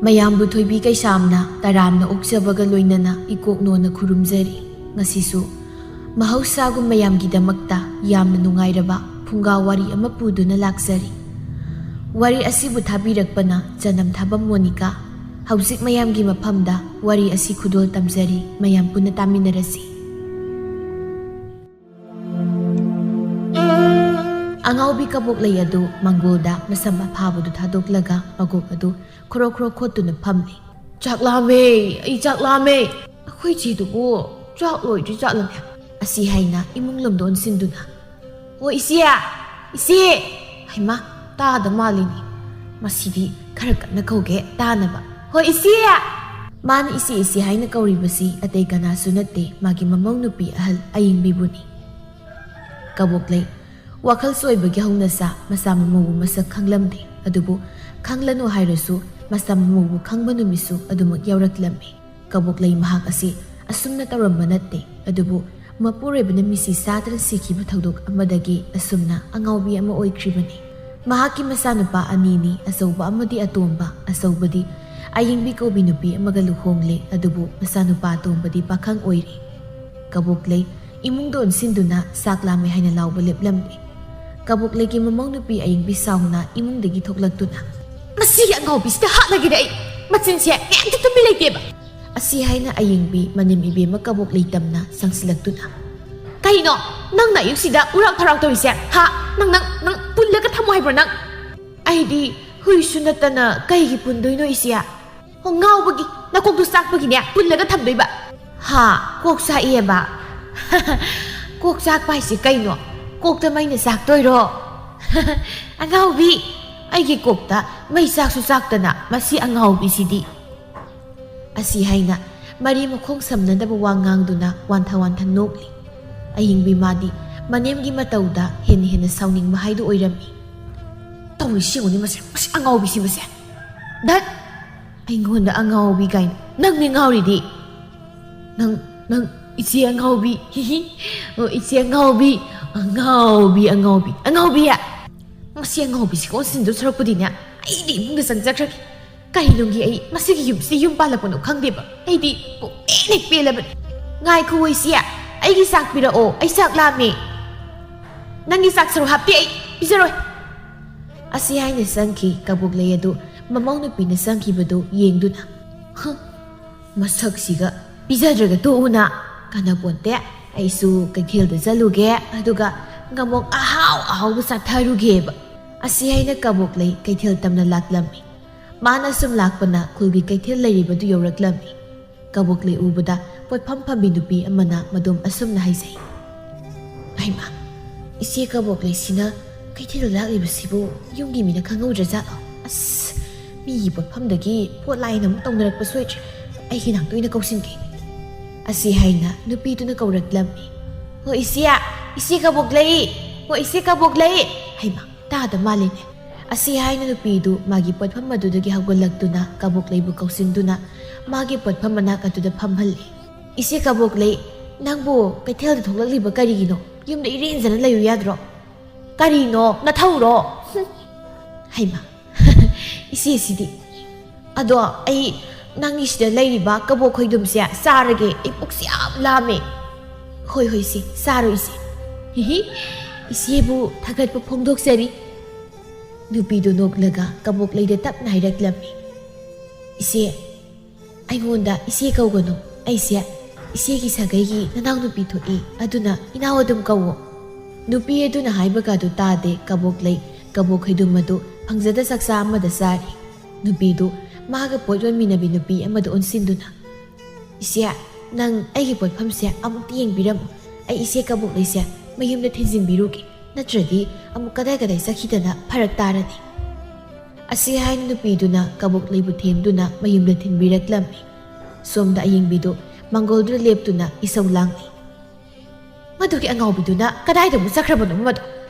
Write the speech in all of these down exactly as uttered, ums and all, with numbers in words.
ꯃꯌꯥꯝꯕꯨ ꯊꯣꯏꯕꯤ ꯀꯩꯁꯥꯝꯅ ꯇꯔꯥꯝꯅ ꯑꯣꯛꯆꯕꯒ ꯂꯣꯏꯅꯅ ꯏꯀꯣꯛꯅꯣꯅ ꯈꯨꯔꯨꯝꯖꯔꯤ꯫ ꯉꯁꯤꯁꯨ ꯃꯍꯧꯁꯥꯒꯨꯝ ꯃꯌꯥꯝꯒꯤꯗꯃꯛꯇ ꯌꯥꯝꯅ ꯅꯨꯡꯉꯥꯏꯔꯕ ꯐꯨꯡꯒꯥ ꯋꯥꯔꯤ ꯑꯃ ꯄꯨꯗꯨꯅ ꯂꯥꯛꯆꯔꯤ꯫ ꯋꯥꯔꯤ ꯑꯁꯤꯕꯨ ꯊꯥꯕꯤꯔꯛꯄꯅ ꯆꯅꯝ ꯊꯥꯕꯝ ꯃꯣꯅꯤꯀꯥ꯫ ꯍꯧꯖꯤꯛ ꯃꯌꯥꯝꯒꯤ ꯃꯐꯝꯗ ꯋꯥꯔꯤ ꯑꯁꯤ ꯈꯨꯗꯣꯜ ꯇꯝꯖꯔꯤ, ꯃꯌꯥꯝ ꯄꯨꯟꯅ ꯇꯥꯃꯤꯟꯅꯔꯁꯤ꯫ ꯑꯉꯥꯎꯕꯤ ꯀꯕꯣꯛꯂꯩ ꯑꯗꯨ ꯃꯪꯒꯣꯜꯗ ꯃꯁꯝ ꯑꯐꯥꯕꯗꯨ ꯊꯥꯗꯣꯛꯂꯒ ꯃꯒꯣꯛ ꯑꯗꯨ ꯈꯣꯔꯣ ꯈꯣꯔꯣ ꯈꯣꯠꯇꯨꯅ ꯐꯝꯂꯤ꯫ "ꯆꯥꯛ ꯂꯥꯝꯃꯦ, ꯑꯩ ꯆꯥꯛ ꯂꯥꯝꯃꯦ꯫ ꯑꯩꯈꯣꯏ ꯆꯦꯗꯨꯕꯨ ꯆꯥꯛ ꯂꯣꯏꯗ꯭ꯔꯤ ꯆꯥꯠꯂꯅꯦ?" ꯑꯁꯤ ꯍꯥꯏꯅ ꯏꯃꯨꯡ ꯂꯣꯝꯗ ꯑꯣꯟꯁꯤꯟꯗꯨꯅ, "ꯑꯣ ꯏꯆꯦ, ꯏꯆꯦ!" ꯍꯩꯃꯥ, ꯇꯥꯗ ꯃꯥꯜꯂꯤꯅꯤ꯫ ꯃꯁꯤꯗꯤ ꯈꯔ ꯀꯟꯅ ꯀꯧꯒꯦ ꯇꯥꯅꯕ꯫ "ꯍꯣꯏ ꯏꯆꯦ!" ꯃꯥꯅ ꯏꯆꯦ ꯏꯆꯦ ꯍꯥꯏꯅ ꯀꯧꯔꯤꯕꯁꯤ ꯑꯇꯩ ꯀꯅꯥꯁꯨ ꯅꯠꯇꯦ, ꯃꯥꯒꯤ ꯃꯃꯧ ꯅꯨꯄꯤ ꯑꯍꯜ ꯑꯌꯤꯡꯕꯤꯕꯨꯅꯤ꯫ ꯀꯕꯣꯛꯂꯩ ꯋꯥꯈꯜ ꯆꯣꯏꯕꯒꯤ ꯍꯧꯅꯁꯥ ꯃꯆꯥ ꯃꯃꯧꯕꯨ ꯃꯁꯛ ꯈꯪꯂꯝꯗꯦ꯫ ꯑꯗꯨꯕꯨ ꯈꯪꯂꯅꯨ ꯍꯥꯏꯔꯁꯨ ꯃꯆꯥ ꯃꯃꯧꯕꯨ ꯈꯪꯕ ꯅꯨꯃꯤꯠꯁꯨ ꯑꯗꯨꯃꯛ ꯌꯥꯎꯔꯛꯂꯝꯃꯤ꯫ ꯀꯕꯣꯛꯂꯩ ꯃꯍꯥꯛ ꯑꯁꯤ ꯑꯁꯨꯝꯅ ꯇꯧꯔꯝꯕ ꯅꯠꯇꯦ꯫ ꯑꯗꯨꯕꯨ ꯃꯄꯨꯔꯣꯏꯕꯅ ꯃꯤꯁꯤ ꯆꯥꯗꯅ ꯁꯤꯈꯤꯕ ꯊꯧꯗꯣꯛ ꯑꯃꯗꯒꯤ ꯑꯁꯨꯝꯅ ꯑꯉꯥꯎꯕꯤ ꯑꯃ ꯑꯣꯏꯈ꯭ꯔꯤꯕꯅꯤ꯫ ꯃꯍꯥꯛꯀꯤ ꯃꯆꯥꯅꯨꯄꯥ ꯑꯅꯤꯅꯤ, ꯑꯆꯧꯕ ꯑꯃꯗꯤ ꯑꯇꯣꯝꯕ꯫ ꯑꯆꯧꯕꯗꯤ ꯑꯌꯤꯡꯕꯤ ꯀꯧꯕꯤ ꯅꯨꯄꯤ ꯑꯃꯒ ꯂꯨꯍꯣꯡꯂꯦ, ꯑꯗꯨꯕꯨ ꯃꯆꯥꯅꯨꯄꯥ ꯑꯇꯣꯝꯕꯗꯤ ꯄꯥꯈꯪ ꯑꯣꯏꯔꯤ꯫ ꯀꯕꯣꯛꯂꯩ ꯏꯃꯨꯡꯗ ꯑꯣꯟꯁꯤꯟꯗꯨꯅ ꯆꯥꯛ ꯂꯥꯝꯃꯦ ꯍꯥꯏꯅ ꯂꯥꯎꯕ ꯂꯦꯞꯂꯝꯗꯦ꯫ ꯀꯕꯣꯛꯂꯩꯒꯤ ꯃꯃꯧ ꯅꯨꯄꯤ ꯑꯌꯤꯡꯕꯤ ꯁꯥꯎꯅ ꯏꯃꯨꯡꯗꯒꯤ ꯊꯣꯛꯂꯛꯇꯨꯅ, "ꯃꯁꯤꯒꯤ ꯑꯉꯥꯎꯕꯤꯁꯤꯗ ꯍꯥꯠꯂꯒꯦꯅꯦ ꯑꯩ! ꯃꯆꯤꯟꯁꯦ ꯀꯩꯝꯇ ꯇꯨꯃꯤꯟ ꯂꯩꯇꯦꯕ!" ꯑꯁꯤ ꯍꯥꯏꯅ ꯑꯌꯤꯡꯕꯤ ꯃꯅꯦꯝ ꯏꯕꯦꯝꯃ ꯀꯕꯣꯛꯂꯩ ꯇꯝꯅ ꯆꯪꯁꯤꯜꯂꯛꯇꯨꯅ, "ꯀꯩꯅꯣ ꯅꯪꯅ ꯑꯌꯨꯛꯁꯤꯗ ꯎꯔꯥꯛ ꯊꯔꯥꯛ ꯇꯧꯔꯤꯁꯦ? ꯍꯥ? ꯅꯪ, ꯅꯪ, ꯅꯪ ꯄꯨꯜꯂꯒ ꯊꯝꯃꯣ ꯍꯥꯏꯕ꯭ꯔꯣ ꯅꯪ?" "ꯑꯩꯗꯤ ꯍꯨꯏꯁꯨ ꯅꯠꯇꯅ ꯀꯩꯒꯤ ꯄꯨꯟꯗꯣꯏꯅꯣ ꯏꯆꯦ?" "ꯑꯣ, ꯉꯥꯎꯕꯒꯤ, ꯅꯀꯣꯛꯇꯨ ꯆꯥꯛꯄꯒꯤꯅꯦ ꯄꯨꯜꯂꯒ ꯊꯝꯗꯣꯏꯕ?" "ꯍꯥ? ꯀꯣꯛ ꯆꯥꯛꯑꯦꯕ?" "ꯀꯣꯛ ꯆꯥꯛꯄ ꯍꯥꯏꯁꯦ ꯀꯩꯅꯣ? ꯀꯣꯛꯇ ꯃꯩꯅ ꯆꯥꯛꯇꯣꯏꯔꯣ?" "ꯑꯉꯥꯎꯕꯤ, ꯑꯩꯒꯤ ꯀꯣꯛꯇ ꯃꯩ ꯆꯥꯛꯁꯨ ꯆꯥꯛꯇꯅ ꯃꯁꯤ ꯑꯉꯥꯎꯕꯤꯁꯤꯗꯤ!" ꯑꯁꯤ ꯍꯥꯏꯅ ꯃꯔꯤ ꯃꯈꯣꯡ ꯁꯝꯅꯗꯕ ꯋꯥ ꯉꯥꯡꯗꯨꯅ ꯋꯥꯟꯊ ꯋꯥꯟꯊ ꯅꯣꯛꯂꯤ꯫ ꯑꯌꯤꯡꯕꯤ ꯃꯥꯗꯤ ꯃꯅꯦꯝꯒꯤ ꯃꯇꯧꯗ ꯍꯦꯟꯅ ꯍꯦꯟꯅ ꯁꯥꯎꯅꯤꯡꯕ ꯍꯥꯏꯗꯨ ꯑꯣꯏꯔꯝꯃꯤ꯫ "ꯇꯧꯔꯤꯁꯤ ꯌꯦꯡꯉꯨꯅꯦ ꯃꯁꯤ, ꯃꯁꯤ ꯑꯉꯥꯎꯕꯤꯁꯤ ꯃꯁꯦ꯫ ꯗꯠ! ꯑꯩꯉꯣꯟꯗ ꯑꯉꯥꯎꯕꯤ ꯀꯥꯏꯅ꯫ ꯅꯪꯅꯦ ꯉꯥꯎꯔꯤꯗꯤ꯫ ꯅꯪ, ꯅꯪ ꯏꯆꯦ ꯑꯉꯥꯎꯕꯤ꯫ ꯍꯤꯍꯤ꯫ ꯑꯣ, ꯏꯆꯦ ꯑꯉꯥꯎꯕꯤ꯫ ꯑꯉꯥꯎꯕꯤ, ꯑꯉꯥꯎꯕꯤ, ꯑꯉꯥꯎꯕꯤ꯫ ꯃꯁꯤ ꯑꯉꯥꯎꯕꯤꯁꯤ ꯀꯣꯟꯁꯤꯟꯗꯧ ꯁꯔꯨꯛꯄꯨꯗꯤꯅꯦ, ꯑꯩꯗꯤ ꯏꯃꯨꯡꯗ ꯆꯪꯖꯈ꯭ꯔꯒꯦ꯫ ꯀꯩꯅꯨꯡꯒꯤ ꯑꯩ ꯃꯁꯤꯒꯤ ꯌꯨꯝꯁꯤꯗ ꯌꯨꯝ ꯄꯥꯜꯂꯛꯄꯅꯣ ꯈꯪꯗꯦꯕ꯫ ꯑꯩꯗꯤ ꯄꯨꯡꯄꯦꯟ ꯍꯦꯛ ꯄꯦꯜꯂꯕꯅꯤ꯫ "ꯉꯥꯏꯈꯣ ꯏꯆꯦ, ꯑꯩꯒꯤ ꯆꯥꯛ ꯄꯤꯔꯛꯑꯣ, ꯑꯩ ꯆꯥꯛ ꯂꯥꯝꯃꯦ꯫ ꯅꯪꯒꯤ ꯆꯥꯛ ꯁꯔꯨꯛ ꯍꯥꯞꯇꯦ, ꯑꯩ ꯄꯤꯖꯔꯣꯏ"꯫ ꯑꯁꯤ ꯍꯥꯏꯅ ꯆꯪꯈꯤ꯫ ꯀꯕꯣꯛꯂꯩ ꯑꯗꯨ ꯃꯃꯧ ꯅꯨꯄꯤꯅ ꯆꯪꯈꯤꯕꯗꯨ ꯌꯦꯡꯗꯨꯅ, "ꯍ, ꯃꯁꯛꯁꯤꯒ ꯄꯤꯖꯗ꯭ꯔꯒ ꯇꯣꯛꯎꯅ ꯀꯥꯟꯅꯄꯣꯟꯇꯦ꯫ ꯑꯩꯁꯨ ꯀꯩꯊꯦꯜꯗ ꯆꯠꯂꯨꯒꯦ, ꯑꯗꯨꯒ ꯉꯥꯃꯣꯛ ꯑꯍꯥꯎ ꯑꯍꯥꯎꯕ ꯆꯥꯊꯔꯨꯒꯦꯕ"꯫ ꯑꯁꯤ ꯍꯥꯏꯅ ꯀꯕꯣꯛꯂꯩ ꯀꯩꯊꯦꯜ ꯇꯝꯅ ꯂꯥꯛꯂꯝꯃꯤ꯫ ꯃꯥꯅ ꯁꯨꯝ ꯂꯥꯛꯄꯅ ꯈꯨꯜꯒꯤ ꯀꯩꯊꯦꯜ ꯂꯩꯔꯤꯕꯗꯨ ꯌꯧꯔꯛꯂꯝꯃꯤ꯫ ꯀꯕꯣꯛꯂꯩ ꯎꯕꯗ ꯄꯣꯠꯐꯝ ꯐꯝꯕꯤ ꯅꯨꯄꯤ ꯑꯃꯅ ꯃꯗꯣꯝ ꯑꯁꯨꯝꯅ ꯍꯥꯏꯖꯩ, "ꯍꯩꯃꯥ, ꯏꯆꯦ ꯀꯕꯣꯛꯂꯩꯁꯤꯅ ꯀꯩꯊꯦꯜꯗ ꯂꯥꯛꯂꯤꯕꯁꯤꯕꯨ ꯌꯨꯝꯒꯤ ꯃꯤꯅ ꯈꯪꯍꯧꯗ꯭ꯔꯖꯥꯠꯂꯣ? ꯑꯁ, ꯃꯤꯒꯤ ꯄꯣꯠꯐꯝꯗꯒꯤ ꯄꯣꯠ ꯂꯥꯏꯅ ꯑꯃꯨꯛ ꯇꯧꯅꯔꯛꯄ ꯁꯣꯏꯗ꯭ꯔꯦ꯫ ꯑꯩꯒꯤ ꯅꯥꯛꯇ ꯑꯣꯏꯅ ꯀꯧꯁꯤꯟꯒꯦ"꯫ ꯑꯁꯤ ꯍꯥꯏꯅ ꯅꯨꯄꯤꯗꯨꯅ ꯀꯧꯔꯛꯂꯝꯃꯤ, "ꯍꯣ ꯏꯆꯦ, ꯏꯆꯦ ꯀꯕꯣꯛꯂꯩ, ꯍꯣ ꯏꯆꯦ ꯀꯕꯣꯛꯂꯩ"꯫ ꯍꯩꯃꯥ, ꯇꯥꯗ ꯃꯥꯜꯂꯦꯅꯦ꯫ ꯑꯁꯤ ꯍꯥꯏꯅ ꯅꯨꯄꯤꯗꯨ ꯃꯥꯒꯤ ꯄꯣꯠꯐꯝ ꯑꯗꯨꯗꯒꯤ ꯍꯧꯒꯠꯂꯛꯇꯨꯅ ꯀꯕꯣꯛꯂꯩꯕꯨ ꯀꯧꯁꯤꯟꯗꯨꯅ ꯃꯥꯒꯤ ꯄꯣꯠꯐꯝ ꯃꯅꯥꯛ ꯑꯗꯨꯗ ꯐꯝꯍꯜꯂꯤ꯫ "ꯏꯆꯦ ꯀꯕꯣꯛꯂꯩ, ꯅꯪꯕꯨ ꯀꯩꯊꯦꯜꯗ ꯊꯣꯛꯂꯛꯂꯤꯕ ꯀꯔꯤꯒꯤꯅꯣ? ꯌꯨꯝꯗ ꯏꯔꯦꯟꯖꯅ ꯂꯩꯌꯨ ꯌꯥꯗ꯭ꯔꯣ?" "ꯀꯔꯤꯅꯣ? ꯅꯊꯧꯔꯣ?" ꯍꯨꯝ꯫ ꯍꯩꯃꯥ, ꯏꯆꯦꯁꯤꯗꯤ꯫ "ꯑꯗꯣ ꯑꯩ ꯅꯪꯒꯤ ꯁꯤꯗ ꯂꯩꯔꯤꯕ ꯀꯕꯣꯛ ꯈꯣꯏꯗꯨꯝꯁꯦ ꯆꯥꯔꯒꯦ, ꯑꯩ ꯄꯨꯛꯁꯦ ꯌꯥꯝ ꯂꯥꯝꯃꯦ"꯫ "ꯍꯣꯏ, ꯍꯣꯏ ꯏꯆꯦ, ꯆꯥꯔꯣ ꯏꯆꯦ"꯫ "ꯍꯤꯍꯤ, ꯏꯆꯦꯕꯨ ꯊꯥꯒꯠꯄ ꯐꯣꯡꯗꯣꯛꯆꯔꯤ"꯫ ꯅꯨꯄꯤꯗꯨ ꯅꯣꯛꯂꯒ ꯀꯕꯣꯛꯂꯩꯗ ꯇꯞꯅ ꯍꯥꯏꯔꯛꯂꯝꯃꯤ, "ꯏꯆꯦ, ꯑꯩꯉꯣꯟꯗ ꯏꯆꯦ ꯀꯧꯒꯅꯨ꯫ ꯑꯩꯁꯦ ꯏꯆꯦꯒꯤ ꯁꯥꯒꯩꯒꯤ ꯅꯅꯥꯎꯅꯨꯄꯤ ꯊꯣꯛꯏ, ꯑꯗꯨꯅ ꯏꯅꯥꯎ ꯑꯗꯨꯝ ꯀꯧꯋꯣ"꯫ ꯅꯨꯄꯤ ꯑꯗꯨꯅ ꯍꯥꯏꯕꯒꯗꯨ ꯇꯥꯗꯦ꯫ ꯀꯕꯣꯛꯂꯩ ꯀꯕꯣꯛ ꯈꯣꯏꯗꯨꯝ ꯑꯗꯨ ꯐꯪꯖꯗ ꯆꯥꯛꯆꯥ ꯑꯃꯗ ꯆꯥꯔꯤ꯫ ꯅꯨꯄꯤꯗꯨ ꯃꯥꯒ ꯄꯣꯠ ꯌꯣꯟꯃꯤꯟꯅꯕꯤ ꯅꯨꯄꯤ ꯑꯃꯗ ꯑꯣꯟꯁꯤꯟꯗꯨꯅ, "ꯏꯆꯦ, ꯅꯪ ꯑꯩꯒꯤ ꯄꯣꯠꯐꯝꯁꯦ ꯑꯃꯨꯛꯇ ꯌꯦꯡꯕꯤꯔꯝꯃꯨ꯫ ꯑꯩ ꯏꯆꯦ ꯀꯕꯣꯛꯂꯩꯁꯦ ꯃꯌꯨꯝꯗ ꯊꯤꯟꯖꯤꯟꯕꯤꯔꯨꯒꯦ, ꯅꯠꯇ꯭ꯔꯗꯤ ꯑꯃꯨꯛ ꯀꯗꯥꯏ ꯀꯗꯥꯏ ꯆꯠꯈꯤꯗꯅ ꯐꯔꯛ ꯇꯥꯔꯅꯤ"꯫ ꯑꯁꯤ ꯍꯥꯏꯅ ꯅꯨꯄꯤꯗꯨꯅ ꯀꯕꯣꯛꯂꯩꯕꯨ ꯊꯦꯝꯗꯨꯅ ꯃꯌꯨꯝꯗ ꯊꯤꯟꯕꯤꯔꯛꯂꯝꯃꯤ꯫ ꯁꯣꯝꯗ ꯑꯌꯦꯡꯕꯤꯗꯨ ꯃꯥꯡꯒꯣꯜꯗꯨꯗ ꯂꯦꯞꯇꯨꯅ ꯏꯁꯧ ꯂꯥꯡꯂꯤ꯫ "ꯃꯗꯨꯒꯤ ꯑꯉꯥꯎꯕꯤꯗꯨꯅ ꯀꯗꯥꯏꯗ ꯑꯃꯨꯛ ꯆꯠꯈ꯭ꯔꯕꯅꯣ ꯃꯗꯣ?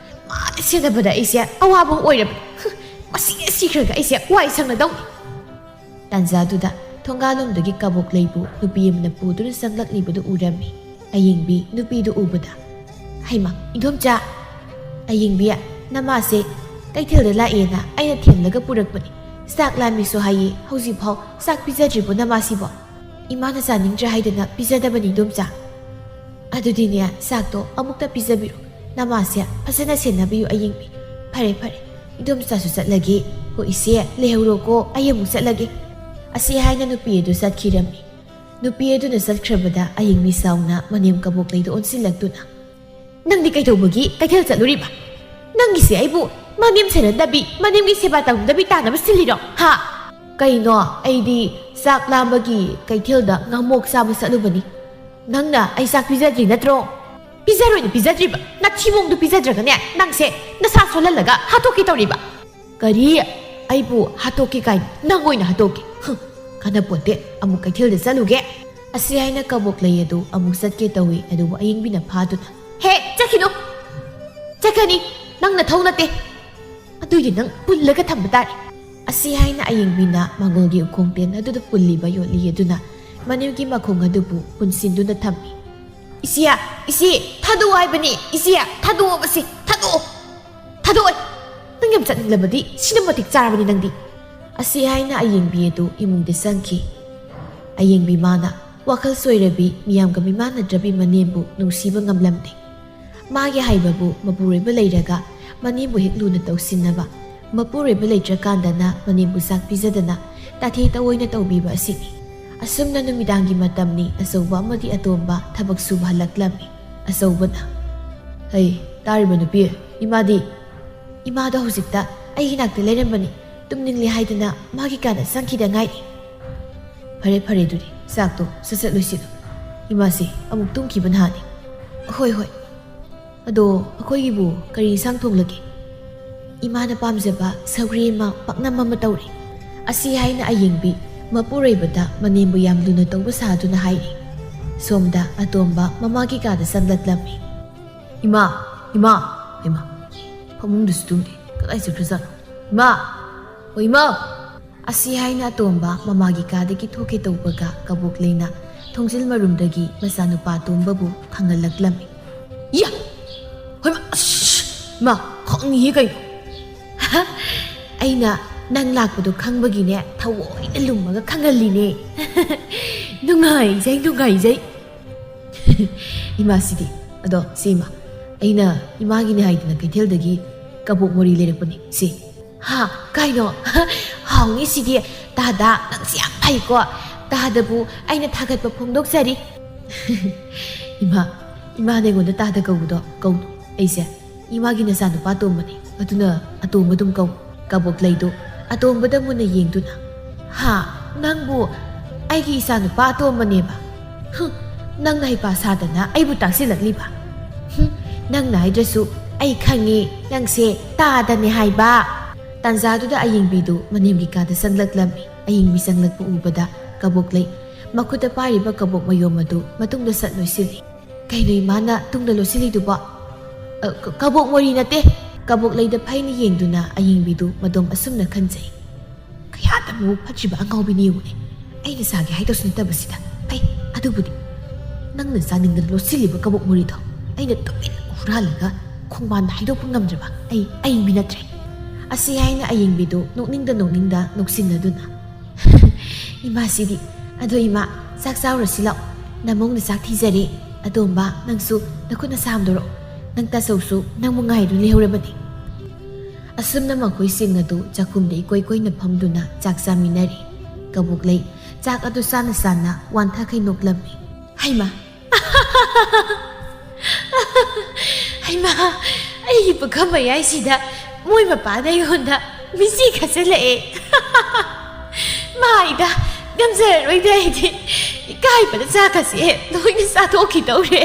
ꯃꯥꯅ ꯁꯦꯟꯅꯕꯗ ꯑꯩꯁꯦ ꯑꯋꯥꯕ ꯑꯃ ꯑꯣꯏꯔꯕꯅꯤ꯫ ꯍꯨꯝ, ꯃꯁꯤ ꯁꯤꯈ꯭ꯔꯒ ꯑꯩꯁꯦ ꯋꯥꯏ ꯁꯪꯅꯗꯧꯅꯤ"꯫ ꯇꯥꯟꯖꯥꯗꯨꯗ ꯊꯣꯡꯒꯥꯜꯂꯣꯝꯗꯒꯤ ꯀꯕꯣꯛꯂꯩꯕꯨ ꯅꯨꯄꯤ ꯑꯃꯅ ꯄꯨꯗꯨꯅ ꯆꯪꯂꯛꯂꯤꯕꯗꯨ ꯎꯔꯝꯃꯤ꯫ ꯑꯌꯦꯡꯕꯤ ꯅꯨꯄꯤꯗꯨ ꯎꯕꯗ, "ꯍꯩꯃꯥ, ꯏꯟꯗꯣꯝꯆꯥ! ꯑꯌꯦꯡꯕꯤ, ꯅꯃꯥꯁꯦ ꯀꯩꯊꯦꯜꯗ ꯂꯥꯛꯑꯦꯅ ꯑꯩꯅ ꯊꯦꯝꯂꯒ ꯄꯨꯔꯛꯄꯅꯤ꯫ "ꯆꯥꯛ ꯂꯥꯝꯃꯤꯁꯨ ꯍꯥꯏꯌꯦ, ꯍꯧꯖꯤꯛꯐꯥꯎ ꯆꯥꯛ ꯄꯤꯖꯗ꯭ꯔꯤꯕꯣ ꯅꯃꯥꯁꯤꯕꯣ?" "ꯏꯃꯥꯅ ꯆꯥꯅꯤꯡꯗ꯭ꯔꯦ ꯍꯥꯏꯗꯅ ꯄꯤꯖꯗꯕꯅꯤ, ꯏꯗꯣꯝꯆꯥ꯫" "ꯑꯗꯨꯗꯤꯅꯦ, ꯆꯥꯛꯇꯣ ꯑꯃꯨꯛꯇ ꯄꯤꯖꯕꯤꯔꯣ꯫ ꯅꯃꯥꯁꯦ ꯐꯖꯅ ꯁꯦꯟꯅꯕꯤꯌꯨ ꯑꯌꯦꯡꯕꯤ꯫" "ꯐꯔꯦ, ꯐꯔꯦ, ꯏꯗꯣꯝꯆꯥꯁꯨ ꯆꯠꯂꯒꯦ꯫" "ꯍꯣ ꯏꯆꯦ, ꯂꯩꯍꯧꯔꯣꯀꯣ, ꯑꯩ ꯑꯃꯨꯛ ꯆꯠꯂꯒꯦ꯫" ꯑꯁꯤ ꯍꯥꯏꯅ ꯅꯨꯄꯤ ꯑꯗꯨ ꯆꯠꯈꯤꯔꯝꯃꯤ꯫ ꯅꯨꯄꯤ ꯑꯗꯨꯅ ꯆꯠꯈ꯭ꯔꯕꯗ ꯑꯌꯦꯡꯕꯤ ꯁꯥꯎꯅ ꯃꯅꯦꯝ ꯀꯕꯣꯛꯂꯩꯗ ꯑꯣꯟꯁꯤꯜꯂꯛꯇꯨꯅ, "ꯅꯪꯗꯤ ꯀꯩꯗꯧꯕꯒꯤ ꯀꯩꯊꯦꯜ ꯆꯠꯂꯨꯔꯤꯕ? ꯅꯪꯒꯤꯁꯦ ꯑꯩꯕꯨ ꯃꯅꯦꯝ ꯁꯦꯟꯅꯗꯕꯤ, ꯃꯅꯦꯝꯒꯤ ꯁꯦꯕꯥ ꯇꯧꯗꯕꯤ ꯇꯥꯅꯕ ꯁꯤꯜꯂꯤꯔꯣ, ꯍꯥ?" "ꯀꯩꯅꯣ, ꯑꯩꯗꯤ ꯆꯥꯛ ꯂꯥꯝꯕꯒꯤ ꯀꯩꯊꯦꯜꯗ ꯉꯥꯃꯣꯛ ꯆꯥꯕ ꯆꯠꯂꯨꯕꯅꯤ꯫ ꯅꯪꯅ ꯑꯩ ꯆꯥꯛ ꯄꯤꯖꯗ꯭ꯔꯤ ꯅꯠꯇ꯭ꯔꯣ?" "ꯄꯤꯖꯔꯣꯏꯅ ꯄꯤꯖꯗ꯭ꯔꯤꯕ? ꯅꯊꯤꯕꯣꯡꯗꯨ ꯄꯤꯖꯗ꯭ꯔꯒꯅꯦ, ꯅꯪꯁꯦ ꯅꯁꯥ ꯁꯣꯜꯍꯜꯂꯒ ꯍꯥꯠꯇꯣꯛꯀꯦ ꯇꯧꯔꯤꯕ?" "ꯀꯔꯤ? ꯑꯩꯕꯨ ꯍꯥꯠꯇꯣꯛꯀꯦ ꯀꯥꯏꯅ? ꯅꯪ ꯑꯣꯏꯅ ꯍꯥꯠꯇꯣꯛꯀꯦ꯫ ꯍꯨꯝ, ꯀꯥꯟꯅꯄꯣꯟꯇꯦ, ꯑꯃꯨꯛ ꯀꯩꯊꯦꯜꯗ ꯆꯠꯂꯨꯒꯦ꯫" ꯑꯁꯤ ꯍꯥꯏꯅ ꯀꯕꯣꯛꯂꯩ ꯑꯗꯨ ꯑꯃꯨꯛ ꯆꯠꯀꯦ ꯇꯧꯏ, ꯑꯗꯨꯕꯨ ꯑꯌꯦꯡꯕꯤꯅ ꯐꯥꯗꯨꯅ, "ꯍꯦ, ꯆꯠꯈꯤꯅꯨ! ꯆꯠꯀꯅꯤ! ꯅꯪ ꯅꯊꯧ ꯅꯠꯇꯦ꯫ ꯑꯗꯨꯏꯗꯤ ꯅꯪ ꯄꯨꯜꯂꯒ ꯊꯝꯕ ꯇꯥꯔꯦ꯫" ꯑꯁꯤ ꯍꯥꯏꯅ ꯑꯌꯦꯡꯕꯤꯅ ꯃꯥꯡꯒꯣꯜꯒꯤ ꯎꯈꯣꯡ ꯇꯦꯟ ꯑꯗꯨꯗ ꯄꯨꯜꯂꯤꯕ ꯌꯣꯠꯂꯤ ꯑꯗꯨꯅ ꯃꯅꯦꯝꯒꯤ ꯃꯈꯣꯡ ꯑꯗꯨꯕꯨ ꯄꯨꯟꯁꯤꯟꯗꯨꯅ ꯊꯝꯃꯤ꯫ "ꯏꯆꯦ, ꯏꯆꯦ, ꯊꯥꯗꯣꯛꯑꯣ ꯍꯥꯏꯕꯅꯤ, ꯏꯆꯦ, ꯊꯥꯗꯣꯛꯑꯣꯕꯁꯦ, ꯊꯥꯗꯣꯛꯑꯣ, ꯊꯥꯗꯣꯛꯑꯣ꯫ ꯅꯪ ꯌꯥꯝ ꯆꯠꯅꯤꯡꯂꯕꯗꯤ ꯁꯤꯅ ꯃꯇꯤꯛ ꯆꯥꯔꯕꯅꯤ ꯅꯪꯗꯤ꯫" ꯑꯁꯤ ꯍꯥꯏꯅ ꯑꯌꯦꯡꯕꯤ ꯑꯗꯨ ꯏꯃꯨꯡꯗ ꯆꯪꯈꯤ꯫ ꯑꯌꯦꯡꯕꯤ ꯃꯥꯅ ꯋꯥꯈꯜ ꯁꯣꯏꯔꯕꯤ, ꯃꯤꯌꯥꯝꯒ ꯃꯤꯃꯥꯟꯅꯗ꯭ꯔꯕꯤ ꯃꯅꯦꯝꯕꯨ ꯅꯨꯡꯁꯤꯕ ꯉꯝꯂꯝꯗꯦ꯫ ꯃꯥꯒꯤ ꯍꯥꯏꯕꯕꯨ ꯃꯄꯨꯔꯣꯏꯕ ꯂꯩꯔꯒ ꯃꯅꯦꯝꯕꯨ ꯍꯦꯛ ꯂꯨꯅ ꯇꯧꯁꯤꯟꯅꯕ, ꯃꯄꯨꯔꯣꯏꯕ ꯂꯩꯇ꯭ꯔꯀꯥꯟꯗꯅ ꯃꯅꯦꯝꯕꯨ ꯆꯥꯛ ꯄꯤꯖꯗꯅ ꯇꯥꯊꯤ ꯇꯧꯑꯣꯏꯅ ꯇꯧꯕꯤꯕ ꯑꯁꯤꯅꯤ꯫ ꯑꯁꯨꯝꯅ ꯅꯨꯃꯤꯗꯥꯡꯒꯤ ꯃꯇꯝꯅꯤ꯫ ꯑꯆꯧꯕ ꯑꯃꯗꯤ ꯑꯇꯣꯝꯕ ꯊꯕꯛ ꯁꯨꯕ ꯍꯜꯂꯛꯂꯝꯃꯤ꯫ ꯑꯆꯧꯕꯅ, "ꯍꯩ, ꯇꯥꯔꯤꯕ ꯅꯨꯄꯤ, ꯏꯃꯥꯗꯤ?" "ꯏꯃꯥꯗꯣ ꯍꯧꯖꯤꯛꯇ ꯑꯩꯒꯤ ꯅꯥꯛꯇ ꯂꯩꯔꯝꯕꯅꯤ꯫ ꯇꯨꯝꯅꯤꯡꯂꯦ ꯍꯥꯏꯗꯅ ꯃꯥꯒꯤ ꯀꯥꯗ ꯆꯪꯈꯤꯗ ꯉꯥꯏꯔꯤ꯫" "ꯐꯔꯦ, ꯐꯔꯦ, ꯑꯗꯨꯗꯤ ꯆꯥꯛꯇꯣ ꯁꯠ ꯁꯠ ꯂꯣꯏꯁꯤꯜꯂꯨ꯫ ꯏꯃꯥꯁꯦ ꯑꯃꯨꯛ ꯇꯨꯝꯈꯤꯕ ꯅꯍꯥꯟꯅꯤ꯫" "ꯍꯣꯏ, ꯍꯣꯏ꯫ ꯑꯗꯣ ꯑꯩꯈꯣꯏꯒꯤꯕꯨ ꯀꯔꯤ ꯏꯟꯁꯥꯡ ꯊꯣꯡꯂꯒꯦ?" "ꯏꯃꯥꯅ ꯄꯥꯝꯖꯕ ꯁꯧꯒ꯭ꯔꯤ ꯑꯃ, ꯄꯥꯛꯅꯝ ꯑꯃ ꯇꯧꯔꯦ꯫" ꯑꯁꯤ ꯍꯥꯏꯅ ꯑꯌꯦꯡꯕꯤ ꯃꯄꯨꯔꯣꯏꯕꯗ ꯃꯅꯦꯝꯕꯨ ꯌꯥꯝ ꯂꯨꯅ ꯇꯧꯕ ꯁꯥꯗꯨꯅ ꯍꯥꯏꯔꯤ꯫ ꯁꯣꯝꯗ ꯑꯇꯣꯝꯕ ꯃꯃꯥꯒꯤ ꯀꯥꯗ ꯆꯪꯂꯛꯂꯝꯃꯤ꯫ "ꯏꯃꯥ, ꯏꯃꯥ, ꯏꯃꯥ, ꯐꯃꯨꯡꯗꯁꯨ ꯇꯨꯝꯗꯦ, ꯀꯗꯥꯏ ꯆꯠꯈ꯭ꯔꯖꯥꯠꯅꯣ? ꯏꯃꯥ, ꯑꯣ ꯏꯃꯥ!" ꯑꯁꯤ ꯍꯥꯏꯅ ꯑꯇꯣꯝꯕ ꯃꯃꯥꯒꯤ ꯀꯥꯗꯒꯤ ꯊꯣꯛꯀꯦ ꯇꯧꯕꯒ ꯀꯕꯣꯛꯂꯩꯅ ꯊꯣꯡꯖꯤꯜ ꯃꯔꯨꯝꯗꯒꯤ ꯃꯆꯥꯅꯨꯄꯥ ꯑꯇꯣꯝꯕꯕꯨ ꯊꯥꯡꯒꯠꯂꯛꯂꯝꯃꯤ꯫ "ꯏꯌꯥ! ꯍꯣꯏꯃꯥ! ꯑꯁ! ꯏꯃꯥ, ꯈꯪꯉꯤꯍꯦ ꯀꯩꯅꯣ!" "ꯑꯩꯅ ꯅꯪ ꯂꯥꯛꯄꯗꯣ ꯈꯪꯕꯒꯤꯅꯦ, ꯊꯑꯣꯏꯅ ꯂꯨꯝꯃꯒ ꯈꯪꯍꯜꯂꯤꯅꯦ꯫ ꯅꯨꯡꯉꯥꯏꯖꯩ, ꯅꯨꯡꯉꯥꯏꯖꯩ꯫ ꯏꯃꯥꯁꯤꯗꯤ꯫ ꯑꯗꯣ ꯁꯤ ꯏꯃꯥ, ꯑꯩꯅ ꯏꯃꯥꯒꯤꯅꯦ ꯍꯥꯏꯗꯅ ꯀꯩꯊꯦꯜꯗꯒꯤ ꯀꯕꯣꯛ ꯃꯣꯔꯤ ꯂꯩꯔꯛꯄꯅꯦ ꯁꯤ꯫ ꯍꯥ? ꯀꯥꯏꯅꯣ? ꯍꯥꯎꯅꯤ ꯁꯤꯗꯤ꯫ ꯇꯥꯗ, ꯅꯪꯁꯤ ꯌꯥꯝ ꯐꯩꯀꯣ꯫ ꯇꯥꯗꯕꯨ ꯑꯩꯅ ꯊꯥꯒꯠꯄ ꯐꯣꯡꯗꯣꯛꯆꯔꯤ꯫ ꯏꯃꯥ, ꯏꯃꯥꯅ ꯑꯩꯉꯣꯟꯗ ꯇꯥꯗ ꯀꯧꯕꯗꯣ ꯀꯧꯅꯨ꯫ ꯑꯩꯁꯦ ꯏꯃꯥꯒꯤ ꯅꯆꯥꯅꯨꯄꯥ ꯑꯇꯣꯝꯕꯅꯤ, ꯑꯗꯨꯅ ꯑꯇꯣꯝꯕ ꯑꯗꯨꯝ ꯀꯧ꯫ ꯀꯕꯣꯛ ꯂꯩꯗꯨ ꯑꯇꯣꯝꯕꯗ ꯃꯨꯟꯅ ꯌꯦꯡꯗꯨꯅ, "ꯍꯥ? ꯅꯪꯕꯨ ꯑꯩꯒꯤ ꯏꯆꯥꯅꯨꯄꯥ ꯑꯇꯣꯝꯕꯅꯦꯕ? ꯍꯨꯝ, ꯅꯪꯅ ꯍꯩꯄꯥ ꯁꯥꯗꯅ ꯑꯩꯕꯨ ꯇꯥꯛꯁꯤꯜꯂꯛꯂꯤꯕ? ꯍꯨꯝ, ꯅꯪꯅ ꯍꯥꯏꯗ꯭ꯔꯁꯨ ꯑꯩ ꯈꯪꯉꯤ, ꯅꯪꯁꯦ ꯇꯥꯗꯅꯦ ꯍꯥꯏꯕ!" ꯇꯥꯟꯖꯥꯗꯨꯗ ꯑꯌꯤꯡꯕꯤꯗꯨ ꯃꯅꯦꯝꯒꯤ ꯀꯥꯗ ꯆꯪꯂꯛꯂꯝꯃꯤ꯫ ꯑꯌꯤꯡꯕꯤ ꯆꯪꯂꯛꯄ ꯎꯕꯗ ꯀꯕꯣꯛ ꯂꯩ ꯃꯈꯨꯠꯇ ꯄꯥꯏꯔꯤꯕ ꯀꯕꯣꯛ ꯃꯌꯣꯝ ꯑꯗꯨ ꯃꯇꯨꯡꯗ ꯁꯠ ꯂꯣꯏꯁꯤꯜꯂꯤ꯫ "ꯀꯩꯅꯣ ꯏꯃꯥꯅ ꯇꯨꯡꯗ ꯂꯣꯠꯁꯤꯜꯂꯤꯗꯨꯕꯣ?" "ꯑ, ꯀ-, ꯀꯕꯣꯛ ꯃꯣꯔꯤ ꯅꯠꯇꯦ꯫" ꯀꯕꯣꯛ ꯂꯩꯗ ꯐꯩꯅ ꯌꯦꯡꯗꯨꯅ ꯑꯌꯤꯡꯕꯤꯗꯨ ꯃꯗꯣꯝ ꯑꯁꯨꯝꯅ ꯈꯟꯖꯩ꯫ "ꯀꯌꯥꯗ ꯃꯕꯨꯛ ꯐꯠꯇ꯭ꯔꯤꯕ ꯑꯉꯥꯎꯕꯤꯅꯤ ꯌꯦꯡꯉꯨꯅꯦ꯫ ꯑꯩꯅ ꯆꯥꯒꯦ ꯍꯥꯏꯗꯧꯁꯨ ꯅꯠꯇꯕꯁꯤꯗ꯫ ꯐꯩ, ꯑꯗꯨꯕꯨꯗꯤ ꯅꯪꯅ ꯆꯥꯅꯤꯡꯗꯅ ꯂꯣꯠꯁꯤꯜꯂꯤꯕ ꯀꯕꯣꯛ ꯃꯣꯔꯤꯗꯣ ꯑꯩꯅ ꯇꯨꯃꯤꯟꯅ ꯍꯨꯔꯥꯜꯂꯒ ꯈꯣꯡꯕꯥꯟꯗ ꯍꯩꯗꯣꯛꯄ ꯉꯝꯗ꯭ꯔꯕ ꯑꯩ ꯑꯌꯤꯡꯕꯤ ꯅꯠꯇ꯭ꯔꯦ꯫" ꯑꯁꯤ ꯍꯥꯏꯅ ꯑꯌꯤꯡꯕꯤꯗꯨ ꯅꯣꯛꯅꯤꯡꯗ ꯅꯣꯛꯅꯤꯡꯗ ꯅꯣꯛꯁꯤꯟꯅꯗꯨꯅ, "ꯏꯃꯥꯁꯤꯗꯤ꯫ ꯑꯗꯣ ꯏꯃꯥ, ꯆꯥꯛ ꯆꯥꯎꯔꯁꯤ ꯂꯥꯛꯑꯣ꯫ ꯅꯃꯧꯅ ꯆꯥꯛ ꯊꯤꯖꯔꯦ꯫ ꯑꯇꯣꯝꯕ, ꯅꯪꯁꯨ ꯅꯈꯨꯠ ꯅꯁꯥ ꯍꯥꯝꯗꯣꯔꯛꯑꯣ꯫ ꯅꯪ ꯇꯥꯆꯧꯁꯨ ꯅꯪꯕꯨ ꯉꯥꯏꯗꯨꯅ ꯂꯩꯍꯧꯔꯕꯅꯤ꯫" ꯑꯁꯨꯝꯅ ꯃꯈꯣꯏꯁꯤꯡ ꯑꯗꯨ ꯆꯥꯛꯈꯨꯝꯗ ꯏꯀꯣꯏ ꯀꯣꯏꯅ ꯐꯝꯗꯨꯅ ꯆꯥꯛ ꯆꯥꯃꯤꯟꯅꯔꯤ꯫ ꯀꯕꯣꯛꯂꯩ ꯆꯥꯛ ꯑꯗꯨ ꯆꯥꯅ ꯆꯥꯅ ꯋꯥꯟꯊꯈꯩ ꯅꯣꯛꯂꯝꯃꯤ꯫ "ꯍꯩꯃꯥ! ꯍꯩꯃꯥ! ꯑꯩꯒꯤ ꯄꯨꯈꯝ ꯃꯌꯥꯏꯁꯤꯗ ꯃꯣꯏ ꯃꯄꯥꯅ ꯑꯩꯉꯣꯟꯗ ꯃꯤꯆꯤ ꯈꯠꯆꯜꯂꯛꯑꯦ꯫ ꯃꯥꯏꯗ ꯉꯝꯖꯔꯔꯣꯏꯗ ꯑꯩꯗꯤ꯫ ꯏꯀꯥꯏꯕꯅ ꯆꯥꯛꯀꯁꯦ ꯂꯣꯏꯅ ꯆꯥꯊꯣꯛꯈꯤꯗꯧꯔꯦ꯫"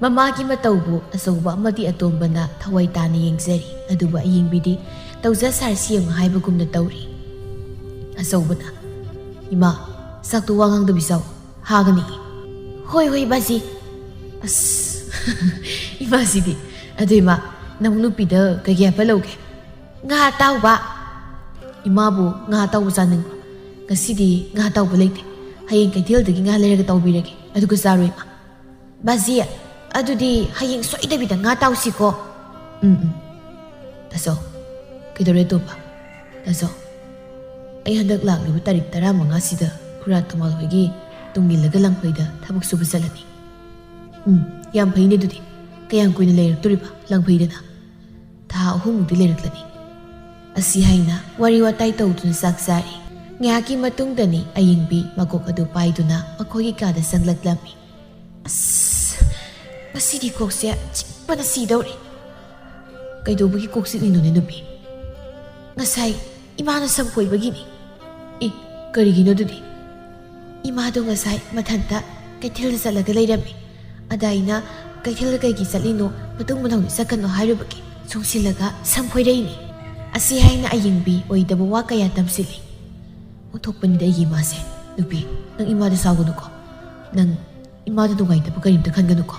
ꯃꯃꯥꯒꯤ ꯃꯇꯧꯕꯨ ꯑꯆꯧꯕ ꯑꯃꯗꯤ ꯑꯇꯣꯝꯕꯅ ꯊꯋꯥꯏ ꯇꯥꯅ ꯌꯦꯡꯖꯔꯤ꯫ ꯑꯗꯨꯕꯨ ꯑꯌꯤꯡꯕꯤꯗꯤ ꯇꯧꯖ ꯁꯥꯔꯁꯤ ꯌꯦꯡꯉꯨ ꯍꯥꯏꯕꯒꯨꯝꯅ ꯇꯧꯔꯤ꯫ ꯑꯆꯧꯕꯅ, "ꯏꯃꯥ, ꯆꯥꯛꯇꯨ ꯋꯥ ꯉꯥꯡꯗꯕꯤ ꯆꯥꯎ, ꯍꯥꯒꯅꯤ꯫" "ꯍꯣꯏ, ꯍꯣꯏ, ꯕꯥꯖꯤ꯫" ꯑꯁ, ꯏꯃꯥꯁꯤꯗꯤ꯫ "ꯑꯗꯨ ꯏꯃꯥ, ꯅꯪ ꯅꯨꯄꯤꯗ ꯀꯩꯀꯩ ꯍꯥꯞꯐꯜꯂꯧꯒꯦ?" "ꯉꯥ ꯑꯇꯥꯎꯕ꯫" "ꯏꯃꯥꯕꯨ ꯉꯥ ꯑꯇꯥꯎꯕ ꯆꯥꯅꯤꯡꯕ꯭ꯔꯣ? ꯉꯁꯤꯗꯤ ꯉꯥ ꯑꯇꯥꯎꯕ ꯂꯩꯇꯦ꯫ ꯍꯌꯦꯡ ꯀꯩꯊꯦꯜꯗꯒꯤ ꯉꯥ ꯂꯩꯔꯒ ꯇꯥꯎꯕꯤꯔꯒꯦ, ꯑꯗꯨꯒ ꯆꯥꯔꯣ ꯏꯃꯥ꯫" "ꯕꯥꯖꯤ, ꯑꯗꯨꯗꯤ ꯍꯌꯦꯡ ꯁꯣꯏꯗꯕꯤꯗ ꯉꯥ ꯇꯥꯎꯁꯤꯀꯣ꯫ ꯎꯝ, ꯎꯝ꯫ ꯇꯥꯆꯧ, ꯀꯩꯗꯧꯔꯦ ꯇꯣꯝꯕ? ꯇꯥꯆꯧ, ꯑꯩ ꯍꯟꯗꯛ ꯂꯥꯛꯂꯤꯕ ꯇꯥꯔꯤꯛ ꯇꯔꯥꯃꯉꯥꯁꯤꯗ ꯈꯨꯔꯥ ꯊꯧꯃꯥꯜ ꯍꯣꯏꯒꯤ ꯇꯨꯡ ꯏꯜꯂꯒ ꯂꯪꯐꯩꯗ ꯊꯕꯛ ꯁꯨꯕ ꯆꯠꯂꯅꯤ꯫ ꯎꯝ, ꯌꯥꯝ ꯐꯩꯅꯦ ꯑꯗꯨꯗꯤ꯫ ꯀꯌꯥꯝ ꯀꯨꯏꯅ ꯂꯩꯔꯛꯇꯣꯔꯤꯕ ꯂꯪꯐꯩꯗꯅ? ꯊꯥ ꯑꯍꯨꯝꯃꯨꯛꯇꯤ ꯂꯩꯔꯛꯂꯅꯤ꯫ ꯑꯁꯤ ꯍꯥꯏꯅ ꯋꯥꯔꯤ ꯋꯥꯇꯥꯏ ꯇꯧꯗꯨꯅ ꯆꯥꯛ ꯆꯥꯔꯤ꯫ ꯉꯥꯏꯍꯥꯛꯀꯤ ꯃꯇꯨꯡꯗꯅꯤ ꯑꯌꯤꯡꯕꯤ ꯃꯀꯣꯛ ꯑꯗꯨ ꯄꯥꯏꯗꯨꯅ ꯃꯈꯣꯏꯒꯤ ꯀꯥꯗ ꯆꯪꯂꯛꯂꯝꯃꯤ꯫ ꯑꯁ, ꯉꯁꯤꯗꯤ ꯀꯣꯛꯁꯦ ꯆꯤꯛꯄꯅ ꯁꯤꯗꯧꯔꯦ꯫ ꯀꯩꯗꯧꯕꯒꯤ ꯀꯣꯛ ꯆꯤꯛꯂꯤꯅꯣꯅꯦ ꯅꯨꯄꯤ? ꯉꯁꯥꯏ ꯏꯃꯥꯅ ꯁꯝ ꯈꯣꯏꯕꯒꯤꯅꯤ꯫ ꯑꯦ, ꯀꯔꯤꯒꯤꯅꯣ ꯑꯗꯨꯗꯤ? ꯏꯃꯥꯗꯣ ꯉꯁꯥꯏ ꯃꯊꯟꯇ ꯀꯩꯊꯦꯜꯗ ꯆꯠꯂꯒ ꯂꯩꯔꯝꯃꯤ꯫ ꯑꯗ ꯑꯩꯅ "ꯀꯩꯊꯦꯜꯗ ꯀꯩꯒꯤ ꯆꯠꯂꯤꯅꯣ? ꯃꯇꯨꯡ ꯃꯅꯥꯎꯗꯤ ꯆꯠꯀꯅꯣ" ꯍꯥꯏꯔꯨꯕꯒꯤ ꯆꯣꯡꯁꯤꯜꯂꯒ ꯁꯝ ꯈꯣꯏꯔꯛꯏꯅꯤ꯫ ꯑꯁꯤ ꯍꯥꯏꯅ ꯑꯌꯤꯡꯕꯤ ꯑꯣꯏꯗꯕ ꯋꯥ ꯀꯌꯥ ꯇꯝꯁꯤꯜꯂꯤ꯫ ꯑꯣꯟꯊꯣꯛꯄꯅꯤꯗ ꯑꯩꯒꯤ ꯏꯃꯥꯁꯦ꯫ ꯅꯨꯄꯤ, ꯅꯪ ꯏꯃꯥꯗ ꯁꯥꯎꯒꯅꯨꯀꯣ꯫ ꯅꯪ ꯏꯃꯥꯗ ꯅꯨꯡꯉꯥꯏꯇꯕ ꯀꯔꯤꯝꯇ ꯈꯟꯒꯅꯨꯀꯣ꯫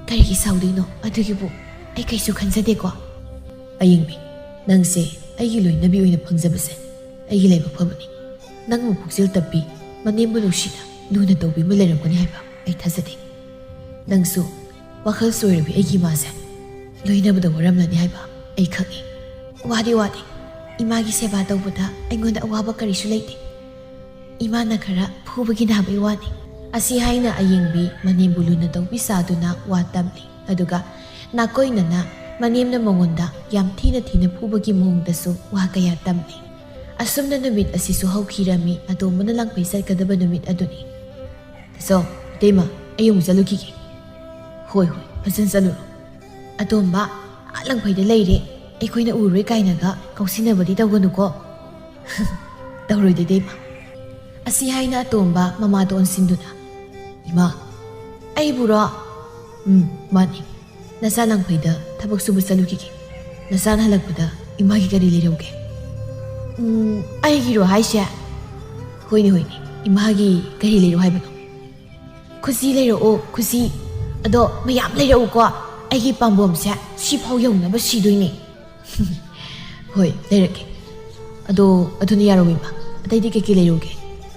ꯀꯔꯤꯒꯤ ꯁꯥꯎꯗꯣꯏꯅꯣ? ꯑꯗꯨꯒꯤꯕꯨ ꯑꯩ ꯀꯩꯁꯨ ꯈꯟꯖꯗꯦꯀꯣ꯫ ꯑꯌꯤꯡꯕꯤ, ꯅꯪꯁꯦ ꯑꯩꯒꯤ ꯂꯣꯏꯅꯕꯤ ꯑꯣꯏꯅ ꯐꯪꯖꯕꯁꯦ ꯑꯩꯒꯤ ꯂꯥꯏꯕꯛ ꯐꯕꯅꯤ꯫ ꯅꯪꯕꯨ ꯄꯨꯛꯆꯦꯜ ꯇꯞꯄꯤ, ꯃꯅꯦꯝꯕꯨ ꯅꯨꯡꯁꯤꯅ ꯂꯨꯅ ꯇꯧꯕꯤ ꯑꯃ ꯂꯩꯔꯝꯒꯅꯤ ꯍꯥꯏꯕ ꯑꯩ ꯊꯥꯖꯗꯦ꯫ ꯅꯪꯁꯨ ꯋꯥꯈꯜ ꯆꯣꯏꯔꯕꯤ ꯑꯩꯒꯤ ꯏꯃꯥꯁꯦ ꯂꯣꯏꯅꯕꯗ ꯋꯥꯔꯝꯂꯅꯤ ꯍꯥꯏꯕ ꯑꯩ ꯈꯪꯏ꯫ ꯋꯥꯗꯤ ꯋꯥꯗꯦ꯫ ꯏꯃꯥꯒꯤ ꯁꯦꯕꯥ ꯇꯧꯕꯗ ꯑꯩꯉꯣꯟꯗ ꯑꯋꯥꯕ ꯀꯔꯤꯁꯨ ꯂꯩꯇꯦ꯫ ꯏꯃꯥꯅ ꯈꯔ ꯐꯨꯕꯒꯤ ꯅꯥꯕꯩ ꯋꯥꯅꯤ꯫ ꯑꯁꯤ ꯍꯥꯏꯅ ꯑꯌꯤꯡꯕꯤ ꯃꯅꯦꯝꯕꯨ ꯂꯨꯅ ꯇꯧꯕꯤ ꯁꯥꯗꯨꯅ ꯋꯥ ꯇꯝꯂꯤ꯫ ꯑꯗꯨꯒ ꯅꯥꯀꯣꯏꯅꯅ ꯃꯅꯦꯝꯅ ꯃꯉꯣꯟꯗ ꯌꯥꯝ ꯊꯤꯅ ꯊꯤꯅ ꯐꯨꯕꯒꯤ ꯃꯑꯣꯡꯗꯁꯨ ꯋꯥ ꯀꯌꯥ ꯇꯝꯂꯤ꯫ ꯑꯁꯨꯝꯅ ꯅꯨꯃꯤꯠ ꯑꯁꯤꯁꯨ ꯍꯧꯈꯤꯔꯝꯃꯤ꯫ ꯑꯇꯣꯝꯕꯅ ꯂꯪꯐꯩ ꯆꯠꯀꯗꯕ ꯅꯨꯃꯤꯠ ꯑꯗꯨꯅꯤ꯫ "ꯇꯥꯆꯧ, ꯏꯇꯩꯃ, ꯑꯩ ꯑꯃꯨꯛ ꯆꯠꯂꯨꯈꯤꯒꯦ꯫" "ꯍꯣꯏ, ꯍꯣꯏ, ꯐꯖꯅ ꯆꯠꯂꯨꯔꯣ꯫" "ꯑꯇꯣꯝꯕ, ꯑꯥ ꯂꯪꯐꯩꯗ ꯂꯩꯔꯦ, ꯑꯩꯈꯣꯏꯅ ꯎꯔꯣꯏ" ꯀꯥꯏꯅꯒ ꯀꯧꯁꯤꯟꯅꯕꯗꯤ ꯇꯧꯒꯅꯨꯀꯣ꯫ "ꯇꯧꯔꯣꯏꯗ ꯏꯇꯩꯃ꯫" ꯑꯁꯤ ꯍꯥꯏꯅ ꯑꯇꯣꯝꯕ ꯃꯃꯥꯗ ꯑꯣꯟꯁꯤꯟꯗꯨꯅ, "ꯏꯃꯥ, ꯑꯩꯕꯨꯔꯣ?" "ꯎꯝ, ꯃꯥꯅꯤ꯫ ꯅꯆꯥ ꯂꯪꯐꯩꯗ ꯊꯕꯛ ꯁꯨꯕ ꯆꯠꯂꯨꯈꯤꯒꯦ꯫ ꯅꯆꯥꯅ ꯍꯜꯂꯛꯄꯗ ꯏꯃꯥꯒꯤ ꯀꯔꯤ ꯂꯩꯔꯧꯒꯦ?" "ꯎꯝ, ꯑꯩꯒꯤꯔꯣ ꯍꯥꯏꯁꯦ?" "ꯍꯣꯏꯅꯦ, ꯍꯣꯏꯅꯦ, ꯏꯃꯥꯒꯤ ꯀꯔꯤ ꯂꯩꯔꯧ ꯍꯥꯏꯕꯅꯣ?" "ꯈꯨꯖꯤ ꯂꯩꯔꯛꯑꯣ, ꯈꯨꯖꯤ꯫ ꯑꯗꯣ ꯃꯌꯥꯝ ꯂꯩꯔꯛꯎꯀꯣ, ꯑꯩꯒꯤ ꯄꯥꯝꯕꯣꯝꯁꯦ ꯁꯤꯐꯥꯎ ꯌꯧꯅꯕ ꯁꯤꯗꯣꯏꯅꯦ꯫" "ꯍꯣꯏ, ꯂꯩꯔꯛꯀꯦ꯫ ꯑꯗꯣ ꯑꯗꯨꯅ ꯌꯥꯔꯣꯏ ꯏꯃꯥ, ꯑꯇꯩꯗꯤ ꯀꯩꯀꯩ ꯂꯩꯔꯧꯒꯦ?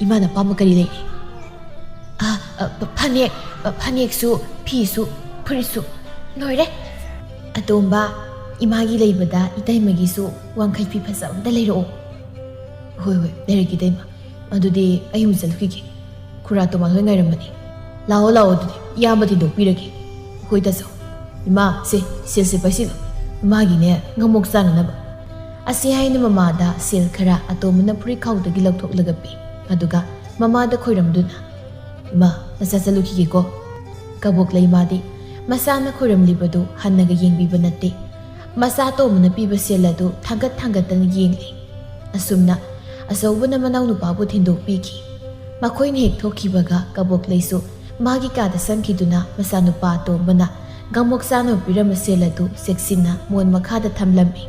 ꯏꯃꯥꯅ ꯑꯄꯥꯝꯕ ꯀꯔꯤ ꯂꯩꯔꯤ?" "ꯑ, ꯑ, ꯐ-, ꯐꯅꯦꯛ, ꯑ, ꯐꯅꯦꯛꯁꯨ, ꯐꯤꯁꯨ, ꯐꯨꯔꯤꯠꯁꯨ ꯂꯣꯏꯔꯦ꯫ ꯑꯇꯣꯝꯕ, ꯏꯃꯥꯒꯤ ꯂꯩꯕꯗ ꯏꯇꯩꯃꯒꯤꯁꯨ ꯋꯥꯡꯈꯩ ꯐꯤ ꯐꯖꯕ ꯑꯝꯇ ꯂꯩꯔꯛꯑꯣ꯫ ꯍꯣꯏ, ꯍꯣꯏ, ꯂꯩꯔꯛꯀꯦ ꯏꯇꯩꯃ꯫ ꯑꯗꯨꯗꯤ ꯑꯩ ꯑꯃꯨꯛ ꯆꯠꯂꯨꯈꯤꯒꯦ꯫ ꯈꯨꯔꯥ ꯇꯣꯃꯥꯟ ꯍꯣꯏ ꯉꯥꯏꯔꯝꯃꯅꯤ꯫ ꯂꯥꯛꯑꯣ, ꯂꯥꯛꯑꯣ, ꯑꯗꯨꯗꯤ ꯏꯌꯥꯝꯕ ꯊꯤꯟꯗꯣꯛꯄꯤꯔꯒꯦ꯫ ꯍꯣꯏ ꯇꯥꯆꯧ꯫ ꯏꯃꯥ, ꯁꯦ, ꯁꯦꯜꯁꯦ ꯄꯥꯏꯁꯤꯜꯂꯣ꯫ ꯏꯃꯥꯒꯤꯅꯦ ꯉꯥꯃꯣꯛ ꯆꯥꯅꯅꯕ꯫ ꯑꯁꯤ ꯍꯥꯏꯅ ꯃꯃꯥꯗ ꯁꯦꯜ ꯈꯔ ꯑꯇꯣꯝꯕꯅ ꯐꯨꯔꯤꯠ ꯈꯥꯎꯗꯒꯤ ꯂꯧꯊꯣꯛꯂꯒ ꯄꯤ꯫ ꯑꯗꯨꯒ ꯃꯃꯥꯗ ꯈꯣꯏꯔꯝꯗꯨꯅ, "ꯏꯃꯥ, ꯅꯆꯥ ꯆꯠꯂꯨꯈꯤꯒꯦꯀꯣ"꯫ ꯀꯕꯣꯛꯂꯩ ꯃꯥꯗꯤ ꯃꯆꯥꯅ ꯈꯣꯏꯔꯝꯂꯤꯕꯗꯨ ꯍꯟꯅꯒ ꯌꯦꯡꯕꯤꯕ ꯅꯠꯇꯦ꯫ ꯃꯆꯥ ꯑꯇꯣꯝꯕꯅ ꯄꯤꯕ ꯁꯦꯜ ꯑꯗꯨ ꯊꯥꯡꯒꯠ ꯊꯥꯡꯒꯠꯇꯅ ꯌꯦꯡꯂꯤ꯫ ꯑꯁꯨꯝꯅ ꯑꯆꯧꯕꯅ ꯃꯅꯥꯎꯅꯨꯄꯥꯕꯨ ꯊꯤꯟꯗꯣꯛꯄꯤꯈꯤ꯫ ꯃꯈꯣꯏꯅ ꯍꯦꯛ ꯊꯣꯛꯈꯤꯕꯒ ꯀꯕꯣꯛꯂꯩꯁꯨ ꯃꯥꯒꯤ ꯀꯥꯗ ꯆꯪꯈꯤꯗꯨꯅ ꯃꯆꯥꯅꯨꯄꯥ ꯑꯇꯣꯝꯕꯅ ꯉꯥꯃꯣꯛ ꯆꯥꯅꯕ ꯄꯤꯔꯝꯕ ꯁꯦꯜ ꯑꯗꯨ ꯆꯦꯛꯁꯤꯟꯅ ꯃꯣꯟ ꯃꯈꯥꯗ ꯊꯝꯂꯝꯃꯤ꯫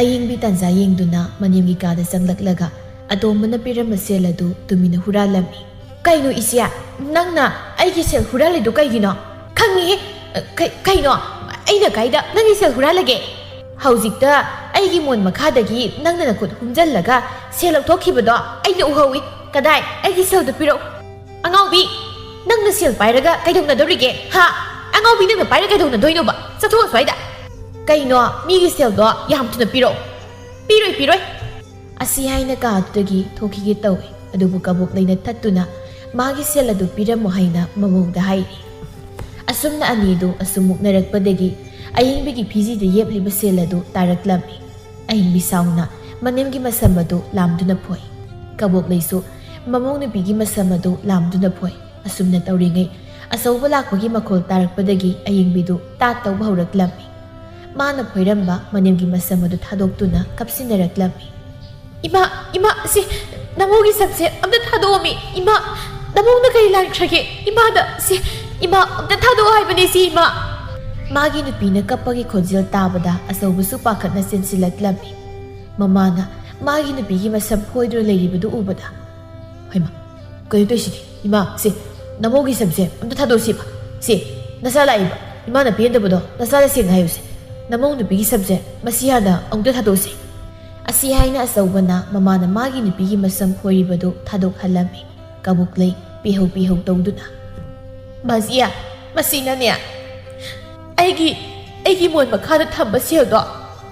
ꯑꯌꯤꯡꯕꯤ ꯇꯥꯟꯖꯥ ꯌꯦꯡꯗꯨꯅ ꯃꯅꯦꯝꯒꯤ ꯀꯥꯗ ꯆꯪꯂꯛꯂꯒ ꯑꯇꯣꯝꯕꯅ ꯄꯤꯔꯝꯕ ꯁꯦꯜ ꯑꯗꯨ ꯇꯨꯃꯤꯟꯅ ꯍꯨꯔꯥꯜꯂꯝꯃꯤ꯫ "ꯀꯩꯅꯣ ꯏꯆꯦ, ꯅꯪꯅ ꯑꯩꯒꯤ ꯁꯦꯜ ꯍꯨꯔꯥꯜꯂꯤꯗꯨ ꯀꯩꯒꯤꯅꯣ?" "ꯈꯪꯉꯤꯍꯦ꯫ ꯀꯩ-, ꯀꯩꯅꯣ? ꯑꯩꯅ ꯀꯥꯏꯗ ꯅꯪꯒꯤ ꯁꯦꯜ ꯍꯨꯔꯥꯜꯂꯒꯦ? ꯍꯧꯖꯤꯛꯇ ꯑꯩꯒꯤ ꯃꯣꯟ ꯃꯈꯥꯗꯒꯤ ꯅꯪꯅ ꯅꯈꯨꯠ ꯍꯨꯝꯖꯜꯂꯒ ꯁꯦꯜ ꯂꯧꯊꯣꯛꯈꯤꯕꯗꯣ ꯑꯩꯅ ꯎꯍꯧꯏ꯫ ꯀꯗꯥꯏ? ꯑꯩꯒꯤ ꯁꯦꯜꯗꯣ ꯄꯤꯔꯛꯎ꯫ ꯑꯉꯥꯎꯕꯤ, ꯅꯪꯅ ꯁꯦꯜ ꯄꯥꯏꯔꯒ ꯀꯩꯗꯧꯅꯗꯧꯔꯤꯒꯦ? ꯍꯥ? ꯑꯉꯥꯎꯕꯤ, ꯅꯪꯅ ꯄꯥꯏꯔꯒ ꯀꯩꯗꯧꯅꯗꯣꯏꯅꯣꯕ? ꯆꯠꯊꯣꯛꯑꯣ ꯁ꯭ꯋꯥꯏꯗ꯫ ꯀꯩꯅꯣ? ꯃꯤꯒꯤ ꯁꯦꯜꯗꯣ ꯌꯥꯝ ꯊꯨꯅ ꯄꯤꯔꯛꯑꯣ꯫ ꯄꯤꯔꯣꯏ, ꯄꯤꯔꯣꯏ꯫" ꯑꯁꯤ ꯍꯥꯏꯅ ꯀꯥ ꯑꯗꯨꯗꯒꯤ ꯊꯣꯛꯈꯤꯒꯦ ꯇꯧꯏ꯫ ꯑꯗꯨꯕꯨ ꯀꯕꯣꯛꯂꯩꯅ ꯊꯠꯇꯨꯅ ꯃꯥꯒꯤ ꯁꯦꯜ ꯑꯗꯨ ꯄꯤꯔꯝꯃꯣ ꯍꯥꯏꯅ ꯃꯃꯧꯗ ꯍꯥꯏꯔꯤ꯫ ꯑꯁꯨꯝꯅ ꯑꯅꯤꯗꯨ ꯑꯁꯨꯝ ꯃꯨꯛꯅꯔꯛꯄꯗꯒꯤ ꯑꯌꯤꯡꯕꯤꯒꯤ ꯐꯤꯖꯤꯗ ꯌꯦꯞꯂꯤꯕ ꯁꯦꯜ ꯑꯗꯨ ꯇꯥꯔꯛꯂꯝꯃꯤ꯫ ꯑꯌꯤꯡꯕꯤ ꯁꯥꯎꯅ ꯃꯅꯦꯝꯒꯤ ꯃꯁꯝ ꯑꯗꯨ ꯂꯥꯝꯗꯨꯅ ꯐꯣꯏ꯫ ꯀꯕꯣꯛꯂꯩꯁꯨ ꯃꯃꯧ ꯅꯨꯄꯤꯒꯤ ꯃꯁꯝ ꯑꯗꯨ ꯂꯥꯝꯗꯨꯅ ꯐꯣꯏ꯫ ꯑꯁꯨꯝꯅ ꯇꯧꯔꯤꯉꯩ ꯑꯆꯧꯕ ꯂꯥꯛꯄꯒꯤ ꯃꯈꯣꯜ ꯇꯥꯔꯛꯄꯗꯒꯤ ꯑꯌꯤꯡꯕꯤꯗꯨ ꯇꯥꯠ ꯇꯧꯕ ꯍꯧꯔꯛꯂꯝꯃꯤ꯫ ꯃꯥꯅ ꯐꯣꯏꯔꯝꯕ ꯃꯅꯦꯝꯒꯤ ꯃꯁꯝ ꯑꯗꯨ ꯊꯥꯗꯣꯛꯇꯨꯅ ꯀꯞꯁꯤꯟꯅꯔꯛꯂꯝꯃꯤ꯫ "ꯏꯃꯥ, ꯏꯃꯥ, ꯁꯤ ꯅꯃꯧꯒꯤ ꯁꯝꯁꯦ ꯑꯝꯇ ꯊꯥꯗꯣꯛꯑꯝꯃꯤ꯫ ꯏꯃꯥ, ꯅꯃꯧꯅ ꯀꯔꯤ ꯂꯥꯟꯈ꯭ꯔꯒꯦ? ꯏꯃꯥꯗ, ꯁꯤ, ꯏꯃꯥ, ꯑꯝꯇ ꯊꯥꯗꯣꯛꯑꯣ ꯍꯥꯏꯕꯅꯦ ꯁꯤ, ꯏꯃꯥ!" ꯃꯥꯒꯤ ꯅꯨꯄꯤꯅ ꯀꯞꯄꯒꯤ ꯈꯣꯟꯖꯦꯜ ꯇꯥꯕꯗ ꯑꯆꯧꯕꯁꯨ ꯄꯥꯈꯠꯅ ꯆꯦꯟꯁꯤꯜꯂꯛꯂꯝꯃꯤ꯫ ꯃꯃꯥꯅ ꯃꯥꯒꯤ ꯅꯨꯄꯤꯒꯤ ꯃꯁꯝ ꯐꯣꯏꯗꯨꯅ ꯂꯩꯔꯤꯕꯗꯨ ꯎꯕꯗ, "ꯍꯩꯃꯥ, ꯀꯩꯅꯣ ꯇꯧꯏꯁꯤꯗꯤ? ꯏꯃꯥ, ꯁꯦ, ꯅꯃꯧꯒꯤ ꯁꯝꯁꯦ ꯑꯝꯇ ꯊꯥꯗꯣꯛꯁꯤꯕ꯫ ꯁꯦ, ꯅꯆꯥ ꯂꯥꯛꯏꯕ꯫ ꯏꯃꯥꯅ ꯄꯦꯟꯗꯕꯗꯣ ꯅꯆꯥꯗ ꯁꯦꯡꯅ ꯍꯥꯏꯌꯨꯁꯦ꯫ ꯅꯃꯧ ꯅꯨꯄꯤꯒꯤ ꯁꯝꯁꯦ ꯃꯁꯤ ꯍꯥꯟꯅ ꯑꯃꯨꯛꯇ ꯊꯥꯗꯣꯛꯁꯤ꯫" ꯑꯁꯤ ꯍꯥꯏꯅ ꯑꯆꯧꯕꯅ ꯃꯃꯥꯅ ꯃꯥꯒꯤ ꯅꯨꯄꯤꯒꯤ ꯃꯁꯝ ꯐꯣꯏꯔꯤꯕꯗꯨ ꯊꯥꯗꯣꯛꯍꯜꯂꯝꯃꯤ꯫ ꯀꯕꯣꯛꯂꯩ ꯄꯤꯍꯧ ꯄꯤꯍꯧ ꯇꯧꯗꯨꯅ꯫ ꯕꯥꯖꯤꯌꯥ, ꯃꯁꯤꯅꯅꯦ ꯑꯩꯒꯤ ꯑꯩꯒꯤ ꯃꯣꯟ ꯃꯈꯥꯗ ꯊꯝꯕ ꯁꯦꯜꯗꯣ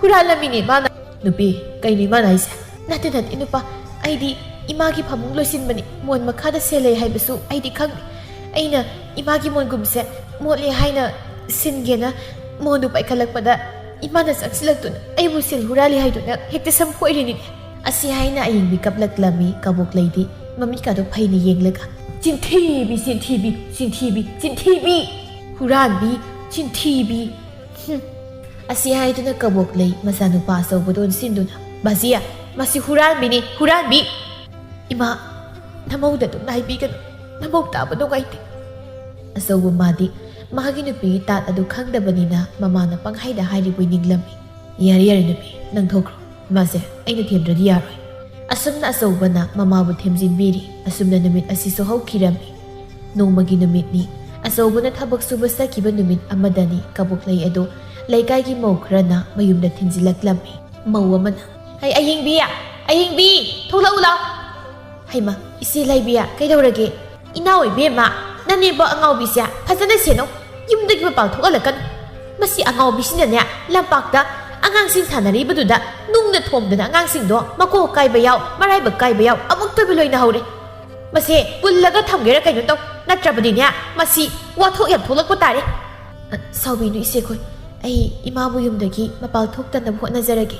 ꯍꯨꯔꯥꯜꯂꯝꯃꯤꯅꯦ ꯃꯥꯅ꯫ ꯅꯨꯄꯤ, ꯀꯩꯅꯣ ꯃꯥꯅ ꯍꯥꯏꯁꯦ? ꯅꯠꯇꯦ, ꯅꯠꯇꯦ, ꯅꯨꯄꯥ, ꯑꯩꯗꯤ ꯏꯃꯥꯒꯤ ꯐꯃꯨꯡ ꯂꯣꯏꯁꯤꯟꯕꯅꯤ꯫ ꯃꯣꯟ ꯃꯈꯥꯗ ꯁꯦꯜ ꯂꯩ ꯍꯥꯏꯕꯁꯨ ꯑꯩꯗꯤ ꯈꯪꯗꯦ꯫ ꯑꯩꯅ ꯏꯃꯥꯒꯤ ꯃꯣꯟꯒꯨꯝꯁꯦ ꯃꯣꯠꯂꯦ ꯍꯥꯏꯅ ꯁꯤꯟꯒꯦꯅ ꯃꯣꯟꯗꯨ ꯄꯥꯏꯈꯠꯂꯛꯄꯗ ꯏꯃꯥꯅ ꯆꯪꯁꯤꯜꯂꯛꯇꯨꯅ ꯑꯩꯕꯨ ꯁꯦꯜ ꯍꯨꯔꯥꯜꯂꯤ ꯍꯥꯏꯗꯨꯅ ꯍꯦꯛꯇ ꯁꯝ ꯐꯣꯏꯔꯤꯅꯤꯅꯦ꯫ ꯑꯁꯤ ꯍꯥꯏꯅ ꯑꯌꯤꯡꯕꯤ ꯀꯞꯂꯛꯂꯝꯃꯤ꯫ ꯀꯕꯣꯛꯂꯩꯗꯤ ꯃꯃꯤꯠꯀꯥꯗꯣ ꯐꯩꯅ ꯌꯦꯡꯂꯒ, "ꯆꯤꯟꯊꯤꯕꯤ, ꯆꯤꯟꯊꯤꯕꯤ, ꯆꯤꯟꯊꯤꯕꯤ, ꯆꯤꯟꯊꯤꯕꯤ! ꯍꯨꯔꯥꯟꯕꯤ, ꯆꯤꯟꯊꯤꯕꯤ!" ꯍꯨꯝ꯫ ꯑꯁꯤ ꯍꯥꯏꯗꯨꯅ ꯀꯕꯣꯛꯂꯩ ꯃꯆꯥꯅꯨꯄꯥ ꯑꯆꯧꯕꯗ ꯑꯣꯟꯁꯤꯟꯗꯨꯅ, "ꯕꯥꯖꯤꯌꯥ, ꯃꯁꯤ ꯍꯨꯔꯥꯟꯕꯤꯅꯤ, ꯍꯨꯔꯥꯟꯕꯤ!" "ꯏꯃꯥ, ꯅꯃꯧꯗ ꯑꯗꯨꯝꯅ ꯍꯥꯏꯕꯤꯒꯅꯨ, ꯅꯃꯧ ꯇꯥꯕ ꯅꯨꯡꯉꯥꯏꯇꯦ꯫" ꯑꯆꯧꯕ ꯃꯥꯗꯤ ꯃꯥꯒꯤ ꯅꯨꯄꯤꯒꯤ ꯇꯥꯠ ꯑꯗꯨ ꯈꯪꯗꯕꯅꯤꯅ ꯃꯃꯥꯅ ꯄꯪꯍꯥꯏꯗ ꯍꯥꯏꯔꯤꯕꯣꯏ ꯅꯤꯡꯂꯝꯃꯤ꯫ "ꯌꯥꯔꯦ, ꯌꯥꯔꯦ ꯅꯨꯄꯤ, ꯅꯪ ꯊꯣꯛꯈ꯭ꯔꯣ꯫ ꯏꯃꯥꯁꯦ ꯑꯩꯅ ꯊꯦꯝꯗ꯭ꯔꯗꯤ ꯌꯥꯔꯣꯏ꯫" ꯑꯁꯨꯝꯅ ꯑꯆꯧꯕꯅ ꯃꯃꯥꯕꯨ ꯊꯦꯝꯖꯤꯟꯕꯤꯔꯤ꯫ ꯑꯁꯨꯝꯅ ꯅꯨꯃꯤꯠ ꯑꯁꯤꯁꯨ ꯍꯧꯈꯤꯔꯝꯃꯤ꯫ ꯅꯣꯡꯃꯒꯤ ꯅꯨꯃꯤꯠꯅꯤ꯫ ꯑꯆꯧꯕꯅ ꯊꯕꯛ ꯁꯨꯕ ꯆꯠꯈꯤꯕ ꯅꯨꯃꯤꯠ ꯑꯃꯗꯅꯤ ꯀꯕꯣꯛꯂꯩ ꯑꯗꯨ ꯂꯩꯀꯥꯏꯒꯤ ꯃꯧ ꯈꯔꯅ ꯃꯌꯨꯝꯗ ꯊꯤꯟꯖꯤꯜꯂꯛꯂꯝꯃꯤ꯫ ꯃꯧ ꯑꯃꯅ, "ꯍꯩ, ꯑꯌꯤꯡꯕꯤ! ꯑꯌꯤꯡꯕꯤ! ꯊꯣꯛꯂꯛꯎ ꯂꯥꯎ!" "ꯍꯩꯃ, ꯏꯆꯦ ꯂꯩꯕꯤꯌꯥ, ꯀꯩꯗꯧꯔꯒꯦ?" "ꯏꯅꯥꯎ ꯏꯕꯦꯝꯃ, ꯅꯅꯦꯝꯕꯣꯛ ꯑꯉꯥꯎꯕꯤꯁꯦ ꯐꯖꯅ ꯁꯦꯟꯅꯧ꯫ ꯌꯨꯝꯗꯒꯤ ꯃꯄꯥꯟ ꯊꯣꯛꯍꯜꯂꯛꯀꯅꯨ꯫ ꯃꯁꯤ ꯑꯉꯥꯎꯕꯤꯁꯤꯅꯅꯦ, ꯂꯝꯄꯥꯛꯇ ꯑꯉꯥꯡꯁꯤꯡ ꯁꯥꯟꯅꯔꯤꯕꯗꯨꯗ ꯅꯨꯡꯅ ꯊꯣꯝꯗꯅ ꯑꯉꯥꯡꯁꯤꯡꯗꯣ ꯃꯀꯣꯛ ꯀꯥꯏꯕ ꯌꯥꯎ, ꯃꯔꯥꯏꯕꯛ ꯀꯥꯏꯕ ꯌꯥꯎ, ꯑꯃꯨꯛꯇꯣꯏꯕ ꯂꯣꯏꯅ ꯍꯧꯔꯦ꯫ ꯃꯁꯦ ꯄꯨꯜꯂꯒ ꯊꯝꯒꯦꯔꯥ ꯀꯩꯅꯣ ꯇꯧ, ꯅꯠꯇ꯭ꯔꯕꯗꯤꯅꯦ, ꯃꯁꯤ ꯋꯥꯊꯣꯛ ꯌꯥꯝ ꯊꯣꯛꯂꯛꯄ ꯇꯥꯔꯦ꯫" "ꯑ, ꯁꯥꯎꯕꯤꯅꯨ ꯏꯆꯦꯈꯣꯏ, ꯑꯩ ꯏꯃꯥꯕꯨ ꯌꯨꯝꯗꯒꯤ ꯃꯄꯥꯟ ꯊꯣꯛꯇꯅꯕ ꯍꯣꯠꯅꯖꯔꯒꯦ꯫"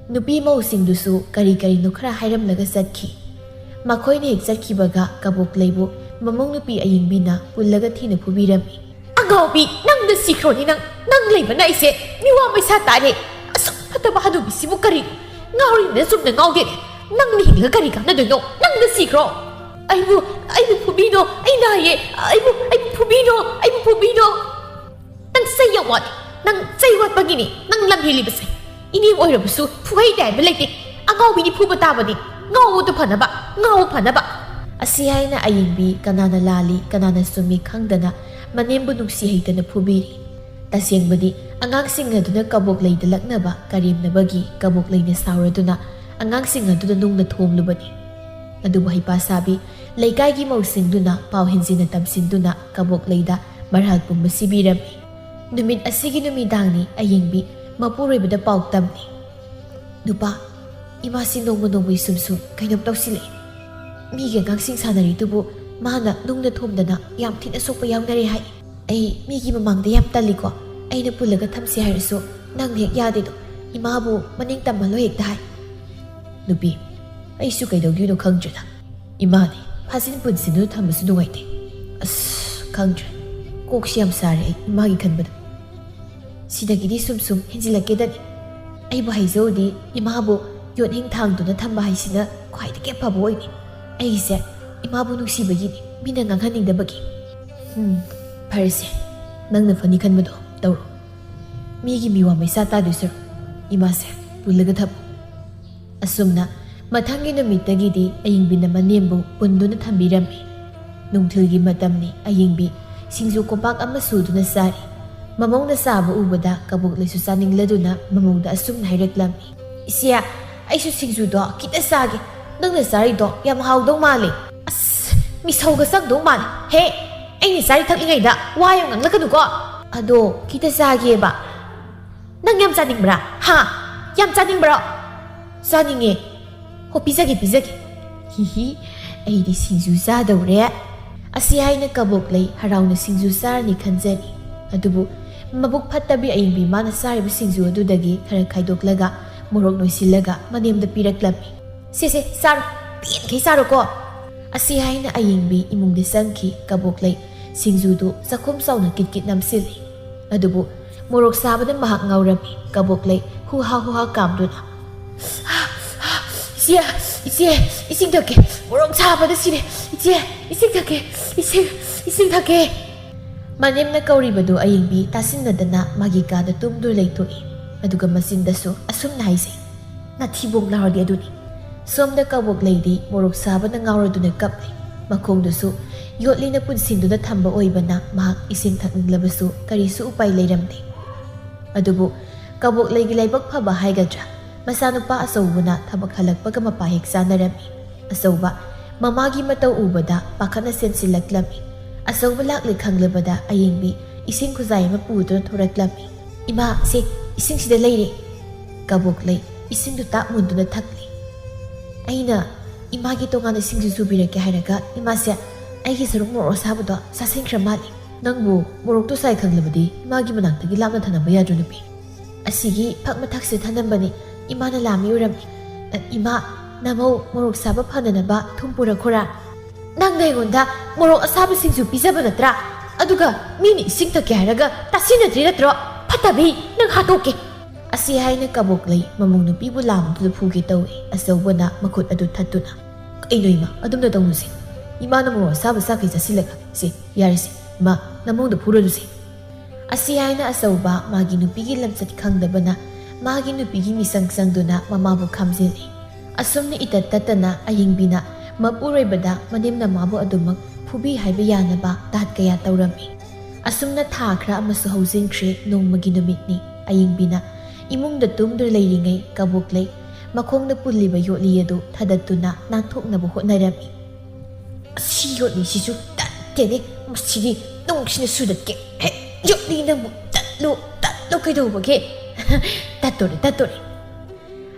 ꯅꯨꯄꯤ ꯃꯧꯁꯤꯡꯗꯨꯁꯨ ꯀꯔꯤ ꯀꯔꯤꯅꯣ ꯈꯔ ꯍꯥꯏꯔꯝꯂꯒ ꯆꯠꯈꯤ꯫ ꯃꯈꯣꯏꯅ ꯍꯦꯛ ꯆꯠꯈꯤꯕꯒ ꯀꯕꯣꯛꯂꯩꯕꯨ ꯃꯃꯧ ꯅꯨꯄꯤ ꯑꯌꯤꯡꯕꯤꯅ ꯄꯨꯜꯂꯒ ꯊꯤꯅ ꯐꯨꯕꯤꯔꯝꯃꯤ꯫ "ꯑꯉꯥꯎꯕꯤ, ꯅꯪꯗ ꯁꯤꯈ꯭ꯔꯣꯅꯤ ꯅꯪ! ꯅꯪ ꯂꯩꯕꯅ ꯑꯩꯁꯦ ꯃꯤꯋꯥ ꯃꯩꯁꯥ ꯇꯥꯔꯦ꯫ ꯑꯁꯨꯛ ꯐꯠꯇꯕ ꯍꯅꯨꯕꯤꯁꯤꯕꯨ ꯀꯔꯤꯅꯣ? ꯉꯥꯎꯔꯤꯅ ꯆꯨꯝꯅ ꯉꯥꯎꯗꯦꯅꯦ꯫ ꯅꯪꯅ ꯍꯤꯡꯂꯒ ꯀꯔꯤ ꯀꯥꯟꯅꯗꯣꯏꯅꯣ? ꯅꯪꯗ ꯁꯤꯈ꯭ꯔꯣ!" "ꯑꯩꯕꯨ, ꯑꯩꯕꯨ ꯐꯨꯕꯤꯅꯣ, ꯑꯩ ꯅꯥꯏꯌꯦ, ꯑꯩꯕꯨ, ꯑꯩꯕꯨ ꯐꯨꯕꯤꯅꯣ, ꯑꯩꯕꯨ ꯐꯨꯕꯤꯅꯣ!" "ꯅꯪ ꯆꯩ ꯌꯥꯝ ꯋꯥꯠꯂꯤ꯫ ꯅꯪ ꯆꯩ ꯋꯥꯠꯄꯒꯤꯅꯤ ꯅꯪ ꯂꯝ ꯍꯦꯜꯂꯤꯕꯁꯦ꯫ ꯏꯅꯦ ꯑꯣꯏꯔꯕꯁꯨ ꯐꯨꯍꯩꯗꯦ ꯍꯥꯏꯕ ꯂꯩꯇꯦ꯫ ꯑꯉꯥꯎꯕꯤꯅꯤ ꯐꯨꯕ ꯇꯥꯕꯅꯤ꯫ ꯉꯥꯎꯕꯗꯨ ꯐꯅꯕ, ꯉꯥꯎꯕ ꯐꯅꯕ꯫" ꯑꯁꯤ ꯍꯥꯏꯅ ꯑꯌꯤꯡꯕꯤ ꯀꯅꯥꯅ ꯂꯥꯜꯂꯤ, ꯀꯅꯥꯅ ꯆꯨꯝꯃꯤ ꯈꯪꯗꯅ ꯃꯅꯦꯝꯕꯨ ꯅꯨꯡꯁꯤ ꯍꯩꯇꯅ ꯐꯨꯕꯤꯔꯤ꯫ ꯇꯁꯦꯡꯕꯗꯤ ꯑꯉꯥꯡꯁꯤꯡ ꯑꯗꯨꯅ ꯀꯕꯣꯛꯂꯩꯗ ꯂꯛꯅꯕ, ꯀꯔꯦꯝꯅꯕꯒꯤ ꯀꯕꯣꯛꯂꯩꯅ ꯁꯥꯎꯔꯗꯨꯅ ꯑꯉꯥꯡꯁꯤꯡ ꯑꯗꯨꯗ ꯅꯨꯡꯅ ꯊꯣꯝꯂꯨꯕꯅꯤ꯫ ꯑꯗꯨꯕꯨ ꯍꯩꯄꯥ ꯁꯥꯕꯤ ꯂꯩꯀꯥꯏꯒꯤ ꯃꯧꯁꯤꯡꯗꯨꯅ ꯄꯥꯎ ꯍꯦꯟꯖꯤꯟꯅ ꯇꯝꯁꯤꯟꯗꯨꯅ ꯀꯕꯣꯛꯂꯩꯗ ꯃꯔꯥꯜ ꯄꯨꯝꯕꯁꯤ ꯄꯤꯔꯝꯃꯤ꯫ ꯅꯨꯃꯤꯠ ꯑꯁꯤꯒꯤ ꯅꯨꯃꯤꯗꯥꯡꯅꯤ ꯑꯌꯦꯡꯕꯤ ꯃꯄꯨꯔꯣꯏꯕꯗ ꯄꯥꯎ ꯇꯝꯃꯤ꯫ "ꯅꯨꯄꯥ, ꯏꯃꯥꯁꯤ ꯅꯣꯡꯃ ꯅꯣꯡꯃꯒꯤ ꯁꯨꯝ ꯁꯨꯝ ꯀꯩꯅꯣꯝ ꯇꯧꯁꯤꯜꯂꯛꯑꯦ꯫ ꯃꯤꯒꯤ ꯑꯉꯥꯡꯁꯤꯡ ꯁꯥꯟꯅꯔꯤꯗꯨꯕꯨ ꯃꯥꯅ ꯅꯨꯡꯅ ꯊꯣꯝꯗꯅ ꯌꯥꯝ ꯊꯤꯅ ꯁꯣꯛꯄ ꯌꯥꯎꯅꯔꯦ ꯍꯥꯏ꯫ ꯑꯩ ꯃꯤꯒꯤ ꯃꯃꯥꯡꯗ ꯌꯥꯝ ꯇꯜꯂꯤꯀꯣ꯫ ꯑꯩꯅ ꯄꯨꯜꯂꯒ ꯊꯝꯁꯤ ꯍꯥꯏꯔꯁꯨ ꯅꯪꯅ ꯍꯦꯛ ꯌꯥꯗꯦꯗꯣ꯫ ꯏꯃꯥꯕꯨ ꯃꯅꯤꯡ ꯇꯝꯍꯜꯂꯣ ꯍꯦꯛꯇ ꯍꯥꯏ꯫" "ꯅꯨꯄꯤ, ꯑꯩꯁꯨ ꯀꯩꯗꯧꯗꯣꯏꯅꯣ ꯈꯪꯗ꯭ꯔꯦꯗ꯫ ꯏꯃꯥꯅꯤ ꯐꯥꯖꯤꯟ ꯄꯨꯟꯁꯤꯟꯗꯨꯅ ꯊꯝꯕꯁꯨ ꯅꯨꯡꯉꯥꯏꯇꯦ꯫ ꯑꯁ, ꯈꯪꯗ꯭ꯔꯦ꯫ ꯀꯣꯛꯁꯤ ꯌꯥꯝ ꯁꯥꯔꯦ ꯑꯩ ꯏꯃꯥꯒꯤ ꯈꯟꯕꯗ꯫ ꯁꯤꯗꯒꯤꯗꯤ ꯁꯨꯝ ꯁꯨꯝ ꯍꯦꯟꯖꯤꯜꯂꯛꯀꯦꯗꯅꯤ꯫ ꯑꯩꯕꯨ ꯍꯥꯏꯖꯧꯗꯤ ꯏꯃꯥꯕꯨ ꯌꯣꯠ ꯍꯤꯡ ꯊꯥꯡꯗꯨꯅ ꯊꯝꯕ ꯍꯥꯏꯁꯤꯅ ꯈ꯭ꯋꯥꯏꯗꯒꯤ ꯑꯐꯕ ꯑꯣꯏꯅꯤ꯫ ꯑꯩꯁꯦ ꯏꯃꯥꯕꯨ ꯅꯨꯡꯁꯤꯕꯒꯤꯅꯤ, ꯃꯤꯅ ꯉꯥꯡꯍꯟꯅꯤꯡꯗꯕꯒꯤ꯫" "ꯎꯝ, ꯐꯔꯦꯁꯦ꯫ ꯅꯪꯅ ꯐꯅꯤ ꯈꯟꯕꯗꯣ ꯇꯧꯔꯣ꯫ ꯃꯤꯒꯤ ꯃꯤꯋꯥ ꯃꯩꯁꯥ ꯇꯥꯗꯣꯏ ꯁꯔꯨꯛ ꯏꯃꯥꯁꯦ ꯄꯨꯜꯂꯒ ꯊꯝꯃꯨ꯫" ꯑꯁꯨꯝꯅ ꯃꯊꯪꯒꯤ ꯅꯨꯃꯤꯠꯇꯒꯤꯗꯤ ꯑꯌꯤꯡꯕꯤꯅ ꯃꯅꯦꯝꯕꯨ ꯄꯨꯟꯗꯨꯅ ꯊꯝꯕꯤꯔꯝꯃꯤ꯫ ꯅꯨꯡꯊꯤꯜꯒꯤ ꯃꯇꯝꯅꯤ꯫ ꯑꯌꯤꯡꯕꯤ ꯁꯤꯡꯖꯨ ꯀꯣꯝꯄꯥꯛ ꯑꯃ ꯁꯨꯗꯨꯅ ꯆꯥꯔꯤ꯫ ꯃꯃꯧꯅ ꯆꯥꯕ ꯎꯕꯗ ꯀꯕꯣꯛꯂꯩꯁꯨ ꯆꯥꯅꯤꯡꯂꯗꯨꯅ ꯃꯃꯧꯗ ꯑꯁꯨꯝꯅ ꯍꯥꯏꯔꯛꯂꯝꯃꯤ꯫ "ꯏꯆꯦ, ꯑꯩꯁꯨ ꯁꯤꯡꯖꯨꯗꯣ ꯈꯤꯇ ꯆꯥꯒꯦ꯫ ꯅꯪꯅ ꯆꯥꯔꯤꯗꯣ ꯌꯥꯝ ꯍꯥꯎꯗꯧ ꯃꯥꯜꯂꯦ꯫" "ꯑꯁ, ꯃꯤꯁꯧꯒ ꯆꯪꯗꯧ ꯃꯥꯜꯂꯦ꯫ ꯍꯦ, ꯑꯩꯅ ꯆꯥꯔꯤ ꯊꯛꯂꯤꯉꯩꯗ ꯋꯥ ꯌꯥꯝ ꯉꯥꯡꯂꯛꯀꯅꯨꯀꯣ꯫" "ꯑꯗꯣ ꯈꯤꯇ ꯆꯥꯒꯦꯕ꯫" "ꯅꯪ ꯌꯥꯝ ꯆꯥꯅꯤꯡꯕ꯭ꯔꯥ? ꯍꯥ? ꯌꯥꯝ ꯆꯥꯅꯤꯡꯕ꯭ꯔꯣ?" "ꯆꯥꯅꯤꯡꯉꯦ꯫ ꯍꯣ, ꯄꯤꯖꯒꯦ, ꯄꯤꯖꯒꯦ꯫" "ꯍꯤꯍꯤ, ꯑꯩꯗꯤ ꯁꯤꯡꯖꯨ ꯆꯥꯗꯧꯔꯦ꯫" ꯑꯁꯤ ꯍꯥꯏꯅ ꯀꯕꯣꯛꯂꯩ ꯍꯔꯥꯎꯅ ꯁꯤꯡꯖꯨ ꯆꯥꯔꯅꯤ ꯈꯟꯖꯔꯤ꯫ ꯑꯗꯨꯕꯨ ꯃꯕꯨꯛ ꯐꯠꯇꯕꯤ ꯑꯌꯤꯡꯕꯤ ꯃꯥꯅ ꯆꯥꯔꯤꯕ ꯁꯤꯡꯖꯨ ꯑꯗꯨꯗꯒꯤ ꯈꯔ ꯈꯥꯏꯗꯣꯛꯂꯒ ꯃꯣꯔꯣꯛ ꯅꯣꯏꯁꯤꯜꯂꯒ ꯃꯅꯦꯝꯗ ꯄꯤꯔꯛꯂꯝꯃꯤ꯫ "ꯁꯦ, ꯁꯦ, ꯆꯥꯔꯣ, ꯄꯦꯟꯈꯩ ꯆꯥꯔꯣꯀꯣ꯫" ꯑꯁꯤ ꯍꯥꯏꯅ ꯑꯌꯤꯡꯕꯤ ꯏꯃꯨꯡꯗ ꯆꯪꯈꯤ꯫ ꯀꯕꯣꯛꯂꯩ ꯁꯤꯡꯖꯨꯗꯨ ꯆꯥꯛꯈꯨꯝ ꯆꯥꯎꯅ ꯀꯤꯠ ꯀꯤꯠ ꯅꯝꯁꯤꯜꯂꯤ꯫ ꯑꯗꯨꯕꯨ ꯃꯣꯔꯣꯛ ꯁꯥꯕꯗ ꯃꯍꯥꯛ ꯉꯥꯎꯔꯝꯃꯤ꯫ ꯀꯕꯣꯛꯂꯩ ꯍꯨꯍꯥ ꯍꯨꯍꯥ ꯀꯥꯝꯗꯨꯅ, "ꯏꯆꯦ, ꯏꯆꯦ, ꯏꯁꯤꯡ ꯊꯛꯀꯦ꯫ ꯃꯣꯔꯣꯛ ꯁꯥꯕꯗ ꯁꯤꯔꯦ꯫ ꯏꯆꯦ, ꯏꯁꯤꯡ ꯊꯛꯀꯦ꯫ ꯏꯁꯤꯡ, ꯏꯁꯤꯡ ꯊꯛꯀꯦ꯫" ꯃꯅꯦꯝꯅ ꯀꯧꯔꯤꯕꯗꯨ ꯑꯌꯤꯡꯕꯤ ꯇꯥꯁꯤꯟꯅꯗꯅ ꯃꯥꯒꯤ ꯀꯥꯗ ꯇꯨꯝꯗꯨꯅ ꯂꯩꯊꯣꯛꯏ꯫ ꯑꯗꯨꯒ ꯃꯆꯤꯟꯗꯁꯨ ꯑꯁꯨꯝꯅ ꯍꯥꯏꯖꯩ, "ꯅꯥꯊꯤꯕꯣꯡ ꯂꯥꯎꯔꯗꯤ ꯑꯗꯨꯅꯤ꯫" ꯁꯣꯝꯗ ꯀꯕꯣꯛꯂꯩꯗꯤ ꯃꯣꯔꯣꯛ ꯁꯥꯕꯅ ꯉꯥꯎꯔꯗꯨꯅ ꯀꯞꯂꯤ꯫ ꯃꯈꯣꯡꯗꯨꯁꯨ ꯌꯣꯠꯂꯤꯅ ꯄꯨꯟꯁꯤꯟꯗꯨꯅ ꯊꯝꯕ ꯑꯣꯏꯕꯅ ꯃꯍꯥꯛ ꯏꯁꯤꯡ ꯊꯛꯅꯤꯡꯂꯕꯁꯨ ꯀꯔꯤꯁꯨ ꯎꯄꯥꯏ ꯂꯩꯔꯝꯗꯦ꯫ ꯑꯗꯨꯕꯨ ꯀꯕꯣꯛꯂꯩꯒꯤ ꯂꯥꯏꯕꯛ ꯐꯕ ꯍꯥꯏꯒꯗ꯭ꯔꯥ, ꯃꯆꯥꯅꯨꯄꯥ ꯑꯆꯧꯕꯅ ꯊꯕꯛ ꯍꯜꯂꯛꯄꯒ ꯃꯄꯥ ꯍꯦꯛ ꯆꯥꯅꯔꯝꯃꯤ꯫ ꯑꯆꯧꯕ ꯃꯃꯥꯒꯤ ꯃꯇꯧ ꯎꯕꯗ ꯄꯥꯈꯠꯅ ꯆꯦꯟꯁꯤꯜꯂꯛꯂꯝꯃꯤ꯫ ꯑꯆꯧꯕ ꯂꯥꯛꯂꯦ ꯈꯪꯂꯕꯗ ꯑꯌꯤꯡꯕꯤ ꯏꯁꯤꯡ ꯈꯨꯖꯥꯏ ꯑꯃ ꯄꯨꯗꯨꯅ ꯊꯣꯔꯛꯂꯝꯃꯤ꯫ "ꯏꯃꯥ, ꯁꯦ, ꯏꯁꯤꯡꯁꯤꯗ ꯂꯩꯔꯦ꯫" ꯀꯕꯣꯛꯂꯩ ꯏꯁꯤꯡꯗꯨ ꯇꯥꯛ ꯃꯨꯟꯗꯨꯅ ꯊꯛꯂꯤ꯫ "ꯑꯩꯅ ꯏꯃꯥꯒꯤ ꯇꯣꯉꯥꯟꯅ ꯁꯤꯡꯖꯨ ꯁꯨꯕꯤꯔꯛꯀꯦ ꯍꯥꯏꯔꯒ ꯏꯃꯥꯁꯦ ꯑꯩꯒꯤ ꯁꯔꯨꯛ ꯃꯣꯔꯣꯛ ꯑꯁꯥꯕꯗꯣ ꯆꯥꯁꯤꯟꯈ꯭ꯔ ꯃꯥꯜꯂꯤ꯫" "ꯅꯪꯕꯨ ꯃꯣꯔꯣꯛꯇꯣ ꯁꯥꯏ ꯈꯪꯂꯕꯗꯤ ꯏꯃꯥꯒꯤ ꯃꯅꯥꯛꯇꯒꯤ ꯂꯥꯞꯅ ꯊꯅꯝꯕ ꯌꯥꯗ꯭ꯔꯣ ꯅꯨꯄꯤ?" "ꯑꯁꯤꯒꯤ ꯐꯛ ꯃꯊꯛꯁꯤꯗ ꯊꯅꯝꯕꯅꯤ, ꯏꯃꯥꯅ ꯂꯥꯝꯃꯤ ꯑꯣꯏꯔꯝꯅꯤ꯫" "ꯑ, ꯏꯃꯥ, ꯅꯃꯧ ꯃꯣꯔꯣꯛ ꯁꯥꯕ ꯐꯅꯅꯕ ꯊꯨꯝ ꯄꯨꯔꯛꯈꯣꯔꯥ?" "ꯅꯪꯅ ꯑꯩꯉꯣꯟꯗ ꯃꯣꯔꯣꯛ ꯑꯁꯥꯕ ꯁꯤꯡꯖꯨ ꯄꯤꯖꯕ ꯅꯠꯇ꯭ꯔꯥ? ꯑꯗꯨꯒ ꯃꯤꯅ ꯏꯁꯤꯡ ꯊꯛꯀꯦ ꯍꯥꯏꯔꯒ ꯇꯥꯁꯤꯟꯅꯗ꯭ꯔꯤ ꯅꯠꯇ꯭ꯔꯣ? ꯐꯠꯇꯕꯤ, ꯅꯪ ꯍꯥꯠꯇꯣꯛꯀꯦ!" ꯑꯁꯤ ꯍꯥꯏꯅ ꯀꯕꯣꯛꯂꯩ ꯃꯃꯧ ꯅꯨꯄꯤꯕꯨ ꯂꯥꯝꯗꯨꯗ ꯐꯨꯒꯦ ꯇꯧꯏ꯫ ꯑꯆꯧꯕꯅ ꯃꯈꯨꯠ ꯑꯗꯨ ꯊꯠꯇꯨꯅ, "ꯀꯩꯅꯣ ꯏꯃꯥ, ꯑꯗꯨꯝꯅ ꯇꯧꯅꯨꯁꯦ꯫ ꯏꯃꯥꯅ ꯃꯣꯔꯣꯛ ꯑꯁꯥꯕ ꯆꯥꯈꯩ ꯆꯥꯁꯤꯜꯂꯒ, ꯁꯦ, ꯌꯥꯔꯦꯁꯦ, ꯏꯃꯥ, ꯅꯃꯧꯗ ꯐꯨꯔꯅꯨꯁꯦ꯫" ꯑꯁꯤ ꯍꯥꯏꯅ ꯑꯆꯧꯕ ꯃꯥꯒꯤ ꯅꯨꯄꯤꯒꯤ ꯂꯝꯆꯠ ꯈꯪꯗꯕꯅ ꯃꯥꯒꯤ ꯅꯨꯄꯤꯒꯤ ꯃꯤꯆꯪ ꯆꯪꯗꯨꯅ ꯃꯃꯥꯕꯨ ꯈꯥꯝꯖꯤꯜꯂꯤ꯫ ꯑꯁꯨꯝꯅ ꯏꯇꯠ ꯇꯠꯇꯅ ꯑꯌꯤꯡꯕꯤꯅ ꯃꯄꯨꯔꯣꯏꯕꯗ ꯃꯅꯦꯝ ꯅꯃꯥꯕꯨ ꯑꯗꯨꯃꯛ ꯐꯨꯕꯤ ꯍꯥꯏꯕ ꯌꯥꯅꯕ ꯇꯥꯠ ꯀꯌꯥ ꯇꯧꯔꯝꯃꯤ꯫ ꯑꯁꯨꯝꯅ ꯊꯥ ꯈꯔ ꯑꯃꯁꯨ ꯍꯧꯖꯤꯟꯈ꯭ꯔꯦ꯫ ꯅꯣꯡꯃꯒꯤ ꯅꯨꯃꯤꯠꯅꯤ꯫ ꯑꯌꯤꯡꯕꯤꯅ ꯏꯃꯨꯡꯗ ꯇꯨꯝꯗꯨꯅ ꯂꯩꯔꯤꯉꯩ ꯀꯕꯣꯛꯂꯩ ꯃꯈꯣꯡꯗ ꯄꯨꯜꯂꯤꯕ ꯌꯣꯠꯂꯤ ꯑꯗꯨ ꯊꯥꯗꯠꯇꯨꯅ ꯅꯥꯟꯊꯣꯛꯅꯕ ꯍꯣꯠꯅꯔꯝꯃꯤ꯫ "ꯑꯁꯤ ꯌꯣꯠꯂꯤꯁꯤꯁꯨ ꯇꯠꯇꯦꯅꯦ, ꯃꯁꯤꯗꯤ ꯅꯨꯡꯁꯤꯅ ꯁꯨꯗꯠꯀꯦ꯫ ꯍꯦ, ꯌꯣꯠꯂꯤ ꯅꯪꯕꯨ ꯇꯠꯂꯨ, ꯇꯠꯂꯨ ꯀꯩꯗꯧꯕꯒꯦ?" "ꯇꯠꯇꯣꯔꯦ, ꯇꯠꯇꯣꯔꯦ꯫"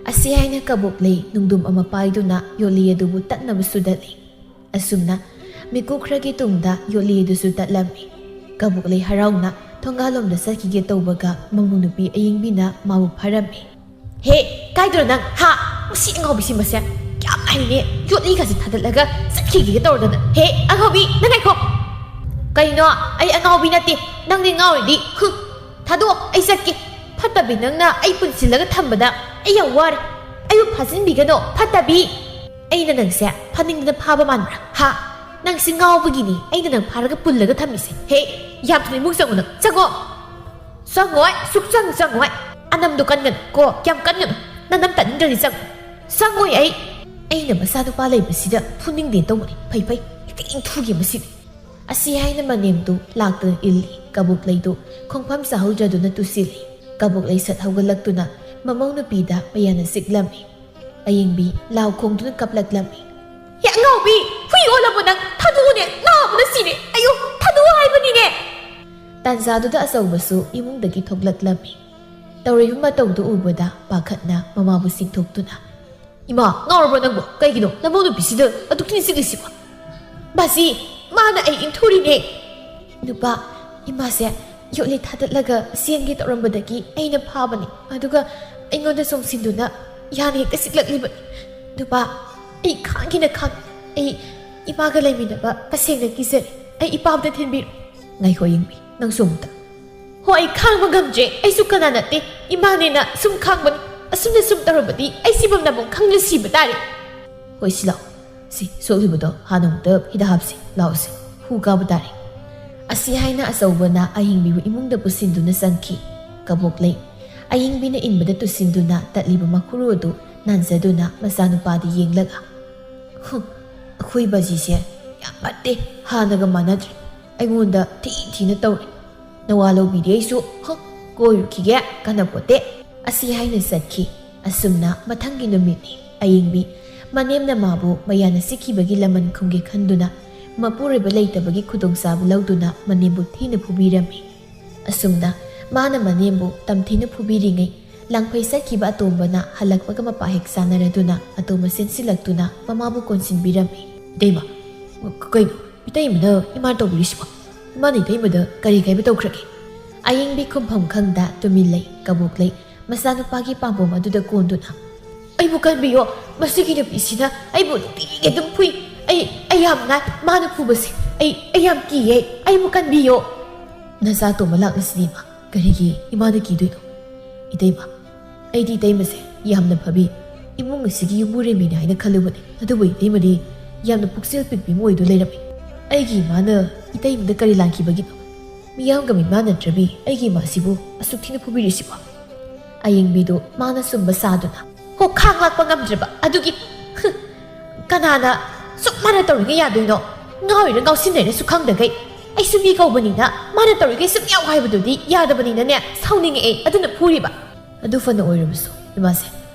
ꯑꯁꯤ ꯍꯥꯏꯅ ꯀꯕꯣꯛꯂꯩ ꯅꯨꯡꯗꯨꯝ ꯑꯃ ꯄꯥꯏꯗꯨꯅ ꯌꯣꯠꯂꯤ ꯑꯗꯨꯕꯨ ꯇꯠꯅꯕ ꯁꯨꯗꯠꯂꯤ꯫ ꯑꯁꯨꯝꯅ ꯃꯤꯀꯨꯞ ꯈꯔꯒꯤ ꯇꯨꯡꯗ ꯌꯣꯠꯂꯤ ꯑꯗꯨꯁꯨ ꯇꯠꯂꯝꯃꯤ꯫ ꯀꯕꯣꯛꯂꯩ ꯍꯔꯥꯎꯅ ꯊꯣꯡꯒꯥꯜꯂꯣꯝꯗ ꯆꯠꯈꯤꯒꯦ ꯇꯧꯕꯒ ꯃꯃꯧ ꯅꯨꯄꯤ ꯑꯌꯤꯡꯕꯤꯅ ꯃꯥꯕꯨ ꯐꯥꯔꯝꯃꯤ꯫ "ꯍꯦ, ꯀꯥꯏꯗꯅꯣ ꯅꯪ? ꯍꯥ? ꯃꯁꯤ ꯑꯉꯥꯎꯕꯤꯁꯤ ꯃꯁꯦ ꯌꯥꯝ ꯍꯩꯅꯦ꯫ ꯌꯣꯠꯂꯤꯒꯁꯦ ꯊꯥꯗꯠꯂꯒ ꯆꯠꯈꯤꯒꯦ ꯇꯧꯔꯗꯅ꯫ ꯍꯦ, ꯑꯉꯥꯎꯕꯤ, ꯅꯪ ꯉꯥꯏꯈꯣ!" "ꯀꯩꯅꯣ? ꯑꯩ ꯑꯉꯥꯎꯕꯤ ꯅꯠꯇꯦ꯫ ꯅꯪꯗꯤ ꯉꯥꯎꯔꯤꯗꯤ꯫ ꯍꯨꯝ, ꯊꯥꯗꯣꯛꯑꯣ, ꯑꯩ ꯆꯠꯀꯦ꯫" "ꯐꯠꯇꯕꯤ, ꯅꯪꯅ ꯑꯩ ꯄꯨꯟꯁꯤꯜꯂꯒ ꯊꯝꯕꯗ ꯑꯩ ꯌꯥꯝ ꯋꯥꯔꯦ꯫ ꯑꯩꯕꯨ ꯐꯥꯖꯤꯟꯕꯤꯒꯅꯣ, ꯐꯠꯇꯕꯤ꯫ ꯑꯩꯅ ꯅꯪꯁꯦ ꯐꯥꯅꯤꯡꯗꯅ ꯐꯥꯕ ꯃꯥꯟꯕ꯭ꯔꯥ? ꯍꯥ? ꯅꯪꯁꯤ ꯉꯥꯎꯕꯒꯤꯅꯤ ꯑꯩꯅ ꯅꯪ ꯐꯥꯔꯒ ꯄꯨꯜꯂꯒ ꯊꯝꯃꯤꯁꯦ꯫ ꯍꯦ, ꯌꯥꯝ ꯊꯨꯅ ꯏꯃꯨꯡ ꯆꯪꯉꯣ ꯅꯪ꯫ ꯆꯪꯉꯣ!" "ꯆꯪꯉꯣꯏ, ꯁꯨꯛꯆꯪ ꯆꯪꯉꯣꯏ꯫ ꯑꯅꯝꯗꯣ ꯀꯟꯒꯅꯨ ꯀꯣ, ꯌꯥꯝ ꯀꯟꯒꯅꯨ꯫ ꯅꯅꯝ ꯇꯥꯅꯤꯡꯗ꯭ꯔꯗꯤ ꯆꯪꯉꯣ꯫" "ꯆꯪꯉꯣꯏ ꯑꯩ꯫ ꯑꯩꯅ ꯃꯆꯥꯅꯨꯄꯥ ꯂꯩꯕꯁꯤꯗ ꯐꯨꯅꯤꯡꯗꯦ ꯇꯧꯕꯅꯤ꯫ ꯐꯩ, ꯐꯩ, ꯍꯦꯛꯇ ꯏꯟꯊꯨꯒꯦ ꯃꯁꯤꯗꯤ꯫" ꯑꯁꯤ ꯍꯥꯏꯅ ꯃꯅꯦꯝꯗꯨ ꯂꯥꯛꯇꯨꯅ ꯏꯜꯂꯤ꯫ ꯀꯕꯣꯛꯂꯩꯗꯨ ꯈꯣꯡꯐꯝ ꯆꯥꯍꯧꯗ꯭ꯔꯗꯨꯅ ꯇꯨꯁꯤꯜꯂꯤ꯫ ꯀꯕꯣꯛꯂꯩ ꯁꯠ ꯍꯧꯒꯠꯂꯛꯇꯨꯅ ꯃꯃꯧ ꯅꯨꯄꯤꯗ ꯃꯌꯥꯅ ꯆꯤꯛꯂꯝꯃꯤ꯫ ꯑꯌꯤꯡꯕꯤ ꯂꯥꯎ ꯈꯣꯡꯗꯨꯅ ꯀꯞꯂꯛꯂꯝꯃꯤ꯫ ꯍꯦ ꯑꯉꯥꯎꯕꯤ, ꯍꯨꯏ ꯑꯣꯜꯂꯕꯣ ꯅꯪ? ꯊꯥꯗꯣꯛꯎꯅꯦ, ꯅꯥꯕꯅ ꯁꯤꯔꯦ꯫ ꯑꯌꯣ, ꯊꯥꯗꯣꯛꯑꯣ ꯍꯥꯏꯕꯅꯤꯅꯦ꯫ ꯇꯥꯟꯖꯥꯗꯨꯗ ꯑꯆꯧꯕꯁꯨ ꯏꯃꯨꯡꯗꯒꯤ ꯊꯣꯛꯂꯛꯂꯝꯃꯤ꯫ ꯇꯧꯔꯤꯕ ꯃꯇꯧꯗꯨ ꯎꯕꯗ ꯄꯥꯈꯠꯅ ꯃꯃꯥꯕꯨ ꯆꯤꯡꯊꯣꯛꯇꯨꯅ, "ꯏꯃꯥ, ꯉꯥꯎꯔꯕ꯭ꯔꯣ ꯅꯪꯕꯨ? ꯀꯩꯒꯤꯅꯣ ꯅꯃꯧ ꯅꯨꯄꯤꯁꯤꯗ ꯑꯗꯨꯛ ꯊꯤꯅ ꯆꯤꯛꯂꯤꯁꯤꯕꯣ?" "ꯃꯥꯁꯤ, ꯃꯥꯅ ꯑꯩ ꯏꯟꯊꯨꯔꯤꯅꯦ꯫ ꯅꯨꯄꯥ, ꯏꯃꯥꯁꯦ ꯌꯣꯠꯂꯤ ꯊꯥꯗꯠꯂꯒ ꯆꯦꯟꯒꯦ ꯇꯧꯔꯝꯕꯗꯒꯤ ꯑꯩꯅ ꯐꯥꯕꯅꯤ꯫ ꯑꯗꯨꯒ ꯑꯩꯉꯣꯟꯗ ꯆꯣꯡꯁꯤꯟꯗꯨꯅ ꯌꯥꯅ ꯍꯦꯛꯇ ꯆꯤꯛꯂꯛꯂꯤꯕꯅꯤ꯫ ꯅꯨꯄꯥ, ꯑꯩ ꯈꯥꯡꯒꯦꯅ ꯈꯥꯡ꯫ ꯑꯩ ꯏꯃꯥꯒ ꯂꯩꯃꯤꯟꯅꯕ ꯇꯁꯦꯡꯅ ꯀꯤꯖꯔꯦ꯫ ꯑꯩ ꯏꯄꯥꯝꯗ ꯊꯤꯟꯕꯤꯔꯣ꯫" "ꯉꯥꯏꯈꯣ ꯌꯦꯡꯕꯤ, ꯅꯪꯁꯨ ꯑꯃꯨꯛꯇ꯫ ꯍꯣ, ꯑꯩ ꯈꯥꯡꯕ ꯉꯝꯗ꯭ꯔꯦ꯫ ꯑꯩꯁꯨ ꯀꯅꯥ ꯅꯠꯇꯦ꯫ ꯏꯃꯥꯅꯦꯅ ꯁꯨꯝ ꯈꯥꯡꯕꯅꯤ꯫ ꯑꯁꯨꯝꯅ ꯁꯨꯝ ꯇꯧꯔꯕꯗꯤ ꯑꯩ ꯁꯤꯐꯝ ꯅꯥꯐꯝ ꯈꯪꯗꯅ ꯁꯤꯕ ꯇꯥꯔꯦ꯫" "ꯍꯣꯏ, ꯁꯤ ꯂꯥꯛꯑꯣ꯫ ꯁꯤ ꯁꯣꯛꯂꯤꯕꯗꯣ ꯍꯥꯟꯅ ꯑꯃꯨꯛꯇ ꯍꯤꯗꯥꯛ ꯍꯥꯞꯁꯤ꯫ ꯂꯥꯛꯑꯣꯁꯦ, ꯍꯨ ꯀꯥꯕ ꯇꯥꯔꯦ꯫" ꯑꯁꯤ ꯍꯥꯏꯅ ꯑꯆꯧꯕꯅ ꯑꯍꯤꯡꯕꯤꯕꯨ ꯏꯃꯨꯡꯗ ꯄꯨꯁꯤꯟꯗꯨꯅ ꯆꯪꯈꯤ꯫ ꯀꯕꯣꯛꯂꯩ ꯑꯌꯤꯡꯕꯤꯅ ꯏꯟꯕꯗ ꯇꯨꯁꯤꯟꯗꯨꯅ ꯇꯠꯂꯤꯕ ꯃꯈꯨꯔꯨ ꯑꯗꯨ ꯅꯥꯟꯖꯗꯨꯅ ꯃꯆꯥꯅꯨꯄꯥꯗ ꯌꯦꯡꯂꯒ, "ꯍꯨꯝ, ꯑꯩꯈꯣꯏ ꯕꯥꯖꯤꯁꯦ ꯌꯥꯝ ꯐꯠꯇꯦ, ꯍꯥꯟꯅꯒ ꯃꯥꯟꯅꯗ꯭ꯔꯦ꯫ ꯑꯩꯉꯣꯟꯗ ꯊꯤ ꯊꯤꯅ ꯇꯧꯔꯦ꯫ ꯅꯋꯥ ꯂꯧꯕꯤꯗꯤ ꯑꯩꯁꯨ, ꯍꯨꯝ, ꯀꯣꯏꯔꯨꯈꯤꯒꯦ, ꯀꯥꯟꯅꯄꯣꯠꯇꯦ꯫" ꯑꯁꯤ ꯍꯥꯏꯅ ꯆꯠꯈꯤ꯫ ꯑꯁꯨꯝꯅ ꯃꯊꯪꯒꯤ ꯅꯨꯃꯤꯠꯅꯤ꯫ ꯑꯌꯤꯡꯕꯤ ꯃꯅꯦꯝꯅ ꯃꯥꯕꯨ ꯃꯌꯥꯅ ꯆꯤꯛꯈꯤꯕꯒꯤ ꯂꯃꯟ ꯈꯨꯝꯒꯦ ꯈꯟꯗꯨꯅ ꯃꯄꯨꯔꯣꯏꯕ ꯂꯩꯇꯕꯒꯤ ꯈꯨꯗꯣꯡꯆꯥꯕ ꯂꯧꯗꯨꯅ ꯃꯅꯦꯝꯕꯨ ꯊꯤꯅ ꯐꯨꯕꯤꯔꯝꯃꯤ꯫ ꯑꯁꯨꯝꯅ ꯃꯥꯅ ꯃꯅꯦꯝꯕꯨ ꯇꯝꯊꯤꯅ ꯐꯨꯕꯤꯔꯤꯉꯩ, ꯂꯥꯡꯐꯩ ꯆꯠꯈꯤꯕ ꯑꯇꯣꯝꯕꯅ ꯍꯜꯂꯛꯄꯒ ꯃꯄꯥ ꯍꯦꯛ ꯆꯥꯟꯅꯔꯗꯨꯅ ꯑꯇꯣꯝꯕ ꯆꯦꯟꯁꯤꯜꯂꯛꯇꯨꯅ ꯃꯃꯥꯕꯨ ꯀꯣꯟꯁꯤꯟꯕꯤꯔꯝꯃꯤ꯫ "ꯏꯇꯩꯃ, ꯀ-, ꯀꯩꯅꯣ ꯏꯇꯩꯃꯅ ꯏꯃꯥ ꯇꯧꯕꯤꯔꯤꯁꯤꯕꯣ? ꯏꯃꯥꯅ ꯏꯇꯩꯃꯗ ꯀꯔꯤ ꯀꯥꯏꯕ ꯇꯧꯈ꯭ꯔꯒꯦ?" ꯑꯌꯤꯡꯕꯤ ꯈꯨꯝꯐꯝ ꯈꯪꯗ ꯇꯨꯃꯤꯟ ꯂꯩ꯫ ꯀꯕꯣꯛꯂꯩ ꯃꯆꯥꯅꯨꯄꯥꯒꯤ ꯄꯥꯝꯕꯣꯝ ꯑꯗꯨꯗ ꯀꯣꯟꯗꯨꯅ, "ꯑꯩꯕꯨ ꯀꯟꯕꯤꯌꯣ꯫ ꯃꯁꯤꯒꯤ ꯅꯨꯄꯤꯁꯤꯅ ꯑꯩꯕꯨ ꯅꯨꯡꯇꯤꯒꯤ ꯑꯗꯨꯝ ꯐꯨꯏ꯫ ꯑꯩ, ꯑꯩ ꯌꯥꯝ ꯅꯥꯏ꯫ ꯃꯥꯅ ꯐꯨꯕꯁꯦ ꯑꯩ, ꯑꯩ ꯌꯥꯝ ꯀꯤꯌꯦ꯫ ꯑꯩꯕꯨ ꯀꯟꯕꯤꯌꯣ꯫" "ꯅꯆꯥ ꯑꯇꯣꯝꯕ ꯂꯥꯛꯂꯤꯁꯤꯗꯤ ꯏꯃꯥ꯫ ꯀꯔꯤꯒꯤ ꯏꯃꯥꯗ ꯀꯤꯗꯣꯏꯅꯣ? ꯏꯇꯩꯃ, ꯑꯩꯗꯤ ꯏꯇꯩꯃꯁꯦ ꯌꯥꯝꯅ ꯐꯕꯤ, ꯏꯃꯨꯡ ꯑꯁꯤꯒꯤ ꯌꯨꯝꯕꯨꯔꯦꯝꯕꯤꯅꯤ ꯍꯥꯏꯅ ꯈꯜꯂꯨꯕꯅꯤ꯫ ꯑꯗꯨꯕꯨ ꯏꯇꯩꯃꯗꯤ ꯌꯥꯝꯅ ꯄꯨꯛꯆꯦꯜ ꯄꯤꯛꯄꯤ ꯑꯃ ꯑꯣꯏꯗꯨ ꯂꯩꯔꯝꯃꯤ꯫ ꯑꯩꯒꯤ ꯏꯃꯥꯅ ꯏꯇꯩꯃꯗ ꯀꯔꯤ ꯂꯥꯟꯈꯤꯕꯒꯤꯅꯣ? ꯃꯤꯌꯥꯝꯒ ꯃꯤꯃꯥꯟꯅꯗ꯭ꯔꯕꯤ ꯑꯩꯒꯤ ꯏꯃꯥꯁꯤꯕꯨ ꯑꯁꯨꯛ ꯊꯤꯅ ꯐꯨꯕꯤꯔꯤꯁꯤꯕꯣ?" ꯑꯌꯤꯡꯕꯤꯗꯨ ꯃꯥꯅ ꯆꯨꯝꯕ ꯁꯥꯗꯨꯅ, "ꯍꯣ, ꯈꯥꯡ ꯂꯥꯛꯄ ꯉꯝꯗ꯭ꯔꯕ ꯑꯗꯨꯒꯤ, ꯍꯨ, ꯀꯅꯥꯅ ꯁꯨꯛ ꯃꯥꯅ ꯇꯧꯔꯤꯉꯩ ꯌꯥꯗꯣꯏꯅꯣ? ꯉꯥꯎꯔꯤꯔ ꯉꯥꯎꯁꯤꯟꯅꯩꯔꯁꯨ ꯈꯪꯗꯈꯩ꯫ ꯑꯩꯁꯨ ꯃꯤ ꯀꯧꯕꯅꯤꯅ ꯃꯥꯅ ꯇꯧꯔꯤꯈꯩ ꯁꯨꯝ ꯌꯥꯎ ꯍꯥꯏꯕꯗꯨꯗꯤ ꯌꯥꯗꯕꯅꯤꯅꯅꯦ, ꯁꯥꯎꯅꯤꯡꯉꯛꯑꯦ, ꯑꯗꯨꯅ ꯐꯨꯔꯤꯕ꯫" "ꯑꯗꯨ ꯐꯅ ꯑꯣꯏꯔꯕꯁꯨ ꯏꯃꯥꯁꯦ,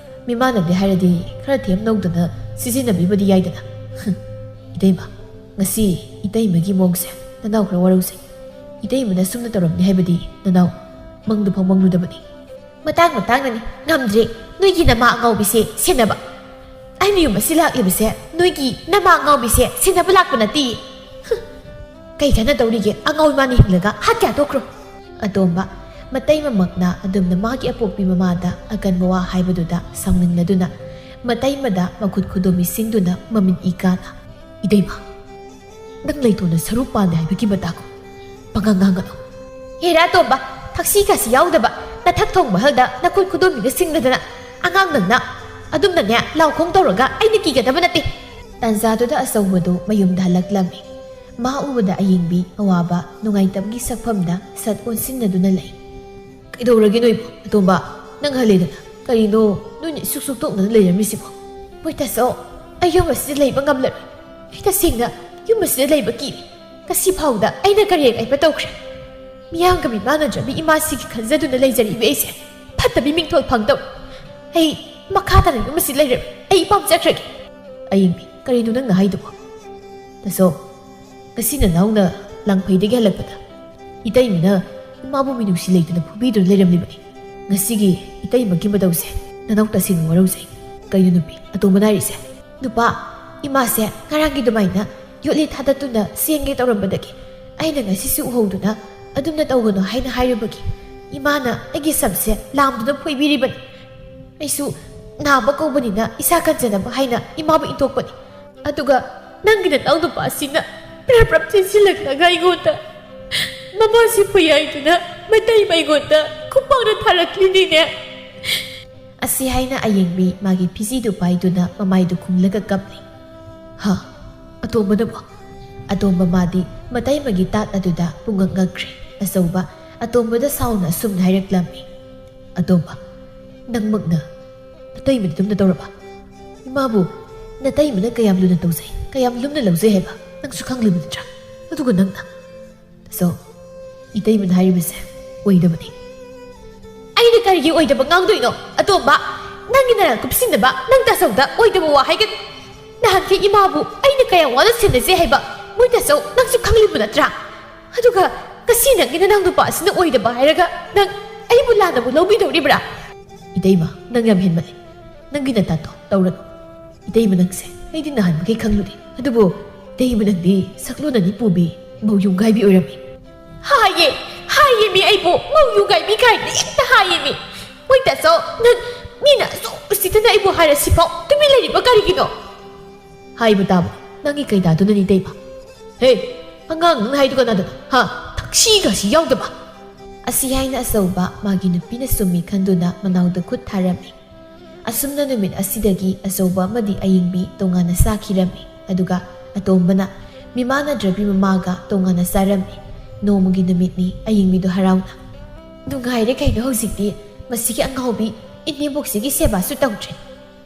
ꯃꯤꯃꯥꯟꯅꯗꯦ ꯍꯥꯏꯔꯗꯤ ꯈꯔ ꯊꯦꯝ ꯅꯧꯗꯅ ꯁꯤꯖꯤꯟꯅꯕꯤꯕꯗꯤ ꯌꯥꯏꯗꯅ꯫ ꯏꯇꯩꯃ, ꯉꯁꯤ ꯏꯇꯩꯃꯒꯤ ꯃꯑꯣꯡꯁꯦ ꯅꯅꯥꯎ ꯈꯔ ꯋꯥꯔꯧꯖꯩ꯫ ꯏꯇꯩꯃꯅ ꯁꯨꯝꯅ ꯇꯧꯔꯝꯅꯤ ꯍꯥꯏꯕꯗꯤ ꯅꯅꯥꯎ ꯃꯪꯗ ꯐꯥꯎ ꯃꯪꯂꯨꯗꯕꯅꯤ꯫ ꯃꯇꯥꯡ ꯃꯇꯥꯡꯅꯅꯤ꯫ ꯉꯝꯗ꯭ꯔꯦ ꯅꯣꯏꯒꯤ ꯅꯃꯥ ꯑꯉꯥꯎꯕꯤꯁꯦ ꯁꯦꯟꯅꯕ꯫ ꯑꯩꯅ ꯌꯨꯝ ꯑꯁꯤ ꯂꯥꯛꯂꯤꯕꯁꯦ ꯅꯣꯏꯒꯤ ꯅꯃꯥ ꯑꯉꯥꯎꯕꯤꯁꯦ ꯁꯦꯟꯅꯕ ꯂꯥꯛꯄ ꯅꯠꯇꯦ꯫ ꯍꯨꯝ꯫ ꯀꯩ ꯀꯥꯟꯅꯗꯧꯔꯤꯒꯦ ꯑꯉꯥꯎꯕꯤ ꯃꯥꯅꯤ ꯍꯤꯡꯂꯒ ꯍꯥꯠ ꯀꯌꯥ ꯇꯣꯛꯈ꯭ꯔꯣ꯫ ꯑꯇꯣꯝꯕ, ꯃꯇꯩꯃꯃꯛꯅ ꯑꯗꯨꯝꯅ ꯃꯥꯒꯤ ꯑꯄꯣꯛꯄꯤ ꯃꯃꯥꯗ ꯑꯀꯟꯕ ꯋꯥ ꯍꯥꯏꯕꯗꯨꯗ ꯁꯥꯎꯅꯤꯡꯂꯗꯨꯅ ꯃꯇꯩꯃꯗ ꯃꯈꯨꯠ ꯈꯨꯗꯣꯝꯕꯤ ꯁꯤꯡꯗꯨꯅ ꯃꯃꯤꯠ ꯏꯀꯥꯅ, "ꯏꯇꯩꯃ, ꯅꯪ ꯂꯩꯇꯣꯟꯗ ꯁꯔꯨ ꯄꯥꯟꯗꯦ ꯍꯥꯏꯕꯒꯤ ꯃꯇꯥꯒꯨꯝ ꯄꯉꯥꯡ ꯉꯥꯡꯒꯅꯨ꯫ ꯍꯦꯔꯥ ꯇꯣꯝꯕ, ꯊꯛꯁꯤ ꯈꯥꯁꯤ ꯌꯥꯎꯗꯕ ꯅꯊꯛ ꯊꯣꯡꯕ ꯑꯍꯜꯗ ꯅꯈꯨꯠ ꯈꯨꯗꯣꯝꯕꯤꯒ ꯁꯤꯡꯅꯗꯅ ꯑꯉꯥꯡ ꯅꯪꯅ ꯑꯗꯨꯝꯅꯅꯦ ꯂꯥꯎꯈꯣꯡ ꯇꯧꯔꯒ ꯑꯩꯅ ꯀꯤꯒꯗꯕ ꯅꯠꯇꯦ꯫" ꯇꯥꯟꯖꯥꯗꯨꯗ ꯑꯆꯧꯕꯗꯨ ꯃꯌꯨꯝꯗ ꯍꯜꯂꯛꯂꯝꯃꯤ꯫ ꯃꯥ ꯎꯕꯗ ꯑꯌꯦꯡꯕꯤ ꯑꯋꯥꯕ ꯅꯨꯡꯉꯥꯏꯇꯕꯒꯤ ꯁꯛꯐꯝꯗ ꯁꯠ ꯑꯣꯟꯁꯤꯟꯅꯗꯨꯅ ꯂꯩ꯫ "ꯀꯩꯗꯧꯔꯒꯦ ꯅꯣꯏꯕꯨ? ꯑꯇꯣꯝꯕ, ꯅꯪ ꯍꯜꯂꯦꯗꯅ꯫ ꯀꯔꯤꯅꯣ ꯅꯣꯏꯅ ꯏꯁꯨꯛ ꯁꯨꯛ ꯇꯣꯛꯅꯅ ꯂꯩꯔꯝꯃꯤꯁꯤꯕꯣ?" "ꯃꯣꯏ ꯇꯥꯆꯧ, ꯑꯩ ꯌꯨꯝ ꯑꯁꯤꯗ ꯂꯩꯕ ꯉꯝꯂꯔꯣꯏ꯫ ꯑꯩ ꯇꯁꯦꯡꯅ ꯌꯨꯝ ꯑꯁꯤꯗ ꯂꯩꯕ ꯀꯤꯔꯦ꯫ ꯉꯁꯤ ꯐꯥꯎꯗ ꯑꯩꯅ ꯀꯔꯦꯝ ꯀꯥꯏꯕ ꯇꯧꯈ꯭ꯔꯦ꯫ ꯃꯤꯌꯥꯝꯒ ꯃꯤꯃꯥꯟꯅꯗ꯭ꯔꯕꯤ ꯏꯃꯥꯁꯤꯒꯤ ꯈꯟꯖꯗꯨꯅ ꯂꯩꯖꯔꯤꯕ ꯑꯩꯁꯦ ꯐꯠꯇꯕꯤ ꯃꯤꯡꯊꯣꯜ ꯐꯪꯗꯧꯔꯦ꯫ ꯑꯩ ꯃꯈꯥ ꯇꯥꯅ ꯌꯨꯝ ꯑꯁꯤꯗ ꯂꯩꯔꯔꯣꯏ꯫ ꯑꯩ ꯏꯄꯥꯝ ꯆꯠꯈ꯭ꯔꯒꯦ꯫" "ꯑꯌꯦꯡꯕꯤ, ꯀꯔꯤꯅꯣ ꯅꯪꯅ ꯍꯥꯏꯗꯨꯕꯣ?" "ꯇꯥꯆꯧ, ꯉꯁꯤ ꯅꯅꯥꯎꯅ ꯂꯥꯡꯐꯩꯗꯒꯤ ꯍꯜꯂꯛꯄꯗ ꯏꯇꯩꯃꯅ ꯏꯃꯥꯕꯨ ꯃꯤꯅꯨꯡꯁꯤ ꯂꯩꯇꯅ ꯐꯨꯕꯤꯗꯨꯅ ꯂꯩꯔꯝꯂꯤꯕꯅꯤ꯫ ꯉꯁꯤꯒꯤ ꯏꯇꯩꯃꯒꯤ ꯃꯇꯧꯁꯦ ꯅꯅꯥꯎ ꯇꯁꯦꯡꯅ ꯋꯥꯔꯧꯖꯩ꯫" "ꯀꯩꯅꯣ ꯅꯨꯄꯤ, ꯑꯇꯣꯝꯕꯅ ꯍꯥꯏꯔꯤꯁꯦ?" "ꯅꯨꯄꯥ, ꯏꯃꯥꯁꯦ ꯉꯔꯥꯡꯒꯤ ꯑꯗꯨꯃꯥꯏꯅ ꯌꯣꯠꯂꯤ ꯊꯥꯗꯠꯇꯨꯅ ꯆꯦꯟꯒꯦ ꯇꯧꯔꯝꯕꯗꯒꯤ ꯑꯩꯅ ꯉꯁꯤꯁꯨ ꯎꯍꯧꯗꯨꯅ ꯑꯗꯨꯝꯅ ꯇꯧꯒꯅꯨ ꯍꯥꯏꯅ ꯍꯥꯏꯔꯨꯕꯒꯤ ꯏꯃꯥꯅ ꯑꯩꯒꯤ ꯁꯝꯁꯦ ꯂꯥꯝꯗꯨꯅ ꯐꯣꯏꯕꯤꯔꯤꯕꯅꯤ꯫ ꯑꯩꯁꯨ ꯅꯥꯕ ꯀꯧꯕꯅꯤꯅ ꯏꯁꯥ ꯀꯟꯖꯅꯕ ꯍꯥꯏꯅ ꯏꯃꯥꯕꯨ ꯏꯟꯊꯣꯛꯄꯅꯤ꯫ ꯑꯗꯨꯒ ꯅꯪꯒꯤ ꯅꯅꯥꯎ ꯅꯨꯄꯥꯁꯤꯅ ꯄ꯭ꯔꯞ ꯄ꯭ꯔꯞ ꯆꯦꯟꯁꯤꯜꯂꯛꯂꯒ ꯑꯩꯉꯣꯟꯗ ꯃꯃꯥꯁꯤ ꯐꯨꯏ ꯍꯥꯏꯗꯨꯅ ꯃꯇꯩꯃ ꯑꯩꯉꯣꯟꯗ ꯈꯨꯄꯥꯛꯅ ꯊꯥꯔꯛꯂꯤꯅꯤꯅꯦ꯫" ꯑꯁꯤ ꯍꯥꯏꯅ ꯑꯌꯦꯡꯕꯤ ꯃꯥꯒꯤ ꯐꯤꯖꯤꯗꯨ ꯄꯥꯏꯗꯨꯅ ꯃꯃꯥꯏꯗꯨ ꯈꯨꯝꯂꯒ ꯀꯞꯂꯤ꯫ "ꯍꯥ? ꯑꯇꯣꯝꯕꯅꯕꯣ?" ꯑꯇꯣꯝꯕ ꯃꯥꯗꯤ ꯃꯇꯩꯃꯒꯤ ꯇꯥꯠ ꯑꯗꯨꯗ ꯄꯨꯡꯉꯛ ꯉꯛꯈ꯭ꯔꯦ꯫ ꯑꯆꯧꯕ ꯑꯇꯣꯝꯕꯗ ꯁꯥꯎꯅ ꯑꯁꯨꯝꯅ ꯍꯥꯏꯔꯛꯂꯝꯃꯤ, "ꯑꯇꯣꯝꯕ, ꯅꯪꯃꯛꯅ ꯅꯇꯩꯃꯗ ꯑꯗꯨꯝꯅ ꯇꯧꯔꯕ? ꯏꯃꯥꯕꯨ ꯅꯇꯩꯃꯅ ꯀꯌꯥꯝ ꯂꯨꯅ ꯇꯧꯖꯩ, ꯀꯌꯥꯝ ꯂꯨꯝꯅ ꯂꯧꯖꯩ ꯍꯥꯏꯕ ꯅꯪꯁꯨ ꯈꯪꯂꯤꯕ ꯅꯠꯇ꯭ꯔꯥ? ꯑꯗꯨꯒ ꯅꯪꯅ?" "ꯇꯥꯆꯧ, ꯏꯇꯩꯃꯅ ꯍꯥꯏꯔꯤꯕꯁꯦ ꯑꯣꯏꯗꯕꯅꯤ꯫" "ꯑꯩꯅ ꯀꯔꯤꯒꯤ ꯑꯣꯏꯗꯕ ꯉꯥꯡꯗꯣꯏꯅꯣ? ꯑꯇꯣꯝꯕ, ꯅꯪꯒꯤ ꯅꯔꯥꯜ ꯀꯨꯞꯁꯤꯟꯅꯕ ꯅꯪ ꯇꯥꯆꯧꯗ ꯑꯣꯏꯗꯕ ꯋꯥ ꯍꯥꯏꯒꯅꯨ꯫" ꯅꯍꯥꯟꯈꯩ ꯏꯃꯥꯕꯨ ꯑꯩꯅ ꯀꯌꯥꯝ ꯋꯥꯅ ꯁꯦꯟꯅꯖꯩ ꯍꯥꯏꯕ ꯃꯣꯏꯗꯁꯨ ꯅꯪꯁꯨ ꯈꯪꯂꯤꯕ ꯅꯠꯇ꯭ꯔꯥ? ꯑꯗꯨꯒ ꯉꯁꯤ ꯅꯪꯒꯤ ꯅꯅꯥꯎ ꯅꯨꯄꯥ ꯑꯁꯤꯅ ꯑꯣꯏꯗꯕ ꯍꯥꯏꯔꯒ ꯅꯪ ꯑꯩꯕꯨ ꯂꯥꯟꯅꯕꯨ ꯂꯧꯕꯤꯗꯧꯔꯤꯕ꯭ꯔꯥ? ꯏꯇꯩꯃ, ꯅꯪ ꯌꯥꯝ ꯍꯦꯟꯃꯜꯂꯦ꯫ ꯅꯪꯒꯤ ꯅꯇꯥꯗꯣ ꯇꯧꯔꯅꯨ꯫ ꯏꯇꯩꯃ ꯅꯪꯁꯦ ꯑꯩꯗꯤ ꯅꯍꯥꯟꯃꯈꯩ ꯈꯪꯂꯨꯗꯦ꯫ ꯑꯗꯨꯕꯨ ꯏꯇꯩꯃ ꯅꯪꯗꯤ ꯁꯛꯂꯣꯟ ꯑꯅꯤ ꯄꯨꯕꯤ ꯃꯧ ꯌꯨꯝꯒꯥꯏꯕꯤ ꯑꯣꯏꯔꯝꯃꯤ꯫ ꯍꯥꯏꯌꯦ, ꯍꯥꯏꯌꯦ ꯃꯤ ꯑꯩꯕꯨ ꯃꯧ ꯌꯨꯝꯒꯥꯏꯕꯤ ꯀꯥꯏꯅ ꯍꯦꯛꯇ ꯍꯥꯏꯌꯦ ꯃꯤ꯫ ꯃꯣꯏ ꯇꯥꯆꯧ, ꯅꯪ ꯃꯤꯅ ꯑꯁꯨꯛ ꯎꯁꯤꯠꯇꯅ ꯑꯩꯕꯨ ꯍꯥꯏꯔꯁꯤꯐꯥꯎ ꯇꯨꯃꯤꯟ ꯂꯩꯔꯤꯕ ꯀꯔꯤꯒꯤꯅꯣ? ꯍꯥꯏꯕ ꯇꯥꯕꯅꯤ ꯅꯪꯒꯤ ꯀꯩꯗꯥꯗꯨꯅꯅꯤ ꯏꯇꯩꯃ꯫ ꯍꯦ, ꯑꯉꯥꯡ ꯅꯪꯅ ꯍꯥꯏꯗꯨ ꯀꯅꯥꯗꯅꯣ? ꯍꯥ? ꯊꯛꯁꯤꯒꯁꯤ ꯌꯥꯎꯗꯕ꯫ ꯑꯁꯤ ꯍꯥꯏꯅ ꯑꯆꯧꯕ ꯃꯥꯒꯤ ꯅꯨꯄꯤꯅ ꯆꯨꯝꯃꯤ ꯈꯟꯗꯨꯅ ꯃꯅꯥꯎꯗ ꯈꯨꯠ ꯊꯥꯔꯝꯃꯤ꯫ ꯑꯁꯨꯝꯅ ꯅꯨꯃꯤꯠ ꯑꯁꯤꯗꯒꯤ ꯑꯆꯧꯕ ꯑꯃꯗꯤ ꯑꯌꯤꯡꯕꯤ ꯇꯣꯉꯥꯟꯅ ꯆꯥꯈꯤꯔꯝꯃꯤ꯫ ꯑꯗꯨꯒ ꯑꯇꯣꯝꯕꯅ ꯃꯤꯃꯥꯟꯅꯗ꯭ꯔꯕꯤ ꯃꯃꯥꯒ ꯇꯣꯉꯥꯟꯅ ꯆꯥꯔꯝꯃꯤ꯫ ꯅꯣꯡꯃꯒꯤ ꯅꯨꯃꯤꯠꯅꯤ ꯑꯌꯤꯡꯕꯤꯗꯨ ꯍꯔꯥꯎꯅ, "ꯅꯨꯡꯉꯥꯏꯔꯦ ꯀꯩꯅꯣ ꯍꯧꯖꯤꯛꯇꯤ, ꯃꯁꯤꯒꯤ ꯑꯉꯥꯎꯕꯤ ꯏꯅꯦꯝꯕꯣꯛꯁꯤꯒꯤ ꯁꯦꯕꯥꯁꯨ ꯇꯧꯗ꯭ꯔꯦ꯫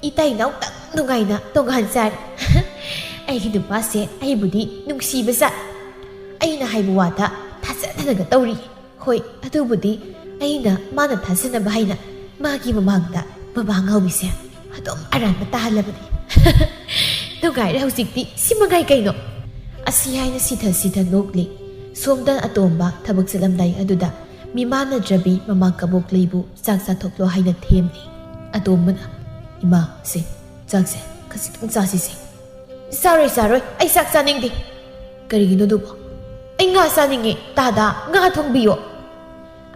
ꯏꯇꯩ ꯏꯅꯥꯎꯇꯪ ꯅꯨꯡꯉꯥꯏꯅ ꯇꯣꯉꯥꯟ ꯆꯥꯔꯦ꯫ ꯑꯩꯒꯤ ꯅꯨꯄꯥꯁꯦ ꯑꯩꯕꯨꯗꯤ ꯅꯨꯡꯁꯤꯕ ꯖꯥꯠ꯫ ꯑꯩꯅ ꯍꯥꯏꯕ ꯋꯥꯗ ꯊꯥꯖꯗꯅꯒ ꯇꯧꯔꯤ꯫ ꯍꯣꯏ, ꯑꯗꯨꯕꯨꯗꯤ ꯑꯩꯅ ꯃꯥꯅ ꯊꯥꯖꯅꯕ ꯍꯥꯏꯅ ꯃꯥꯒꯤ ꯃꯃꯥꯡꯗ ꯃꯃꯥ ꯉꯥꯎꯕꯤꯁꯦ ꯑꯗꯨꯝ ꯑꯔꯥꯟꯕ ꯇꯥꯍꯜꯂꯕꯅꯤ꯫ ꯅꯨꯡꯉꯥꯏꯔꯦ ꯍꯧꯖꯤꯛꯇꯤ, ꯁꯤ ꯃꯉꯥꯏ ꯀꯩꯅꯣ?" ꯑꯁꯤ ꯍꯥꯏꯅ ꯁꯤꯊ ꯁꯤꯊ ꯅꯣꯛꯂꯤ꯫ ꯁꯣꯝꯗ ꯑꯇꯣꯝꯕ ꯊꯕꯛ ꯆꯠꯂꯝꯗꯥꯏ ꯑꯗꯨꯗ ꯃꯤꯃꯥꯟꯅꯗ꯭ꯔꯕꯤ ꯃꯃꯥ ꯀꯕꯣꯛꯂꯩꯕꯨ ꯆꯥꯛ ꯆꯥꯊꯣꯛꯂꯣ ꯍꯥꯏꯅ ꯊꯦꯝꯂꯤ꯫ ꯑꯇꯣꯝꯕꯅ, "ꯏꯃꯥ, ꯁꯦ, ꯆꯥꯛꯁꯦ ꯈꯖꯤꯛꯇꯪ ꯆꯥꯁꯤꯁꯦ꯫" "ꯆꯥꯔꯣꯏ, ꯆꯥꯔꯣꯏ, ꯑꯩ ꯆꯥꯛ ꯆꯥꯅꯤꯡꯗꯦ꯫" "ꯀꯔꯤꯒꯤꯅꯣ ꯑꯗꯨꯕꯣ?" "ꯑꯩ ꯉꯥ ꯆꯥꯅꯤꯡꯉꯦ, ꯇꯥꯗ, ꯉꯥ ꯊꯣꯡꯕꯤꯌꯣ꯫"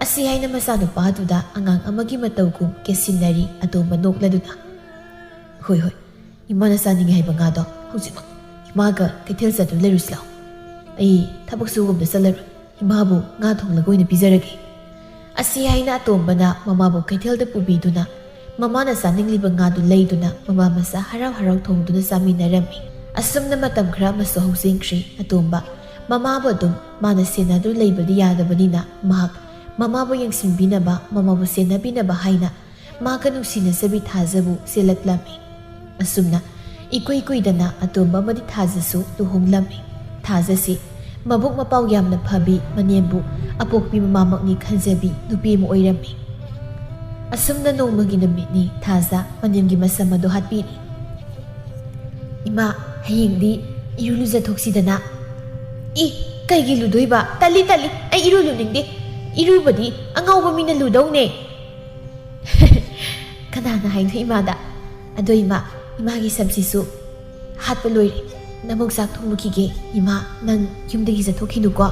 ꯑꯁꯤ ꯍꯥꯏꯅ ꯃꯆꯥꯅꯨꯄꯥꯗꯨꯗ ꯑꯉꯥꯡ ꯑꯃꯒꯤ ꯃꯇꯧꯒꯨꯝ ꯀꯦꯁꯤꯟꯅꯔꯤ ꯑꯇꯣꯝꯕ ꯅꯣꯛꯂꯗꯨꯅ꯫ "ꯍꯣꯏ, ꯍꯣꯏ, ꯏꯃꯥꯅ ꯆꯥꯅꯤꯡꯉꯦ ꯍꯥꯏꯕ ꯉꯥꯗꯣ ꯍꯧꯖꯤꯛꯃꯛ ꯏꯃꯥꯒ ꯀꯩꯊꯦꯜ ꯆꯠꯇꯨꯅ ꯂꯩꯔꯨꯁꯤ ꯂꯥꯎ꯫ ꯑꯩ ꯊꯕꯛ ꯁꯨꯕꯝꯗ ꯆꯠꯂꯔꯣꯏ꯫ ꯏꯃꯥꯕꯨ ꯉꯥ ꯊꯣꯡꯂꯒ ꯑꯣꯏꯅ ꯄꯤꯖꯔꯒꯦ꯫" ꯑꯁꯤ ꯍꯥꯏꯅ ꯑꯇꯣꯝꯕꯅ ꯃꯃꯥꯕꯨ ꯀꯩꯊꯦꯜꯗ ꯄꯨꯕꯤꯗꯨꯅ ꯃꯃꯥꯅ ꯆꯥꯅꯤꯡꯂꯤꯕ ꯉꯥꯗꯨ ꯂꯩꯗꯨꯅ ꯃꯃꯥ ꯃꯆꯥ ꯍꯔꯥꯎ ꯍꯔꯥꯎ ꯊꯣꯡꯗꯨꯅ ꯆꯥꯃꯤꯟꯅꯔꯝꯃꯤ꯫ ꯑꯁꯨꯝꯅ ꯃꯇꯝ ꯈꯔ ꯑꯃꯁꯨ ꯍꯧꯖꯤꯟꯈ꯭ꯔꯤ꯫ ꯑꯇꯣꯝꯕ ꯃꯃꯥꯕꯨ ꯑꯗꯨꯝ ꯃꯥꯅ ꯁꯦꯟꯅꯗꯨꯅ ꯂꯩꯕꯗꯤ ꯌꯥꯗꯕꯅꯤꯅ ꯃꯍꯥꯛ ꯃꯃꯥꯕꯨ ꯌꯦꯡꯁꯤꯟꯕꯤꯅꯕ, ꯃꯃꯥꯕꯨ ꯁꯦꯟꯅꯕꯤꯅꯕ ꯍꯥꯏꯅ ꯃꯥꯒ ꯅꯨꯡꯁꯤꯅꯖꯕꯤ ꯊꯥꯖꯕꯨ ꯆꯦꯜꯂꯛꯂꯝꯃꯤ꯫ ꯑꯁꯨꯝꯅ ꯏꯀꯨꯏ ꯀꯨꯏꯗꯅ ꯑꯇꯣꯝꯕ ꯑꯃꯗꯤ ꯊꯥꯖꯁꯨ ꯂꯨꯍꯣꯡꯂꯝꯃꯤ꯫ ꯊꯥꯖꯁꯤ ꯃꯕꯨꯛ ꯃꯄꯥꯎ ꯌꯥꯝꯅ ꯐꯕꯤ, ꯃꯅꯦꯝꯕꯨ ꯑꯄꯣꯛꯄꯤ ꯃꯃꯥꯃꯛꯅꯤ ꯈꯟꯖꯕꯤ ꯅꯨꯄꯤ ꯑꯃ ꯑꯣꯏꯔꯝꯃꯤ꯫ ꯑꯁꯨꯝꯅ ꯅꯣꯡꯃꯒꯤ ꯅꯨꯃꯤꯠꯅꯤ ꯊꯥꯖ ꯃꯅꯦꯝꯒꯤ ꯃꯁꯝ ꯑꯗꯨ ꯍꯥꯠꯄꯤꯔꯤ꯫ "ꯏꯃꯥ, ꯍꯌꯦꯡꯗꯤ ꯏꯔꯨ ꯂꯨꯖꯊꯣꯛꯁꯤꯗꯅ?" "ꯏ, ꯀꯩꯒꯤ ꯂꯨꯗꯣꯏꯕ? ꯇꯜꯂꯤ, ꯇꯜꯂꯤ, ꯑꯩ ꯏꯔꯨ ꯂꯨꯅꯤꯡꯗꯦ꯫ ꯏꯔꯨꯕꯗꯤ ꯑꯉꯥꯎꯕ ꯃꯤꯅ ꯂꯨꯗꯧꯅꯦ꯫" "ꯀꯅꯥꯅ ꯍꯥꯏꯅꯣ ꯏꯃꯥꯗ? ꯑꯗꯣ ꯏꯃꯥ, ꯏꯃꯥꯒꯤ ꯁꯝꯁꯤꯁꯨ ꯍꯥꯠꯄ ꯂꯣꯏꯔꯦ꯫ ꯅꯃꯧ ꯆꯥꯛ ꯊꯣꯡꯂꯨꯈꯤꯒꯦ꯫ ꯏꯃꯥ, ꯅꯪ ꯌꯨꯝꯗꯒꯤ ꯆꯠꯊꯣꯛꯈꯤꯅꯨꯀꯣ꯫"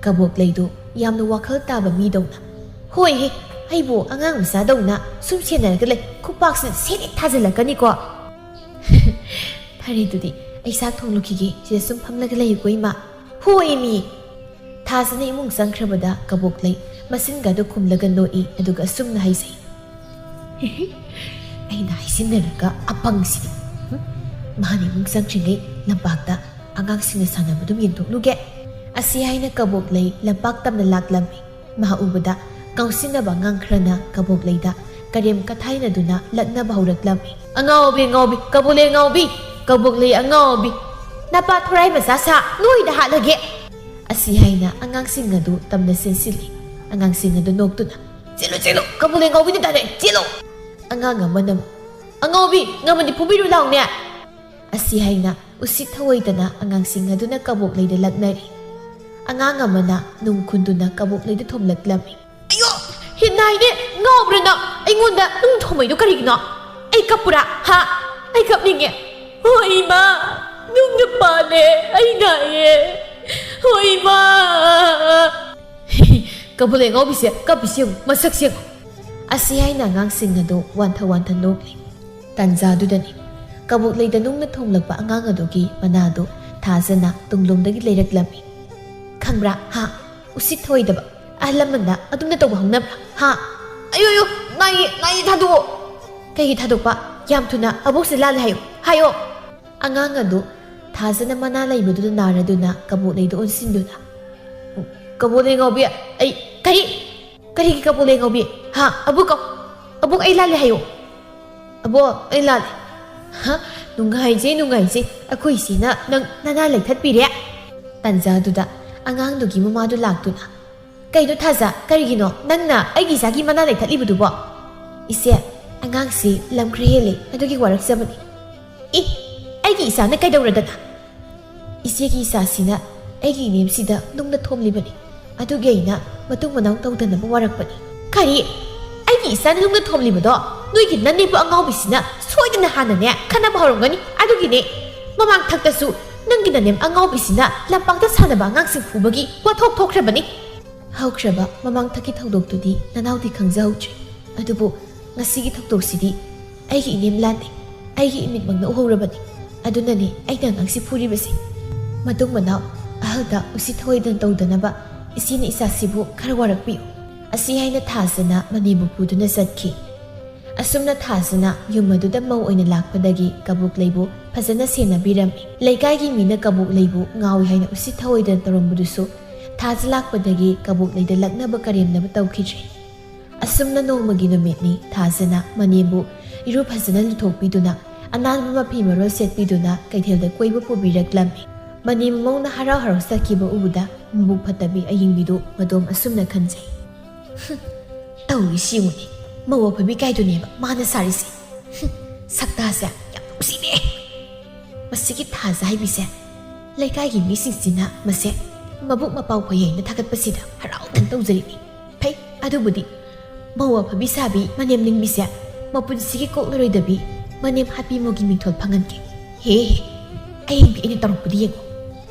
ꯀꯕꯣꯛꯂꯩꯗꯨ ꯌꯥꯝꯅ ꯋꯥꯈꯜ ꯇꯥꯕ ꯃꯤꯗꯧꯅ, "ꯍꯣꯏꯍꯦ, ꯑꯩꯕꯨ ꯑꯉꯥꯡ ꯃꯆꯥꯗꯧꯅ ꯁꯨꯝ ꯁꯦꯟꯅꯔꯒ ꯂꯩ꯫ ꯈꯨꯄꯥꯛꯁꯤꯗ ꯁꯦꯠ ꯍꯦꯛ ꯊꯥꯖꯤꯜꯂꯛꯀꯅꯤꯀꯣ꯫" "ꯐꯔꯦ, ꯑꯗꯨꯗꯤ ꯑꯩ ꯆꯥꯛ ꯊꯣꯡꯂꯨꯈꯤꯒꯦ꯫ ꯁꯤꯗ ꯁꯨꯝ ꯐꯝꯂꯒ ꯂꯩꯌꯨꯀꯣ ꯏꯃꯥ꯫" "ꯍꯣꯏ ꯏꯃꯤ꯫" ꯊꯥꯖꯅ ꯏꯃꯨꯡ ꯆꯪꯈ꯭ꯔꯕꯗ ꯀꯕꯣꯛꯂꯩ ꯃꯆꯤꯟꯒꯗꯨ ꯈꯨꯝꯂꯒ ꯅꯣꯛꯏ, ꯑꯗꯨꯒ ꯑꯁꯨꯝꯅ ꯍꯥꯏꯖꯩ, "ꯑꯩꯅ ꯍꯥꯏꯁꯤꯟꯅꯔꯒ ꯑꯄꯪꯁꯤꯗꯤ꯫ ꯍꯨꯝ, ꯃꯥꯅ ꯏꯃꯨꯡ ꯆꯪꯗ꯭ꯔꯤꯉꯩ ꯂꯝꯄꯥꯛꯇ ꯑꯉꯥꯡꯁꯤꯡꯅ ꯁꯥꯟꯅꯕꯗꯨꯝ ꯌꯦꯡꯊꯣꯛꯂꯨꯒꯦ꯫" ꯑꯁꯤ ꯍꯥꯏꯅ ꯀꯕꯣꯛꯂꯩ ꯂꯝꯄꯥꯛ ꯇꯝꯅ ꯂꯥꯛꯂꯝꯃꯤ꯫ ꯃꯥ ꯎꯕꯗ ꯉꯥꯎꯁꯤꯟꯅꯕ ꯑꯉꯥꯡ ꯈꯔꯅ ꯀꯕꯣꯛꯂꯩꯗ ꯀꯔꯦꯝ ꯀꯊꯥꯏꯅꯗꯨꯅ ꯂꯛꯅꯕ ꯍꯧꯔꯛꯂꯝꯃꯤ꯫ "ꯑꯉꯥꯎꯕꯤ, ꯑꯉꯥꯎꯕꯤ, ꯀꯕꯣꯛꯂꯩ ꯑꯉꯥꯎꯕꯤ, ꯀꯕꯣꯛꯂꯩ ꯑꯉꯥꯎꯕꯤ, ꯅꯄꯥ ꯊꯣꯔꯥꯏ ꯃꯆꯥ ꯁꯥ, ꯅꯣꯏꯗ ꯍꯥꯠꯂꯒꯦ!" ꯑꯁꯤ ꯍꯥꯏꯅ ꯑꯉꯥꯡꯁꯤꯡ ꯑꯗꯨ ꯇꯝꯅ ꯆꯦꯟꯁꯤꯜꯂꯤ꯫ ꯑꯉꯥꯡꯁꯤꯡ ꯑꯗꯨ ꯅꯣꯛꯇꯨꯅ, "ꯆꯦꯜꯂꯨ, ꯆꯦꯜꯂꯨ, ꯀꯕꯣꯛꯂꯩ ꯑꯉꯥꯎꯕꯤꯅ ꯇꯥꯟꯅꯔꯦ, ꯆꯦꯜꯂꯨ!" ꯑꯉꯥꯡ ꯑꯃꯅ ꯑꯃꯨꯛ, "ꯑꯉꯥꯎꯕꯤ, ꯉꯝꯃꯗꯤ ꯐꯨꯕꯤꯔꯨ ꯂꯥꯎꯅꯦ!" ꯑꯁꯤ ꯍꯥꯏꯅ ꯎꯁꯤꯠ ꯊꯑꯣꯏꯗꯅ ꯑꯉꯥꯡꯁꯤꯡ ꯑꯗꯨꯅ ꯀꯕꯣꯛꯂꯩꯗ ꯂꯛꯅꯔꯤ꯫ ꯑꯉꯥꯡ ꯑꯃꯅ ꯅꯨꯡ ꯈꯨꯟꯗꯨꯅ ꯀꯕꯣꯛꯂꯩꯗ ꯊꯣꯝꯂꯛꯂꯝꯃꯤ꯫ "ꯑꯌꯣ! ꯍꯤꯠ ꯅꯥꯏꯅꯦ! ꯉꯥꯎꯕ꯭ꯔꯥ ꯅꯪ? ꯑꯩꯉꯣꯟꯗ ꯅꯨꯡ ꯊꯣꯝꯃꯩꯗꯣ ꯀꯔꯤꯒꯤꯅꯣ? ꯑꯩ ꯀꯞꯄꯨꯔꯥ? ꯍꯥ? ꯑꯩ ꯀꯞꯅꯤꯡꯉꯦ꯫ ꯍꯣꯏ ꯏꯃꯥ! ꯅꯨꯡꯅ ꯄꯥꯜꯂꯦ! ꯑꯩ ꯅꯥꯏꯌꯦ! ꯍꯣꯏ ꯏꯃꯥ!" "ꯀꯕꯣꯛꯂꯩ ꯑꯉꯥꯎꯕꯤꯁꯦ ꯀꯞꯄꯤꯁꯦ ꯌꯦꯡꯉꯨ, ꯃꯁꯛꯁꯦ ꯌꯦꯡꯉꯨ!" ꯑꯁꯤ ꯍꯥꯏꯅ ꯑꯉꯥꯡꯁꯤꯡ ꯑꯗꯨ ꯋꯥꯟꯊ ꯋꯥꯟꯊ ꯅꯣꯛꯂꯤ꯫ ꯇꯥꯟꯖꯥꯗꯨꯗꯅꯤ ꯀꯕꯣꯛꯂꯩꯗ ꯅꯨꯡꯅ ꯊꯣꯝꯂꯛꯄ ꯑꯉꯥꯡ ꯑꯗꯨꯒꯤ ꯃꯅꯥꯗꯨ ꯊꯥꯖꯅ ꯇꯨꯡꯂꯣꯝꯗꯒꯤ ꯂꯩꯔꯛꯂꯝꯃꯤ꯫ "ꯈꯪꯕ꯭ꯔꯥ? ꯍꯥ? ꯎꯁꯤꯠ ꯊꯑꯣꯏꯗꯕ꯫ ꯑꯍꯜ ꯂꯃꯟꯗ ꯑꯗꯨꯝꯅ ꯇꯧꯕ ꯍꯧꯅꯕ꯭ꯔꯥ? ꯍꯥ? ꯑꯌꯣ, ꯑꯌꯣ, ꯅꯥꯏꯌꯦ, ꯅꯥꯏꯌꯦ, ꯊꯥꯗꯣꯛꯑꯣ!" "ꯀꯩꯒꯤ ꯊꯥꯗꯣꯛꯄ? ꯌꯥꯝ ꯊꯨꯅ ꯑꯕꯣꯛꯁꯦ ꯂꯥꯜꯂꯦ ꯍꯥꯏꯌꯣ, ꯍꯥꯏꯌꯣ!" ꯑꯉꯥꯡ ꯑꯗꯨ ꯊꯥꯖꯅ ꯃꯅꯥ ꯂꯩꯕꯗꯨꯗ ꯅꯥꯔꯗꯨꯅ ꯀꯕꯣꯛꯂꯩꯗ ꯑꯣꯟꯁꯤꯟꯗꯨꯅ, "ꯀꯕꯣꯛꯂꯩ ꯉꯥꯎꯕꯤ, ꯑꯩ ꯀꯔꯤ? ꯀꯔꯤꯒꯤ ꯀꯕꯣꯛꯂꯩ ꯉꯥꯎꯕꯤ? ꯍꯥ? ꯑꯕꯣꯛ ꯀꯧ꯫ ꯑꯕꯣꯛ, ꯑꯩ ꯂꯥꯜꯂꯦ ꯍꯥꯏꯌꯣ꯫ ꯑꯕꯣꯛ, ꯑꯩ ꯂꯥꯜꯂꯦ꯫ ꯍꯥ? ꯅꯨꯡꯉꯥꯏꯖꯩ, ꯅꯨꯡꯉꯥꯏꯖꯩ꯫ ꯑꯩꯈꯣꯏ ꯏꯆꯦꯅ ꯅꯪ ꯅꯅꯥ ꯂꯩꯊꯠꯄꯤꯔꯦ?" ꯇꯥꯟꯖꯥꯗꯨꯗ ꯑꯉꯥꯡꯗꯨꯒꯤ ꯃꯃꯥꯗꯨ ꯂꯥꯛꯇꯨꯅ, "ꯀꯩꯅꯣ ꯊꯥꯖ, ꯀꯔꯤꯒꯤꯅꯣ ꯅꯪꯅ ꯑꯩꯒꯤ ꯏꯆꯥꯒꯤ ꯃꯅꯥ ꯂꯩꯊꯠꯂꯤꯕꯗꯨꯕꯣ?" "ꯏꯆꯦ, ꯑꯉꯥꯡꯁꯤ ꯂꯝ ꯈꯔ ꯍꯦꯜꯂꯦ, ꯑꯗꯨꯒꯤ ꯋꯥꯔꯛꯆꯕꯅꯤ꯫" "ꯏ, ꯑꯩꯒꯤ ꯏꯆꯥꯅ ꯀꯩꯗꯧꯔꯗꯅ? ꯏꯆꯦꯒꯤ ꯏꯆꯥꯁꯤꯅ ꯑꯩꯒꯤ ꯏꯅꯦꯝꯁꯤꯗ ꯅꯨꯡꯅ ꯊꯣꯝꯂꯤꯕꯅꯤ꯫ ꯑꯗꯨꯒꯤ ꯑꯩꯅ ꯃꯇꯨꯡ ꯃꯅꯥꯎ ꯇꯧꯗꯅꯕ ꯋꯥꯔꯛꯄꯅꯤ꯫ ꯀꯔꯤ? ꯑꯩꯒꯤ ꯏꯆꯥꯅ ꯅꯨꯡꯅ ꯊꯣꯝꯂꯤꯕꯗꯣ ꯅꯣꯏꯒꯤ ꯅꯅꯦꯝꯕꯨ ꯑꯉꯥꯎꯕꯤꯁꯤꯅ ꯁꯣꯏꯗꯅ ꯍꯥꯟꯅꯅꯦ ꯈꯟꯅꯕ ꯍꯧꯔꯝꯒꯅꯤ꯫ ꯑꯗꯨꯒꯤꯅꯦ ꯃꯃꯥꯡ ꯊꯛꯇꯁꯨ ꯅꯪꯒꯤ ꯅꯅꯦꯝ ꯑꯉꯥꯎꯕꯤꯁꯤꯅ ꯂꯝꯄꯥꯛꯇ ꯁꯥꯟꯅꯕ ꯑꯉꯥꯡꯁꯤꯡ ꯐꯨꯕꯒꯤ ꯋꯥꯊꯣꯛ ꯊꯣꯛꯈ꯭ꯔꯕꯅꯤ꯫ ꯍꯧꯈ꯭ꯔꯕ ꯃꯃꯥꯡ ꯊꯛꯀꯤ ꯊꯧꯗꯣꯛꯇꯨꯗꯤ ꯅꯅꯥꯎꯗꯤ ꯈꯪꯖꯍꯧꯗ꯭ꯔꯤ꯫ ꯑꯗꯨꯕꯨ ꯉꯁꯤꯒꯤ ꯊꯧꯗꯣꯛꯁꯤꯗꯤ ꯑꯩꯒꯤ ꯏꯅꯦꯝ ꯂꯥꯟꯅꯤ꯫ ꯑꯩꯒꯤ ꯏꯃꯤꯠꯃꯛꯅ ꯎꯍꯧꯔꯕꯅꯤ꯫ ꯑꯗꯨꯅꯅꯤ ꯑꯩꯅ ꯑꯉꯥꯡꯁꯤ ꯐꯨꯔꯤꯕꯁꯤ꯫ ꯃꯇꯨꯡ ꯃꯅꯥꯎ ꯑꯍꯜꯗ ꯎꯁꯤꯠ ꯊꯑꯣꯏꯗꯅ ꯇꯧꯗꯅꯕ ꯏꯆꯦꯅ ꯏꯆꯥꯁꯤꯕꯨ ꯈꯔ ꯋꯥꯔꯛꯄꯤꯌꯨ꯫ ꯑꯁꯤ ꯍꯥꯏꯅ ꯊꯥꯖꯅ ꯃꯅꯦꯝꯕꯨ ꯄꯨꯗꯨꯅ ꯆꯠꯈꯤ꯫ ꯑꯁꯨꯝꯅ ꯊꯥꯖꯅ ꯌꯨꯝ ꯑꯗꯨꯗ ꯃꯧ ꯑꯣꯏꯅ ꯂꯥꯛꯄꯗꯒꯤ ꯀꯕꯣꯛꯂꯩꯕꯨ ꯐꯖꯅ ꯁꯦꯟꯅꯕꯤꯔꯝꯃꯤ꯫ ꯂꯩꯀꯥꯏꯒꯤ ꯃꯤꯅ ꯀꯕꯣꯛꯂꯩꯕꯨ ꯉꯥꯎꯏ ꯍꯥꯏꯅ ꯎꯁꯤꯠ ꯊꯑꯣꯏꯗꯅ ꯇꯧꯔꯝꯕꯗꯨꯁꯨ ꯊꯥꯖ ꯂꯥꯛꯄꯗꯒꯤ ꯀꯕꯣꯛꯂꯩꯗ ꯂꯛꯅꯕ ꯀꯔꯦꯝꯅꯕ ꯇꯧꯈꯤꯗ꯭ꯔꯦ꯫ ꯑꯁꯨꯝꯅ ꯅꯣꯡꯃꯒꯤ ꯅꯨꯃꯤꯠꯅꯤ ꯊꯥꯖꯅ ꯃꯅꯦꯝꯕꯨ ꯏꯔꯨ ꯐꯖꯅ ꯂꯨꯊꯣꯛꯄꯤꯗꯨꯅ ꯑꯅꯥꯟꯕ ꯃꯐꯤ ꯃꯔꯣꯜ ꯁꯦꯠꯄꯤꯗꯨꯅ ꯀꯩꯊꯦꯜꯗ ꯀꯣꯏꯕ ꯄꯨꯕꯤꯔꯛꯂꯝꯃꯤ꯫ ꯃꯅꯦꯝ ꯃꯃꯧꯅ ꯍꯔꯥꯎ ꯍꯔꯥꯎ ꯆꯠꯈꯤꯕ ꯎꯕꯗ ꯃꯕꯨꯛ ꯐꯠꯇꯕꯤ ꯑꯌꯤꯡꯕꯤꯗꯨ ꯃꯗꯣꯝ ꯑꯁꯨꯝꯅ ꯈꯟꯖꯩ꯫ "ꯍꯨꯝ, ꯇꯧꯔꯤꯁꯤ ꯌꯦꯡꯉꯨꯅꯦ, ꯃꯧ ꯑꯐꯕꯤ ꯀꯥꯏꯗꯨꯅꯦꯕ ꯃꯥꯅ ꯁꯥꯔꯤꯁꯦ꯫ ꯍꯨꯝ, ꯁꯛꯇꯥꯁꯦ ꯌꯥꯝ ꯅꯨꯡꯁꯤꯅꯦ꯫ ꯃꯁꯤꯒꯤ ꯊꯥꯖ ꯍꯥꯏꯕꯤꯁꯦ ꯂꯩꯀꯥꯏꯒꯤ ꯃꯤꯁꯤꯡꯁꯤꯅ ꯃꯁꯦ ꯃꯕꯨꯛ ꯃꯄꯥꯎ ꯐꯩ ꯍꯥꯏꯅ ꯊꯥꯒꯠꯄꯁꯤꯗ ꯍꯔꯥꯎꯗꯅ ꯇꯧꯖꯔꯤꯅꯤ꯫ ꯐꯩ, ꯑꯗꯨꯕꯨꯗꯤ ꯃꯧ ꯑꯐꯕꯤ ꯁꯥꯕꯤ ꯃꯅꯦꯝ ꯅꯤꯡꯕꯤꯁꯦ ꯃꯄꯨꯟꯁꯤꯒꯤ ꯀꯣꯛꯂꯔꯣꯏꯗꯕꯤ ꯃꯅꯦꯝ ꯍꯥꯠꯄꯤ ꯃꯧꯒꯤ ꯃꯤꯡꯊꯣꯜ ꯐꯪꯍꯟꯒꯦ꯫ ꯍꯦ ꯍꯦ, ꯑꯌꯤꯡꯕꯤ ꯑꯩꯅ ꯇꯧꯔꯛꯄꯗꯤ ꯌꯦꯡꯉꯨ꯫"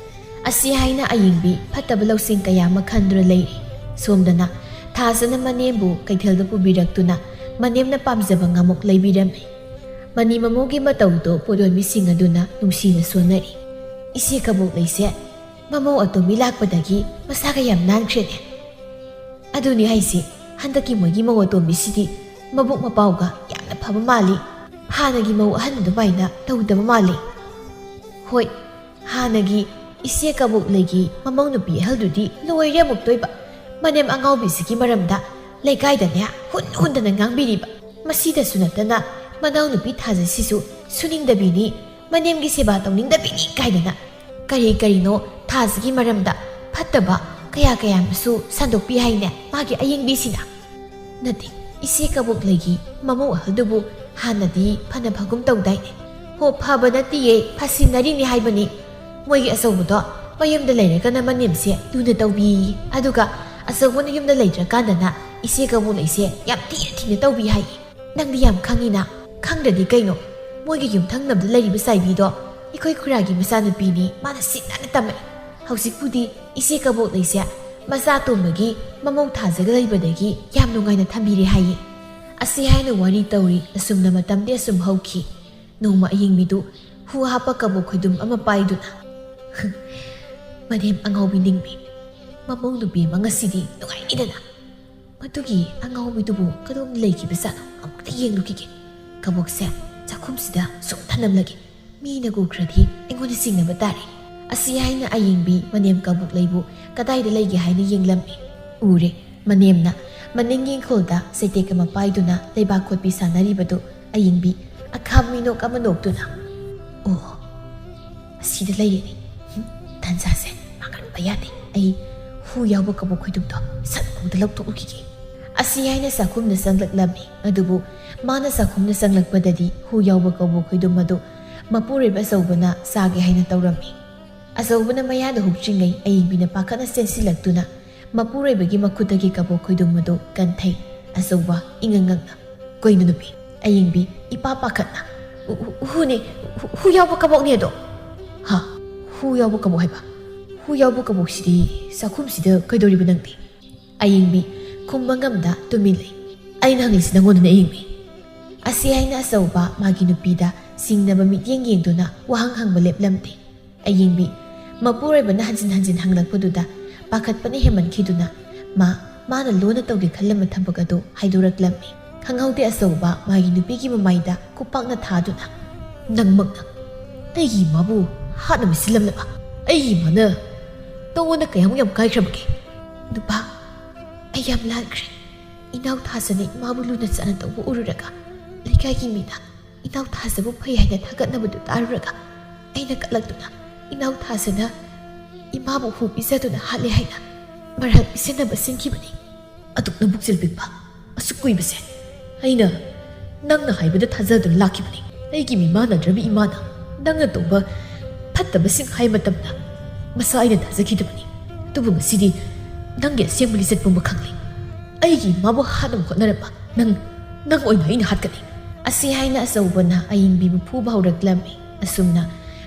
ꯑꯁꯤ ꯍꯥꯏꯅ ꯑꯌꯤꯡꯕꯤ ꯐꯠꯇꯕ ꯂꯧꯁꯤꯡ ꯀꯌꯥ ꯑꯃ ꯈꯟꯗꯨꯅ ꯂꯩꯔꯤ꯫ ꯁꯣꯝꯗꯅ ꯊꯥꯖꯅ ꯃꯅꯦꯝꯕꯨ ꯀꯩꯊꯦꯜꯗ ꯄꯨꯕꯤꯔꯛꯇꯨꯅ ꯃꯅꯦꯝꯅ ꯄꯥꯝꯖꯕ ꯉꯥꯃꯨꯛ ꯂꯩꯕꯤꯔꯝꯃꯤ꯫ ꯃꯅꯤ ꯃꯃꯧꯒꯤ ꯃꯇꯧꯗꯣ ꯄꯣꯠꯌꯣꯟꯕꯤꯁꯤꯡ ꯑꯗꯨꯅ ꯅꯨꯡꯁꯤꯅ ꯁꯣꯟꯅꯔꯤ꯫ "ꯏꯆꯦ ꯀꯕꯣꯛꯂꯩꯁꯦ ꯃꯃꯧ ꯑꯇꯣꯝꯕꯤ ꯂꯥꯛꯄꯗꯒꯤ ꯃꯁꯥꯒ ꯌꯥꯝ ꯅꯥꯟꯈ꯭ꯔꯦꯅꯦ꯫ ꯑꯗꯨꯅꯤ ꯍꯥꯏꯁꯦ, ꯍꯟꯗꯛꯀꯤ ꯃꯣꯏꯒꯤ ꯃꯧ ꯑꯇꯣꯝꯕꯤꯁꯤꯗꯤ ꯃꯕꯨꯛ ꯃꯄꯥꯎꯒ ꯌꯥꯝꯅ ꯐꯕ ꯃꯥꯜꯂꯤ꯫ ꯍꯥꯟꯅꯒꯤ ꯃꯧ ꯑꯍꯟ ꯑꯗꯨꯃꯥꯏꯅ ꯇꯧꯗꯕ ꯃꯥꯜꯂꯤ꯫" ꯍꯣꯏ, ꯍꯥꯟꯅꯒꯤ ꯏꯆꯦ ꯀꯕꯣꯛꯂꯩꯒꯤ ꯃꯃꯧ ꯅꯨꯄꯤ ꯑꯍꯜꯗꯨꯗꯤ ꯂꯣꯏꯔꯦ ꯑꯃꯨꯛꯇꯣꯏꯕ꯫ ꯃꯅꯦꯝ ꯑꯉꯥꯎꯕꯤꯁꯤꯒꯤ ꯃꯔꯝꯗ ꯂꯩꯀꯥꯏꯗꯅꯦ ꯍꯨꯟ ꯍꯨꯟꯗꯅ ꯉꯥꯡꯕꯤꯔꯤꯕ꯫ ꯃꯁꯤꯗꯁꯨ ꯅꯠꯇꯅ ꯃꯅꯥꯎꯅꯨꯄꯤ ꯊꯥꯖꯁꯤꯁꯨ ꯁꯨꯅꯤꯡꯗꯕꯤꯅꯤ, ꯃꯅꯦꯝꯒꯤ ꯁꯦꯕꯥ ꯇꯧꯅꯤꯡꯗꯕꯤꯅꯤ ꯀꯥꯏꯗꯅ ꯀꯔꯤ ꯀꯔꯤꯅꯣ ꯊꯥꯖꯒꯤ ꯃꯔꯝꯗ ꯐꯠꯇꯕ ꯀꯌꯥ ꯀꯌꯥ ꯑꯃꯁꯨ ꯁꯟꯗꯣꯛꯄꯤ ꯍꯥꯏꯅꯦ ꯃꯥꯒꯤ ꯑꯌꯤꯡꯕꯤꯁꯤꯅ꯫ ꯅꯠꯇꯦ, ꯏꯆꯦ ꯀꯕꯣꯛꯂꯩꯒꯤ ꯃꯃꯧ ꯑꯍꯜꯗꯨꯕꯨ ꯍꯥꯟꯅꯗꯤ ꯐꯅ ꯐꯒꯨꯝ ꯇꯧꯗꯥꯏꯅꯦ? ꯍꯣ, ꯐꯕ ꯅꯠꯇꯤꯌꯦ, ꯐꯁꯤꯟꯅꯔꯤꯅꯤ ꯍꯥꯏꯕꯅꯤ꯫ ꯃꯣꯏꯒꯤ ꯑꯆꯧꯕꯗꯣ ꯃꯌꯨꯝꯗ ꯂꯩꯔꯒꯅ ꯃꯅꯦꯝꯁꯦ ꯂꯨꯅ ꯇꯧꯕꯤꯌꯦ, ꯑꯗꯨꯒ ꯑꯆꯧꯕꯅ ꯌꯨꯝꯗ ꯂꯩꯇ꯭ꯔꯀꯥꯟꯗꯅ ꯏꯆꯦ ꯀꯕꯣꯛ ꯂꯩꯁꯦ ꯌꯥꯝ ꯊꯤꯅ ꯊꯤꯅ ꯇꯧꯕꯤ ꯍꯥꯏꯌꯦ꯫ ꯅꯪꯗꯤ ꯌꯥꯝ ꯈꯪꯉꯤꯅ꯫ ꯈꯪꯗ꯭ꯔꯗꯤ ꯀꯩꯅꯣ? ꯃꯣꯏꯒꯤ ꯌꯨꯝꯊꯪꯅꯕꯗ ꯂꯩꯔꯤꯕ ꯆꯥꯏꯕꯤꯗꯣ ꯑꯩꯈꯣꯏ ꯈꯨꯔꯥꯒꯤ ꯃꯆꯥꯅꯨꯄꯤꯅꯤ, ꯃꯥꯅ ꯁꯤꯡꯅꯅ ꯇꯝꯃꯛꯏ꯫ ꯍꯧꯖꯤꯛꯄꯨꯗꯤ ꯏꯆꯦ ꯀꯕꯣꯛ ꯂꯩꯁꯦ ꯃꯆꯥ ꯑꯇꯣꯝꯕꯒꯤ ꯃꯃꯧ ꯊꯥꯖꯒ ꯂꯩꯕꯗꯒꯤ ꯌꯥꯝ ꯅꯨꯡꯉꯥꯏꯅ ꯊꯝꯕꯤꯔꯦ ꯍꯥꯏꯌꯦ꯫ ꯑꯁꯤ ꯍꯥꯏꯅ ꯋꯥꯔꯤ ꯇꯧꯔꯤ ꯑꯁꯨꯝꯅ ꯃꯇꯝꯗꯤ ꯑꯁꯨꯝ ꯍꯧꯈꯤ꯫ ꯅꯣꯡꯃ ꯑꯌꯤꯡꯕꯤꯗꯨ ꯍꯨ ꯍꯥꯞꯄ ꯀꯕꯣꯛ ꯈꯣꯏꯗꯨꯝ ꯑꯃ ꯄꯥꯏꯗꯨꯅ, "ꯃꯅꯦꯝ ꯑꯉꯥꯎꯕꯤ ꯅꯤꯡꯕꯤ, ꯃꯃꯧ ꯅꯨꯄꯤ ꯑꯃ ꯉꯁꯤꯗꯤ ꯅꯨꯡꯉꯥꯏꯅꯤꯗꯅ꯫ ꯃꯗꯨꯒꯤ ꯑꯉꯥꯎꯕꯤꯗꯨꯕꯨ ꯀꯗꯣꯝꯗ ꯂꯩꯈꯤꯕꯖꯥꯠꯅꯣ? ꯑꯃꯨꯛꯇ ꯌꯦꯡꯂꯨꯈꯤꯒꯦ꯫ ꯀꯕꯣꯛꯁꯦ ꯆꯥꯛꯈꯨꯝꯁꯤꯗ ꯁꯨꯝ ꯊꯅꯝꯂꯒꯦ꯫ ꯃꯤꯅ ꯎꯈ꯭ꯔꯗꯤ ꯑꯩꯉꯣꯟꯗ ꯆꯤꯡꯅꯕ ꯇꯥꯔꯦ"꯫ ꯑꯁꯤ ꯍꯥꯏꯅ ꯑꯌꯤꯡꯕꯤ ꯃꯅꯦꯝ ꯀꯕꯣꯛ ꯂꯩꯕꯨ ꯀꯗꯥꯏꯗ ꯂꯩꯒꯦ ꯍꯥꯏꯅ ꯌꯦꯡꯂꯝꯃꯤ꯫ ꯎꯔꯦ, ꯃꯅꯦꯝꯅ ꯃꯅꯤꯡꯒꯤ ꯏꯪꯈꯣꯜꯗ ꯆꯩꯇꯦꯛ ꯑꯃ ꯄꯥꯏꯗꯨꯅ ꯂꯩꯕꯥꯛ ꯀꯣꯠꯄꯤ ꯁꯥꯟꯅꯔꯤꯕꯗꯨ꯫ ꯑꯌꯤꯡꯕꯤ ꯑꯈꯥꯕ ꯃꯤꯅꯣꯛ ꯑꯃ ꯅꯣꯛꯇꯨꯅ, "ꯑꯣ, ꯑꯁꯤꯗ ꯂꯩꯔꯦꯅꯦ꯫ ꯍꯨꯝ, ꯇꯥꯟꯖꯥꯁꯦ ꯃꯥꯡꯍꯟꯕ ꯌꯥꯗꯦ꯫ ꯑꯩ ꯍꯨ ꯌꯥꯎꯕ ꯀꯕꯣꯛ ꯈꯣꯏꯗꯨꯝꯗꯣ ꯁꯠ ꯂꯥꯎꯗ ꯂꯧꯊꯣꯛꯎꯈꯤꯒꯦ"꯫ ꯑꯁꯤ ꯍꯥꯏꯅ ꯆꯥꯛꯈꯨꯝꯗ ꯆꯪꯂꯛꯂꯝꯃꯤ꯫ ꯑꯗꯨꯕꯨ ꯃꯥꯅ ꯆꯥꯛꯈꯨꯝꯗ ꯆꯪꯂꯛꯄꯗꯗꯤ ꯍꯨ ꯌꯥꯎꯕ ꯀꯕꯣꯛ ꯈꯣꯏꯗꯨꯝ ꯑꯗꯨ ꯃꯄꯨꯔꯣꯏꯕ ꯑꯆꯧꯕꯅ ꯆꯥꯒꯦ ꯍꯥꯏꯅ ꯇꯧꯔꯝꯃꯤ꯫ ꯑꯆꯧꯕꯅ ꯃꯌꯥꯗ ꯍꯨꯛꯆꯤꯡꯉꯩ ꯑꯌꯤꯡꯕꯤꯅ ꯄꯥꯈꯠꯅ ꯆꯦꯟꯁꯤꯜꯂꯛꯇꯨꯅ ꯃꯄꯨꯔꯣꯏꯕꯒꯤ ꯃꯈꯨꯠꯇꯒꯤ ꯀꯕꯣꯛ ꯈꯣꯏꯗꯨꯝ ꯑꯗꯨ ꯀꯟꯊꯩ꯫ ꯑꯆꯧꯕ ꯏꯉꯛ ꯉꯛꯅ, "ꯀꯩꯅꯣ ꯅꯨꯄꯤ?" ꯑꯌꯤꯡꯕꯤ ꯏꯄꯥ ꯄꯥꯈꯠꯅ, "ꯎ-, ꯎ-, ꯍꯨꯅꯦ, ꯍꯨ-, ꯍꯨ ꯌꯥꯎꯕ ꯀꯕꯣꯛꯅꯦ ꯑꯗꯣ"꯫ "ꯍꯥ? ꯍꯨ ꯌꯥꯎꯕ ꯀꯕꯣꯛ ꯍꯥꯏꯕ? ꯍꯨ ꯌꯥꯎꯕ ꯀꯕꯣꯛꯁꯤꯗꯤ ꯆꯥꯛꯈꯨꯝꯁꯤꯗ ꯀꯩꯗꯧꯔꯤꯕ ꯅꯪꯗꯤ?" ꯑꯌꯤꯡꯕꯤ ꯈꯨꯝꯕ ꯉꯝꯗ ꯇꯨꯃꯤꯟ ꯂꯩ꯫ "ꯑꯩꯅ ꯍꯪꯂꯤꯁꯤ ꯅꯪꯉꯣꯟꯗꯅꯦ ꯑꯌꯤꯡꯕꯤ"꯫ ꯑꯁꯤ ꯍꯥꯏꯅ ꯑꯆꯧꯕ ꯃꯥꯒꯤ ꯅꯨꯄꯤꯗ ꯆꯤꯡꯅꯕ ꯃꯤꯠꯌꯦꯡ ꯌꯦꯡꯗꯨꯅ ꯋꯥꯍꯪ ꯍꯪꯕ ꯂꯦꯞꯂꯝꯗꯦ꯫ ꯑꯌꯤꯡꯕꯤ ꯃꯄꯨꯔꯣꯏꯕꯅ ꯍꯟꯖꯤꯟ ꯍꯟꯖꯤꯟ ꯍꯪꯂꯛꯄꯗꯨꯗ ꯄꯥꯈꯠꯄꯅ ꯍꯦꯟꯃꯟꯈꯤꯗꯨꯅ ꯃꯥ, ꯃꯥꯅ ꯂꯣꯟꯅ ꯇꯧꯒꯦ ꯈꯜꯂꯝꯕ ꯊꯕꯛ ꯑꯗꯨ ꯍꯥꯏꯗꯣꯔꯛꯂꯝꯃꯤ꯫ ꯈꯪꯍꯧꯗꯦ ꯑꯆꯧꯕ ꯃꯥꯒꯤ ꯅꯨꯄꯤꯒꯤ ꯃꯃꯥꯏꯗ ꯈꯨꯄꯥꯛꯅ ꯊꯥꯗꯨꯅ, "ꯅꯪꯃꯛꯅ ꯑꯩꯒꯤ ꯏꯃꯥꯕꯨ ꯍꯥꯠꯅꯕ ꯁꯤꯜꯂꯝꯂꯕ? ꯑꯩꯒꯤ ꯏꯃꯥꯅ ꯅꯉꯣꯟꯗ ꯀꯌꯥꯃꯨꯛ ꯌꯥꯝ ꯀꯥꯏꯈ꯭ꯔꯕꯒꯦ?" "ꯅꯨꯄꯥ, ꯑꯩ ꯌꯥꯝ ꯂꯥꯟꯈ꯭ꯔꯦ꯫ ꯏꯅꯥꯎ ꯊꯥꯖꯅ ꯏꯃꯥꯕꯨ ꯂꯨꯅ ꯆꯥꯟꯅ ꯇꯧꯕ ꯎꯔꯨꯔꯒ ꯂꯩꯀꯥꯏꯒꯤ ꯃꯤꯅ ꯏꯅꯥꯎ ꯊꯥꯖꯕꯨ ꯐꯩ ꯍꯥꯏꯅ ꯊꯥꯒꯠꯅꯕꯗꯨ ꯇꯥꯔꯨꯔꯒ ꯑꯩꯅ ꯀꯠꯂꯛꯇꯨꯅ ꯏꯅꯥꯎ ꯊꯥꯖꯅ ꯏꯃꯥꯕꯨ ꯍꯨ ꯄꯤꯖꯗꯨꯅ ꯍꯥꯠꯂꯦ ꯍꯥꯏꯅ ꯃꯔꯥꯜ ꯄꯤꯁꯤꯟꯅꯕ ꯁꯤꯟꯈꯤꯕꯅꯤ꯫ ꯑꯗꯨꯛꯅ ꯄꯨꯛꯆꯦꯜ ꯄꯤꯛꯄ ꯑꯁꯨꯛ ꯀꯨꯏꯕꯁꯦ ꯑꯩꯅ ꯅꯪꯅ ꯍꯥꯏꯕꯗ ꯊꯥꯖꯗꯨꯅ ꯂꯥꯛꯈꯤꯕꯅꯤ꯫ ꯑꯩꯒꯤ ꯃꯤꯃꯥꯟꯅꯗ꯭ꯔꯕꯤ ꯏꯃꯥꯅ ꯅꯪꯅ ꯇꯧꯕ ꯐꯠꯇꯕꯁꯤꯡ ꯍꯥꯏ ꯃꯇꯝꯗ ꯃꯁꯥ ꯑꯩꯅ ꯊꯥꯖꯈꯤꯗꯕꯅꯤ꯫ ꯑꯗꯨꯕꯨ ꯉꯁꯤꯗꯤ ꯅꯪꯒꯤ ꯑꯁꯦꯡꯕ ꯂꯤꯆꯠ ꯄꯨꯝꯕ ꯈꯪꯂꯦ꯫ ꯑꯩꯒꯤ ꯏꯃꯥꯕꯨ ꯍꯥꯠꯅꯕ ꯍꯣꯠꯅꯔꯝꯕ ꯅꯪ, ꯅꯪ ꯑꯣꯏꯅ ꯑꯩꯅ ꯍꯥꯠꯀꯅꯤ꯫ ꯑꯁꯤ ꯍꯥꯏꯅ ꯑꯆꯧꯕꯅ ꯑꯌꯤꯡꯕꯤꯕꯨ ꯐꯨꯕ ꯍꯧꯔꯛꯂꯝꯃꯤ꯫ ꯑꯁꯨꯝꯅ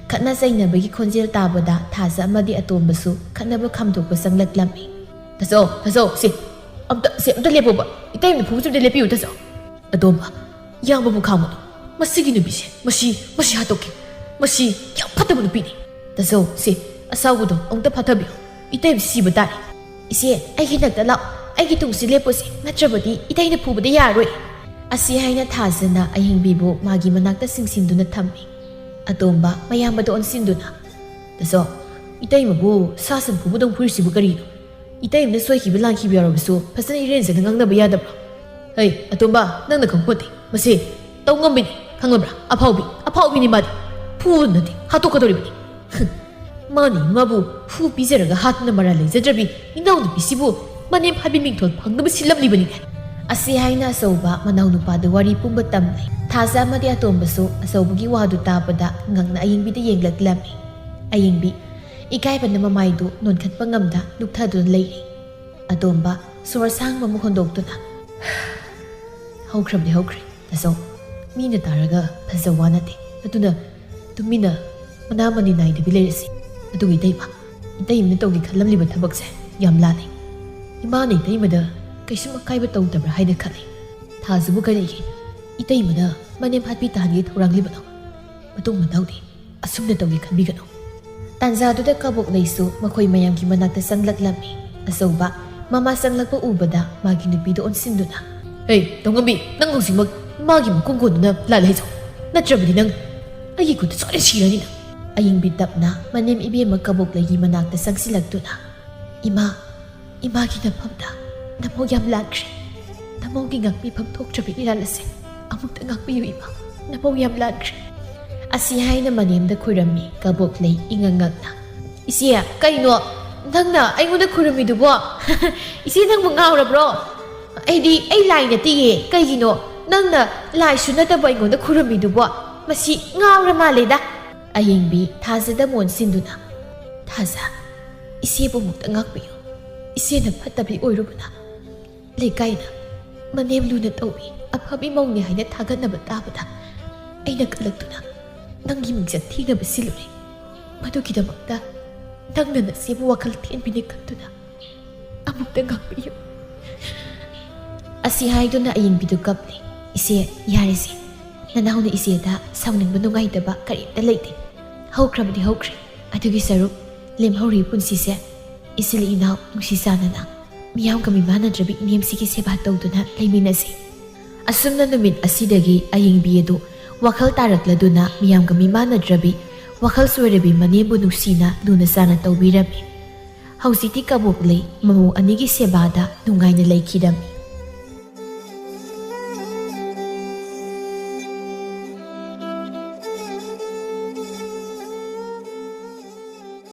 ꯈꯠꯅ ꯆꯩꯅꯕꯒꯤ ꯈꯣꯟꯖꯦꯜ ꯇꯥꯕꯗ ꯊꯥꯖ ꯑꯃꯗꯤ ꯑꯇꯣꯝꯕꯁꯨ ꯈꯠꯅꯕ ꯈꯥꯝꯗꯣꯛꯄ ꯆꯪꯂꯛꯂꯝꯃꯤ꯫ "ꯇꯥꯆꯧ, ꯇꯥꯆꯧ, ꯁꯤ ꯑꯝꯇ, ꯁꯤ ꯑꯝꯇ ꯂꯦꯞꯄꯣꯕ꯫ ꯏꯇꯩꯃꯅ ꯐꯨꯕꯁꯤ ꯑꯝꯇ ꯂꯦꯞꯄꯤꯌꯨ, ꯇꯥꯆꯧ꯫" ꯑꯇꯣꯝꯕ, ꯌꯥꯝꯕꯕꯨ ꯈꯥꯡꯉꯨꯅꯨ꯫ ꯃꯁꯤꯒꯤ ꯅꯨꯄꯤꯁꯦ, ꯃꯁꯤ, ꯃꯁꯤ ꯍꯥꯠꯇꯣꯛꯀꯦ꯫ ꯃꯁꯤ ꯌꯥꯝ ꯐꯠꯇꯕ ꯅꯨꯄꯤꯅꯤ꯫ ꯇꯥꯆꯧ, ꯁꯦ, ꯑꯁꯥꯎꯕꯗꯣ ꯑꯃꯨꯛꯇ ꯐꯥꯊꯕꯤꯌꯨ꯫ ꯏꯇꯩ ꯁꯤꯕ ꯇꯥꯔꯦ꯫ ꯏꯆꯦ, ꯑꯩꯒꯤ ꯅꯥꯛꯇ ꯂꯥꯛꯑꯣ꯫ ꯑꯩꯒꯤ ꯇꯨꯡꯁꯤ ꯂꯦꯞꯄꯨꯁꯦ, ꯅꯠꯇ꯭ꯔꯕꯗꯤ ꯏꯇꯩꯅ ꯐꯨꯕꯗ ꯌꯥꯔꯣꯏ꯫ ꯑꯁꯤ ꯍꯥꯏꯅ ꯊꯥꯖꯅ ꯑꯍꯤꯡꯕꯤꯕꯨ ꯃꯥꯒꯤ ꯃꯅꯥꯛꯇ ꯆꯤꯡꯁꯤꯟꯗꯨꯅ ꯊꯝꯃꯤ꯫ ꯑꯇꯣꯝꯕ, ꯃꯌꯥꯝꯕꯗ ꯑꯣꯟꯁꯤꯟꯗꯨꯅ, "ꯇꯥꯆꯧ, ꯏꯇꯩꯃꯕꯨ ꯁꯥ ꯁꯟ ꯐꯨꯕꯗꯧ ꯐꯨꯔꯤꯁꯤꯕꯨ ꯀꯔꯤꯅꯣ? ꯏꯇꯩꯃꯅ ꯁꯣꯏꯈꯤꯕ ꯂꯥꯟꯈꯤꯕ ꯌꯥꯎꯔꯕꯁꯨ ꯐꯖꯅ ꯏꯔꯦꯟꯖꯅ ꯉꯥꯡꯅꯕ ꯌꯥꯗꯕ꯭ꯔꯣ?" "ꯍꯩ, ꯑꯇꯣꯝꯕ, ꯅꯪꯅ ꯈꯪꯄꯣꯠꯇꯦ꯫ ꯃꯁꯤ ꯇꯧ ꯉꯝꯕꯤꯅꯤ, ꯈꯪꯂꯕ꯭ꯔꯥ? ꯑꯐꯥꯎꯕꯤ, ꯑꯐꯥꯎꯕꯤꯅꯤ ꯃꯥꯗꯤ꯫ ꯐꯨꯕ ꯅꯠꯇꯦ, ꯍꯥꯠꯇꯣꯛꯀꯗꯧꯔꯤꯕꯅꯤ꯫ ꯃꯥꯅ ꯏꯃꯥꯕꯨ ꯐꯨ ꯄꯤꯖꯔꯒ ꯍꯥꯠꯇꯨꯅ ꯃꯔꯥꯜ ꯂꯩꯖꯗ꯭ꯔꯕꯤ ꯏꯅꯥꯎꯅꯨꯄꯤꯁꯤꯕꯨ ꯃꯅꯦꯝ ꯍꯥꯏꯕꯤ ꯃꯤꯡꯊꯣꯜ ꯐꯪꯅꯕ ꯁꯤꯜꯂꯝꯂꯤꯕꯅꯤꯅꯦ꯫" ꯑꯁꯤ ꯍꯥꯏꯅ ꯑꯆꯧꯕ ꯃꯅꯥꯎꯅꯨꯄꯥꯗꯨ ꯋꯥꯔꯤ ꯄꯨꯝꯕ ꯇꯝꯂꯦ꯫ ꯊꯥꯖ ꯑꯃꯗꯤ ꯑꯇꯣꯝꯕꯁꯨ ꯑꯆꯧꯕꯒꯤ ꯋꯥꯗꯨ ꯇꯥꯕꯗ ꯉꯛꯅ ꯑꯌꯤꯡꯕꯤꯗ ꯌꯦꯡꯂꯛꯂꯝꯃꯤ꯫ ꯑꯌꯤꯡꯕꯤ, ꯏꯀꯥꯏꯕꯅ ꯃꯃꯥꯏꯗꯨ ꯅꯣꯟꯈꯠꯄ ꯉꯝꯗ ꯂꯨꯞꯊꯗꯨꯅ ꯂꯩꯔꯤ꯫ ꯑꯇꯣꯝꯕ, ꯁꯣꯔ ꯁꯥꯡꯕ ꯑꯃ ꯍꯣꯟꯗꯣꯛꯇꯨꯅ, "ꯍꯧꯈ꯭ꯔꯕꯗꯤ ꯍꯧꯈ꯭ꯔꯦ, ꯇꯥꯆꯧ꯫ ꯃꯤꯅ ꯇꯥꯔꯒ ꯐꯖ ꯋꯥ ꯅꯠꯇꯦ꯫ ꯑꯗꯨꯅ ꯇꯨꯃꯤꯟꯅ ꯃꯅꯥ ꯃꯅꯤ ꯅꯥꯏꯗꯕꯤ ꯂꯩꯔꯁꯤ꯫ ꯑꯗꯨꯒ ꯏꯇꯩꯃ, ꯏꯇꯩꯃꯅ ꯇꯧꯒꯦ ꯈꯜꯂꯝꯂꯤꯕ ꯊꯕꯛꯁꯦ ꯌꯥꯝ ꯂꯥꯜꯂꯦ꯫ ꯏꯃꯥꯅ ꯏꯇꯩꯃꯗ ꯀꯩꯁꯨꯝ ꯑꯀꯥꯏꯕ ꯇꯧꯗꯕ꯭ꯔꯥ ꯍꯥꯏꯅ ꯈꯜꯂꯤ꯫ ꯊꯥꯖꯕꯨ ꯀꯔꯤꯒꯤ ꯏꯇꯩꯃꯗ ꯃꯅꯦꯝ ꯍꯥꯠꯄꯤ ꯇꯥꯍꯟꯒꯦ ꯊꯧꯔꯥꯡꯂꯤꯕꯅꯣ? ꯃꯇꯨꯡ ꯃꯅꯥꯎꯗꯤ ꯑꯁꯨꯝꯅ ꯇꯧꯒꯦ ꯈꯟꯕꯤꯒꯅꯨ꯫" ꯇꯥꯟꯖꯥꯗꯨꯗ ꯀꯕꯣꯛꯂꯩꯁꯨ ꯃꯈꯣꯏ ꯃꯌꯥꯝꯒꯤ ꯃꯅꯥꯛꯇ ꯆꯪꯂꯛꯂꯝꯃꯤ꯫ ꯑꯆꯧꯕ, ꯃꯃꯥ ꯆꯪꯂꯛꯄ ꯎꯕꯗ ꯃꯥꯒꯤ ꯅꯨꯄꯤꯗ ꯑꯣꯟꯁꯤꯟꯗꯨꯅ, "ꯍꯦ, ꯇꯣꯡꯉꯝꯕꯤ, ꯅꯪ ꯍꯧꯖꯤꯛꯃꯛ ꯃꯥꯒꯤ ꯃꯈꯣꯡ ꯀꯣꯟꯗꯨꯅ ꯂꯥꯜꯂꯦ ꯍꯥꯏꯖꯧ, ꯅꯠꯇ꯭ꯔꯕꯗꯤ ꯅꯪ ꯑꯩꯒꯤ ꯈꯨꯠꯇ ꯁꯣꯏꯗꯅ ꯁꯤꯔꯅꯤ ꯅꯪ꯫" ꯑꯌꯤꯡꯕꯤ ꯇꯞꯅ ꯃꯅꯦꯝ ꯏꯕꯦꯝꯃ ꯀꯕꯣꯛꯂꯩꯒꯤ ꯃꯅꯥꯛꯇ ꯆꯪꯁꯤꯜꯂꯛꯇꯨꯅ, "ꯏꯃꯥ, ꯏꯃꯥꯒꯤ ꯅꯐꯝꯗ ꯅꯃꯧ ꯌꯥꯝ ꯂꯥꯟꯈ꯭ꯔꯦ꯫ ꯅꯃꯧꯒꯤ ꯉꯥꯛꯄꯤꯐꯝ ꯊꯣꯛꯇ꯭ꯔꯕ ꯏꯔꯥꯜ ꯑꯁꯦ ꯑꯃꯨꯛꯇ ꯉꯥꯛꯄꯤꯌꯨ ꯏꯃꯥ, ꯅꯃꯧ ꯌꯥꯝ ꯂꯥꯟꯈ꯭ꯔꯦ꯫" ꯑꯁꯤ ꯍꯥꯏꯅ ꯃꯅꯦꯝꯗ ꯈꯨꯔꯝꯃꯤ ꯀꯕꯣꯛꯂꯩ ꯏꯉꯛ ꯉꯛꯅ꯫ "ꯏꯆꯦ, ꯀꯩꯅꯣ ꯅꯪꯅ ꯑꯩꯉꯣꯟꯗ ꯈꯨꯔꯨꯝꯃꯤꯗꯨꯕꯣ?" "ꯏꯆꯦ, ꯅꯪꯕꯨ ꯉꯥꯎꯔꯕ꯭ꯔꯣ? ꯑꯩꯗꯤ ꯑꯩ ꯂꯥꯏ ꯅꯠꯇꯦꯌꯦ꯫ ꯀꯩꯒꯤꯅꯣ ꯅꯪꯅ ꯂꯥꯏꯁꯨ ꯅꯠꯇꯕ ꯑꯩꯉꯣꯟꯗ ꯈꯨꯔꯨꯝꯃꯤꯗꯨꯕꯣ?" ꯃꯁꯤ ꯉꯥꯎꯔ ꯃꯥꯜꯂꯦꯗ꯫ ꯑꯌꯦꯡꯕꯤ ꯊꯥꯖꯗ ꯃꯣꯟ ꯁꯤꯟꯗꯨꯅ, "ꯊꯥꯖ, ꯏꯆꯦꯕꯨ ꯑꯃꯨꯛꯇ ꯉꯥꯛꯄꯤꯌꯨ꯫ ꯏꯆꯦꯅ ꯐꯠꯇꯕꯤ ꯑꯣꯏꯔꯨꯕꯅ ꯂꯩꯀꯥꯏꯅ ꯃꯅꯦꯝ ꯂꯨꯅ ꯇꯧꯕꯤ ꯑꯐꯕꯤ ꯃꯧꯅꯤ ꯍꯥꯏꯅ ꯊꯥꯒꯠꯅꯕ ꯇꯥꯕꯗ ꯑꯩꯅ ꯀꯜꯂꯛꯇꯨꯅ ꯅꯪꯒꯤ ꯃꯤꯡꯆꯠ ꯊꯤꯅꯕ ꯁꯤꯜꯂꯨꯔꯦ꯫ ꯃꯗꯨꯒꯤꯗꯃꯛꯇ ꯅꯪꯅ ꯅꯆꯦꯕꯨ ꯋꯥꯈꯜ ꯊꯦꯟꯕꯤꯅꯤ ꯈꯟꯗꯨꯅ ꯑꯃꯨꯛꯇ ꯉꯥꯛꯄꯤꯌꯨ꯫" ꯑꯁꯤ ꯍꯥꯏꯗꯨꯅ ꯑꯌꯦꯡꯕꯤꯗꯨ ꯀꯞꯂꯤ꯫ "ꯏꯆꯦ, ꯌꯥꯔꯦꯁꯦ꯫ ꯅꯅꯥꯎꯅ ꯏꯆꯦꯗ ꯁꯥꯎꯅꯤꯡꯕ ꯅꯨꯡꯉꯥꯏꯇꯕ ꯀꯔꯤꯝꯇ ꯂꯩꯇꯦ꯫ ꯍꯧꯈ꯭ꯔꯕꯗꯤ ꯍꯧꯈ꯭ꯔꯦ꯫ ꯑꯗꯨꯒꯤ ꯁꯔꯨꯛ ꯂꯦꯝꯍꯧꯔꯤ ꯄꯨꯟꯁꯤꯁꯦ ꯏꯆꯤꯜ ꯏꯅꯥꯎ ꯅꯨꯡꯁꯤ ꯆꯥꯟꯅꯅ ꯃꯤꯌꯥꯝꯒ ꯃꯤꯃꯥꯟꯅꯗ꯭ꯔꯕꯤ ꯏꯅꯦꯝꯁꯤꯒꯤ ꯁꯦꯕꯥ ꯇꯧꯗꯨꯅ ꯂꯩꯃꯤꯟꯅꯁꯤ꯫" ꯑꯁꯨꯝꯅ ꯅꯨꯃꯤꯠ ꯑꯁꯤꯗꯒꯤ ꯑꯌꯦꯡꯕꯤ ꯑꯗꯨ ꯋꯥꯈꯜ ꯇꯥꯔꯛꯂꯗꯨꯅ ꯃꯤꯌꯥꯝꯒ ꯃꯤꯃꯥꯟꯅꯗ꯭ꯔꯕꯤ, ꯋꯥꯈꯜ ꯁꯣꯏꯔꯕꯤ ꯃꯅꯦꯝꯕꯨ ꯅꯨꯡꯁꯤꯅ ꯂꯨꯅ ꯆꯥꯟꯅ ꯇꯧꯕꯤꯔꯝꯃꯤ꯫ ꯍꯧꯖꯤꯛꯇꯤ ꯀꯕꯣꯛꯂꯩ ꯃꯃꯧ ꯑꯅꯤꯒꯤ ꯁꯦꯕꯥꯗ ꯅꯨꯡꯉꯥꯏꯅ ꯂꯩꯈꯤꯔꯝꯃꯤ꯫